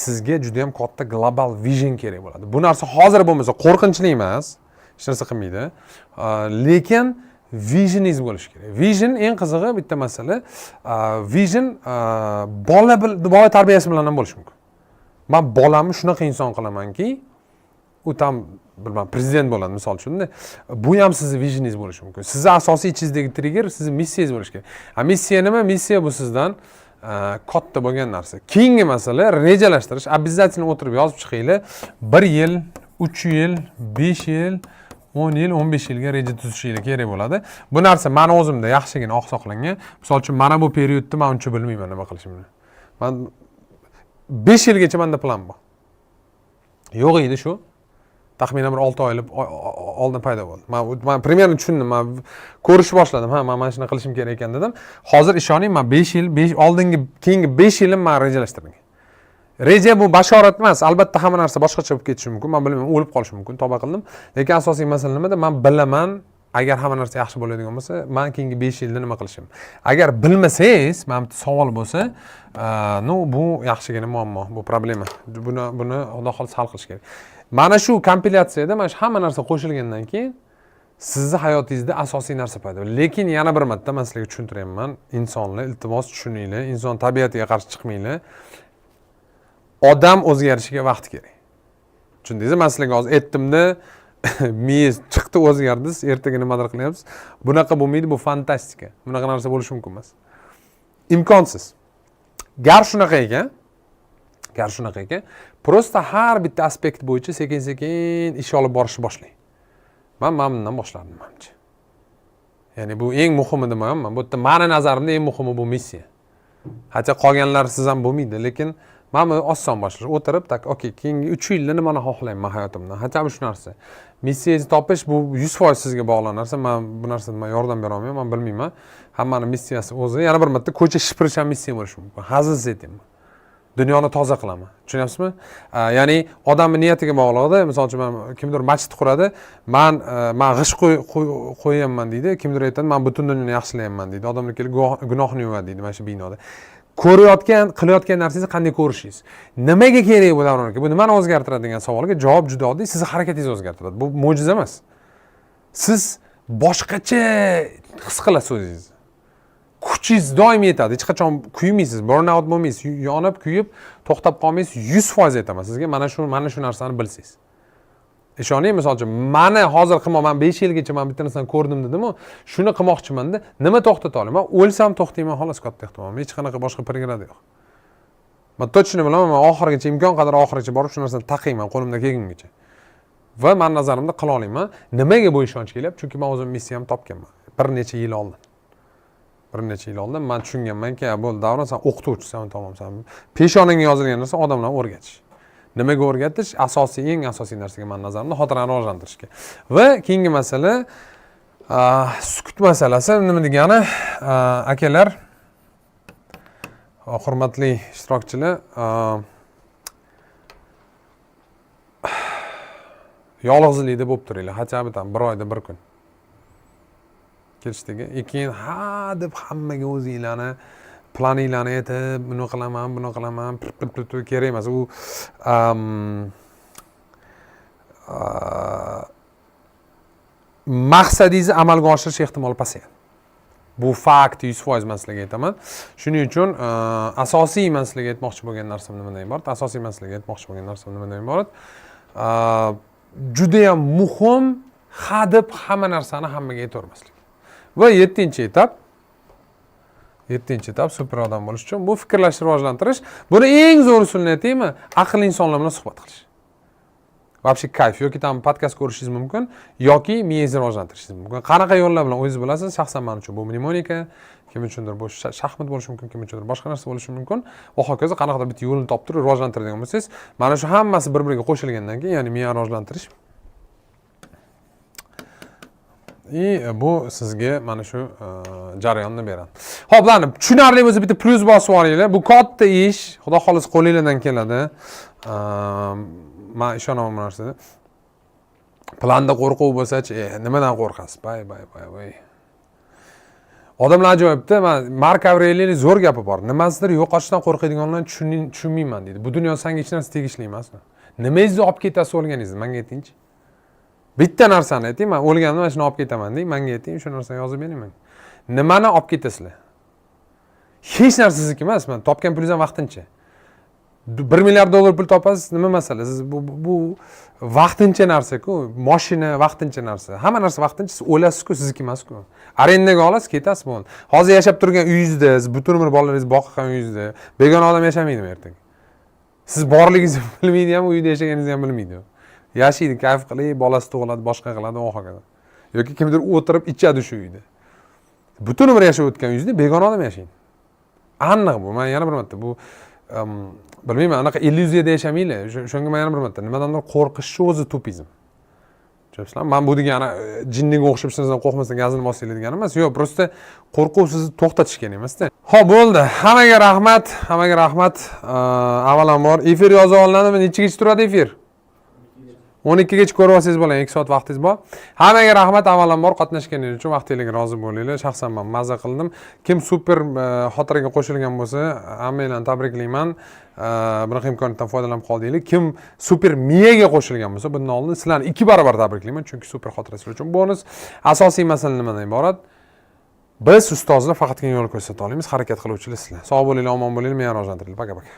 Sizga juda ham katta global vision kerak bo'ladi. Bu narsa hozir bo'lmasa qo'rqinchli emas, hech narsa qilmaydi. Lekin visioningiz bo'lishi kerak. Vision eng qizig'i bitta masala. Vision bola tarbiyasi bilan ham bo'lishi mumkin. Man bolamni shunaqa inson qilamanki, u там, bilmadim, prezident bo'ladi, misol uchun. Bu ham sizni visioningiz bo'lishi mumkin. Sizni asosiy ichingizdagi trigger sizni missiyangiz bo'lishi kerak. A missiya nima? Missiya bu sizdan katta bo'lgan narsa. Keyingi masala rejalashtirish. Обязательно o'tirib yozib chiqinglar. 1 yil, 3 yil, 5 yil, 10 yil, 15 yilga reja tuzishinglar kerak bo'ladi. Bu narsa mani o'zimda yaxshigina oqsoqlangan. Misol uchun, mana bu periodda man uncha bilmayman nima qilishimni. Man 5 yilgacha menda plan bor. Yo'q edi shu. Taxminan bir 6 oylik oldin paydo bo'ldi. Man примерно tushundim, man ko'rishni boshladim. Ha, man mana shuni qilishim kerak ekan dedim. Hozir ishoning, man 5 yil, 5 oldingi, keyingi 5 yilim man rejalashtirgan. Reja bu bashorat emas. Albatta hamma narsa boshqacha bo'lib ketishi mumkin. Man bilmayman, o'lib qolishim mumkin, tavba qildim. Lekin asosiy masala nimada? Man bilaman, agar hamma narsa yaxshi bo'ladigan bo'lsa, man keyingi 5 yilda nima qilishim. Agar bilmasangiz, mana bitta savol bo'lsa, ну, bu yaxshigina muammo, bu problema. Buni Xudo xohlasa hal qilish kerak. Mana shu kompilyatsiyada mana shu hamma narsa qo'shilgandan keyin sizni hayotingizda asosiy narsa paydo bo'ladi. Lekin yana bir marta man sizlarga tushuntiryapman. Insonlar, iltimos, tushuninglar, inson tabiatiga qarshi chiqmanglar. Odam o'zgarishiga vaqt kerak. Tushundingizmi? Man sizlarga hozir aytdimda, miyangiz chiqdi, o'zgardi, siz ertaga nimadir qilyapsiz. Bunaqa bo'lmaydi, bu fantastika. Bunaqa narsa bo'lishi mumkin emas. Imkonsiz. Gar shunaqa ekan, просто har bitta aspekt bo'yicha sekin-sekin ish olib borishni boshlang. Man mana bundan boshlardim manimcha. Ya'ni bu eng muhimi demayapman. Bu yerda mani nazarimda eng muhimi bu missiya. Hatto qolganlarsiz ham bo'lmaydi, lekin mana bu oson boshlash. O'tirib, так, okey, keyingi 3 yilda nimani xohlayman hayotimdan? Хотя бы shu narsa. Missiyangizni topish bu 100% sizga bog'liq narsa. Man bu narsada man yordam bera olmayman, man bilmayman. Hammani missiyasi o'zi. Yana bir marta ko'cha shipirish ham missiya bo'lishi mumkin. Hazilsiz aytyapman. Dunyoni toza qilaman. Tushunyapsizmi? Ya'ni odamni niyatiga bog'liqda. Misol uchun, man kimdir masjid quradi, man g'isht qo'yyapman deydi, kimdir aytadi, man butun dunyoni yaxshilayapman deydi. Odamlar kelib gunohni yuvadi deydi mana shu binoda. Ko'rayotgan, qilayotgan narsangizni qanday ko'rishingiz. Nimaga kerak bu, Davron aka? Bu nimani o'zgartiradi degan savolga javob juda oddiy. Sizni harakatingizni o'zgartiradi. Bu mo'jiza emas. Siz boshqacha his qilasiz o'zingizni. Kuchingiz doim yetadi, hech qachon kuymaysiz, burn out bo'lmaysiz, yonib, kuyib, to'xtab qolmaysiz, 100% aytaman sizga, mana shu narsani bilsangiz. Ishoning, misol uchun, mani hozir qilmoqman, 5 yilgacha man bitta narsani ko'rdim dedimu, shuni qilmoqchimanda, nima to'xtata olaman? O'lsam to'xtayman, xolos, katta ehtimol. Hech qanaqa boshqa преграда yo'q. Man точно bilaman, man oxirigacha, imkon qadar oxirigacha borib shu narsani taqiyman qo'limdan kelgungacha. Va mani nazarimda qila olaman. Nimaga bu ishonch kelyapti? Chunki man o'zim missiyamni topganman. Bir necha yil oldin. Bir necha yil oldin man tushunganmanki, bo'ldi, Davron, sen o'qituvchisan, tamom, san peshonangga yozilgan narsa odamlarni o'rgatish. Nimaga o'rgatish? Asosiy, eng asosiy narsaga mani nazarimda xotirani rivojlantirishga. Va keyingi masala sukut masalasi nima degani? Akalar, hurmatli ishtirokchilar, yolg'izlikda bo'lib turinglar, хотя бы там bir oyda bir kun. Kelishdiki? И keyin ha deb hammaga o'zinglarni planinglarni aytib, buni qilaman, buni qilaman, pir, pir, pir, pir, kerak emas. U maqsadingizni amalga oshirish ehtimoli pasayadi. Bu fakt, 100% man sizlarga aytaman. Shuning uchun asosiy man sizlarga aytmoqchi bo'lgan narsam nimadan iborat? Asosiy man sizlarga aytmoqchi bo'lgan narsam nimadan iborat? Judayam muhim ha deb hamma narsani hammaga aytavermaslik. Va yettinchi etap, yettinchi etap super odam bo'lish uchun bu fikrlashni rivojlantirish. Buni eng zo'r usulini aytaymi? Aqlli insonlar bilan suhbat qilish. Вообще kayf, yoki там podkast ko'rishingiz mumkin, yoki miyangizni rivojlantirishingiz mumkin. Qanaqa yo'llar bilan o'zingiz bilasiz. Shaxsan man uchun bu mnemonika, kim uchundir bu shaxmat bo'lishi mumkin, kim uchundir boshqa narsa bo'lishi mumkin va hokazo. Qanaqadir bitta yo'lini topib turib rivojlantiradigan bo'lsangiz, mana shu hammasi bir biriga qo'shilgandan keyin, ya'ni miyani rivojlantirish и bu sizga mana shu jarayonni beradi. Xo'p, ладно, tushunarli bo'lsa bitta plyus bosib olinglar. Bu katta ish, Xudo xohlasa qo'linglardan keladi. Man ishonaman bu narsaga. Planda qo'rquv bo'lsachi, nimadan qo'rqasiz? Bay bay bay bay, odamlar ajoyibda. Man, Mark Avreliyni zo'r gapi bor: "Nimasidir yo'qotishdan qo'rqadiganlarni tushunmayman", deydi. Bu dunyo sanga hech narsa tegishli emasmi? Nimangizni olib ketasiz o'lganingizda, manga aytingchi. Bitta narsani ayting, man o'lganimda mana shuni olib ketaman deng, manga ayting, shu narsani yozib bering manga. Nimani olib ketasizlar? Hech narsa sizniki emas. Man topgan pulingiz ham vaqtincha. 1 milliard dollar pul topasiz, nima masala? Siz bu vaqtincha narsa-ku. Moshina vaqtincha narsa, hamma narsa vaqtincha. Siz o'lasizku, sizniki emasku. Arendaga olasiz, ketasiz, bo'ldi. Hozir yashab turgan uyingizda, siz butun umr bolalaringizni boqgan uyingizda begona odam yashamaydimi ertaga? Siz borligingizni bilmaydi ham, uyda yashaganingizni ham bilmaydi. Yashaydi kayf qilib, bolasi tug'iladi, boshqa qiladi va hokazo. Yoki kimdir o'tirib ichadi shu uyda. Butun umr yashab o'tgan uyingizda begona odam yashaydi, aniq bu. Man yana bir marta bu bilmayman, anaqa illyuziyada yashamanglar. O'shanga man yana bir marta, nimadandir qo'rqishni o'zi тупизм, tushunyapsizlarmi? Man bu degani jinniga o'xshab hech narsadan qo'rqmasdan gazini bosinglar degani emas, yo'q. Просто qo'rquv sizni to'xtatish kerak emasda. Ho'p, bo'ldi, hammaga rahmat, hammaga rahmat. Avvalambor, efir yozib olinadimi? Nechagacha turadi efir? 12gacha ko'rib olsangiz bo'ladi, 2 soat vaqtingiz bor. Hammaga rahmat avvalambor qatnashganingiz uchun, vaqtinglarga rozi bo'linglar. Shaxsan man maza qildim. Kim super xotiraga qo'shilgan bo'lsa, hammanglarni tabriklayman. Bunaqa imkoniyatdan foydalanib qoldinglar. Kim super miyaga qo'shilgan bo'lsa, bundan oldin sizlarni ikki barobar tabriklayman, chunki super xotira sizlar uchun bonus. Asosiy masala nimadan iborat? Biz, ustozlar, faqatgina yo'l ko'rsata olamiz, harakat qiluvchilar sizlar. Sog' bo'linglar, omon bo'linglar, meni rivojlantiringlar. Пока, пока.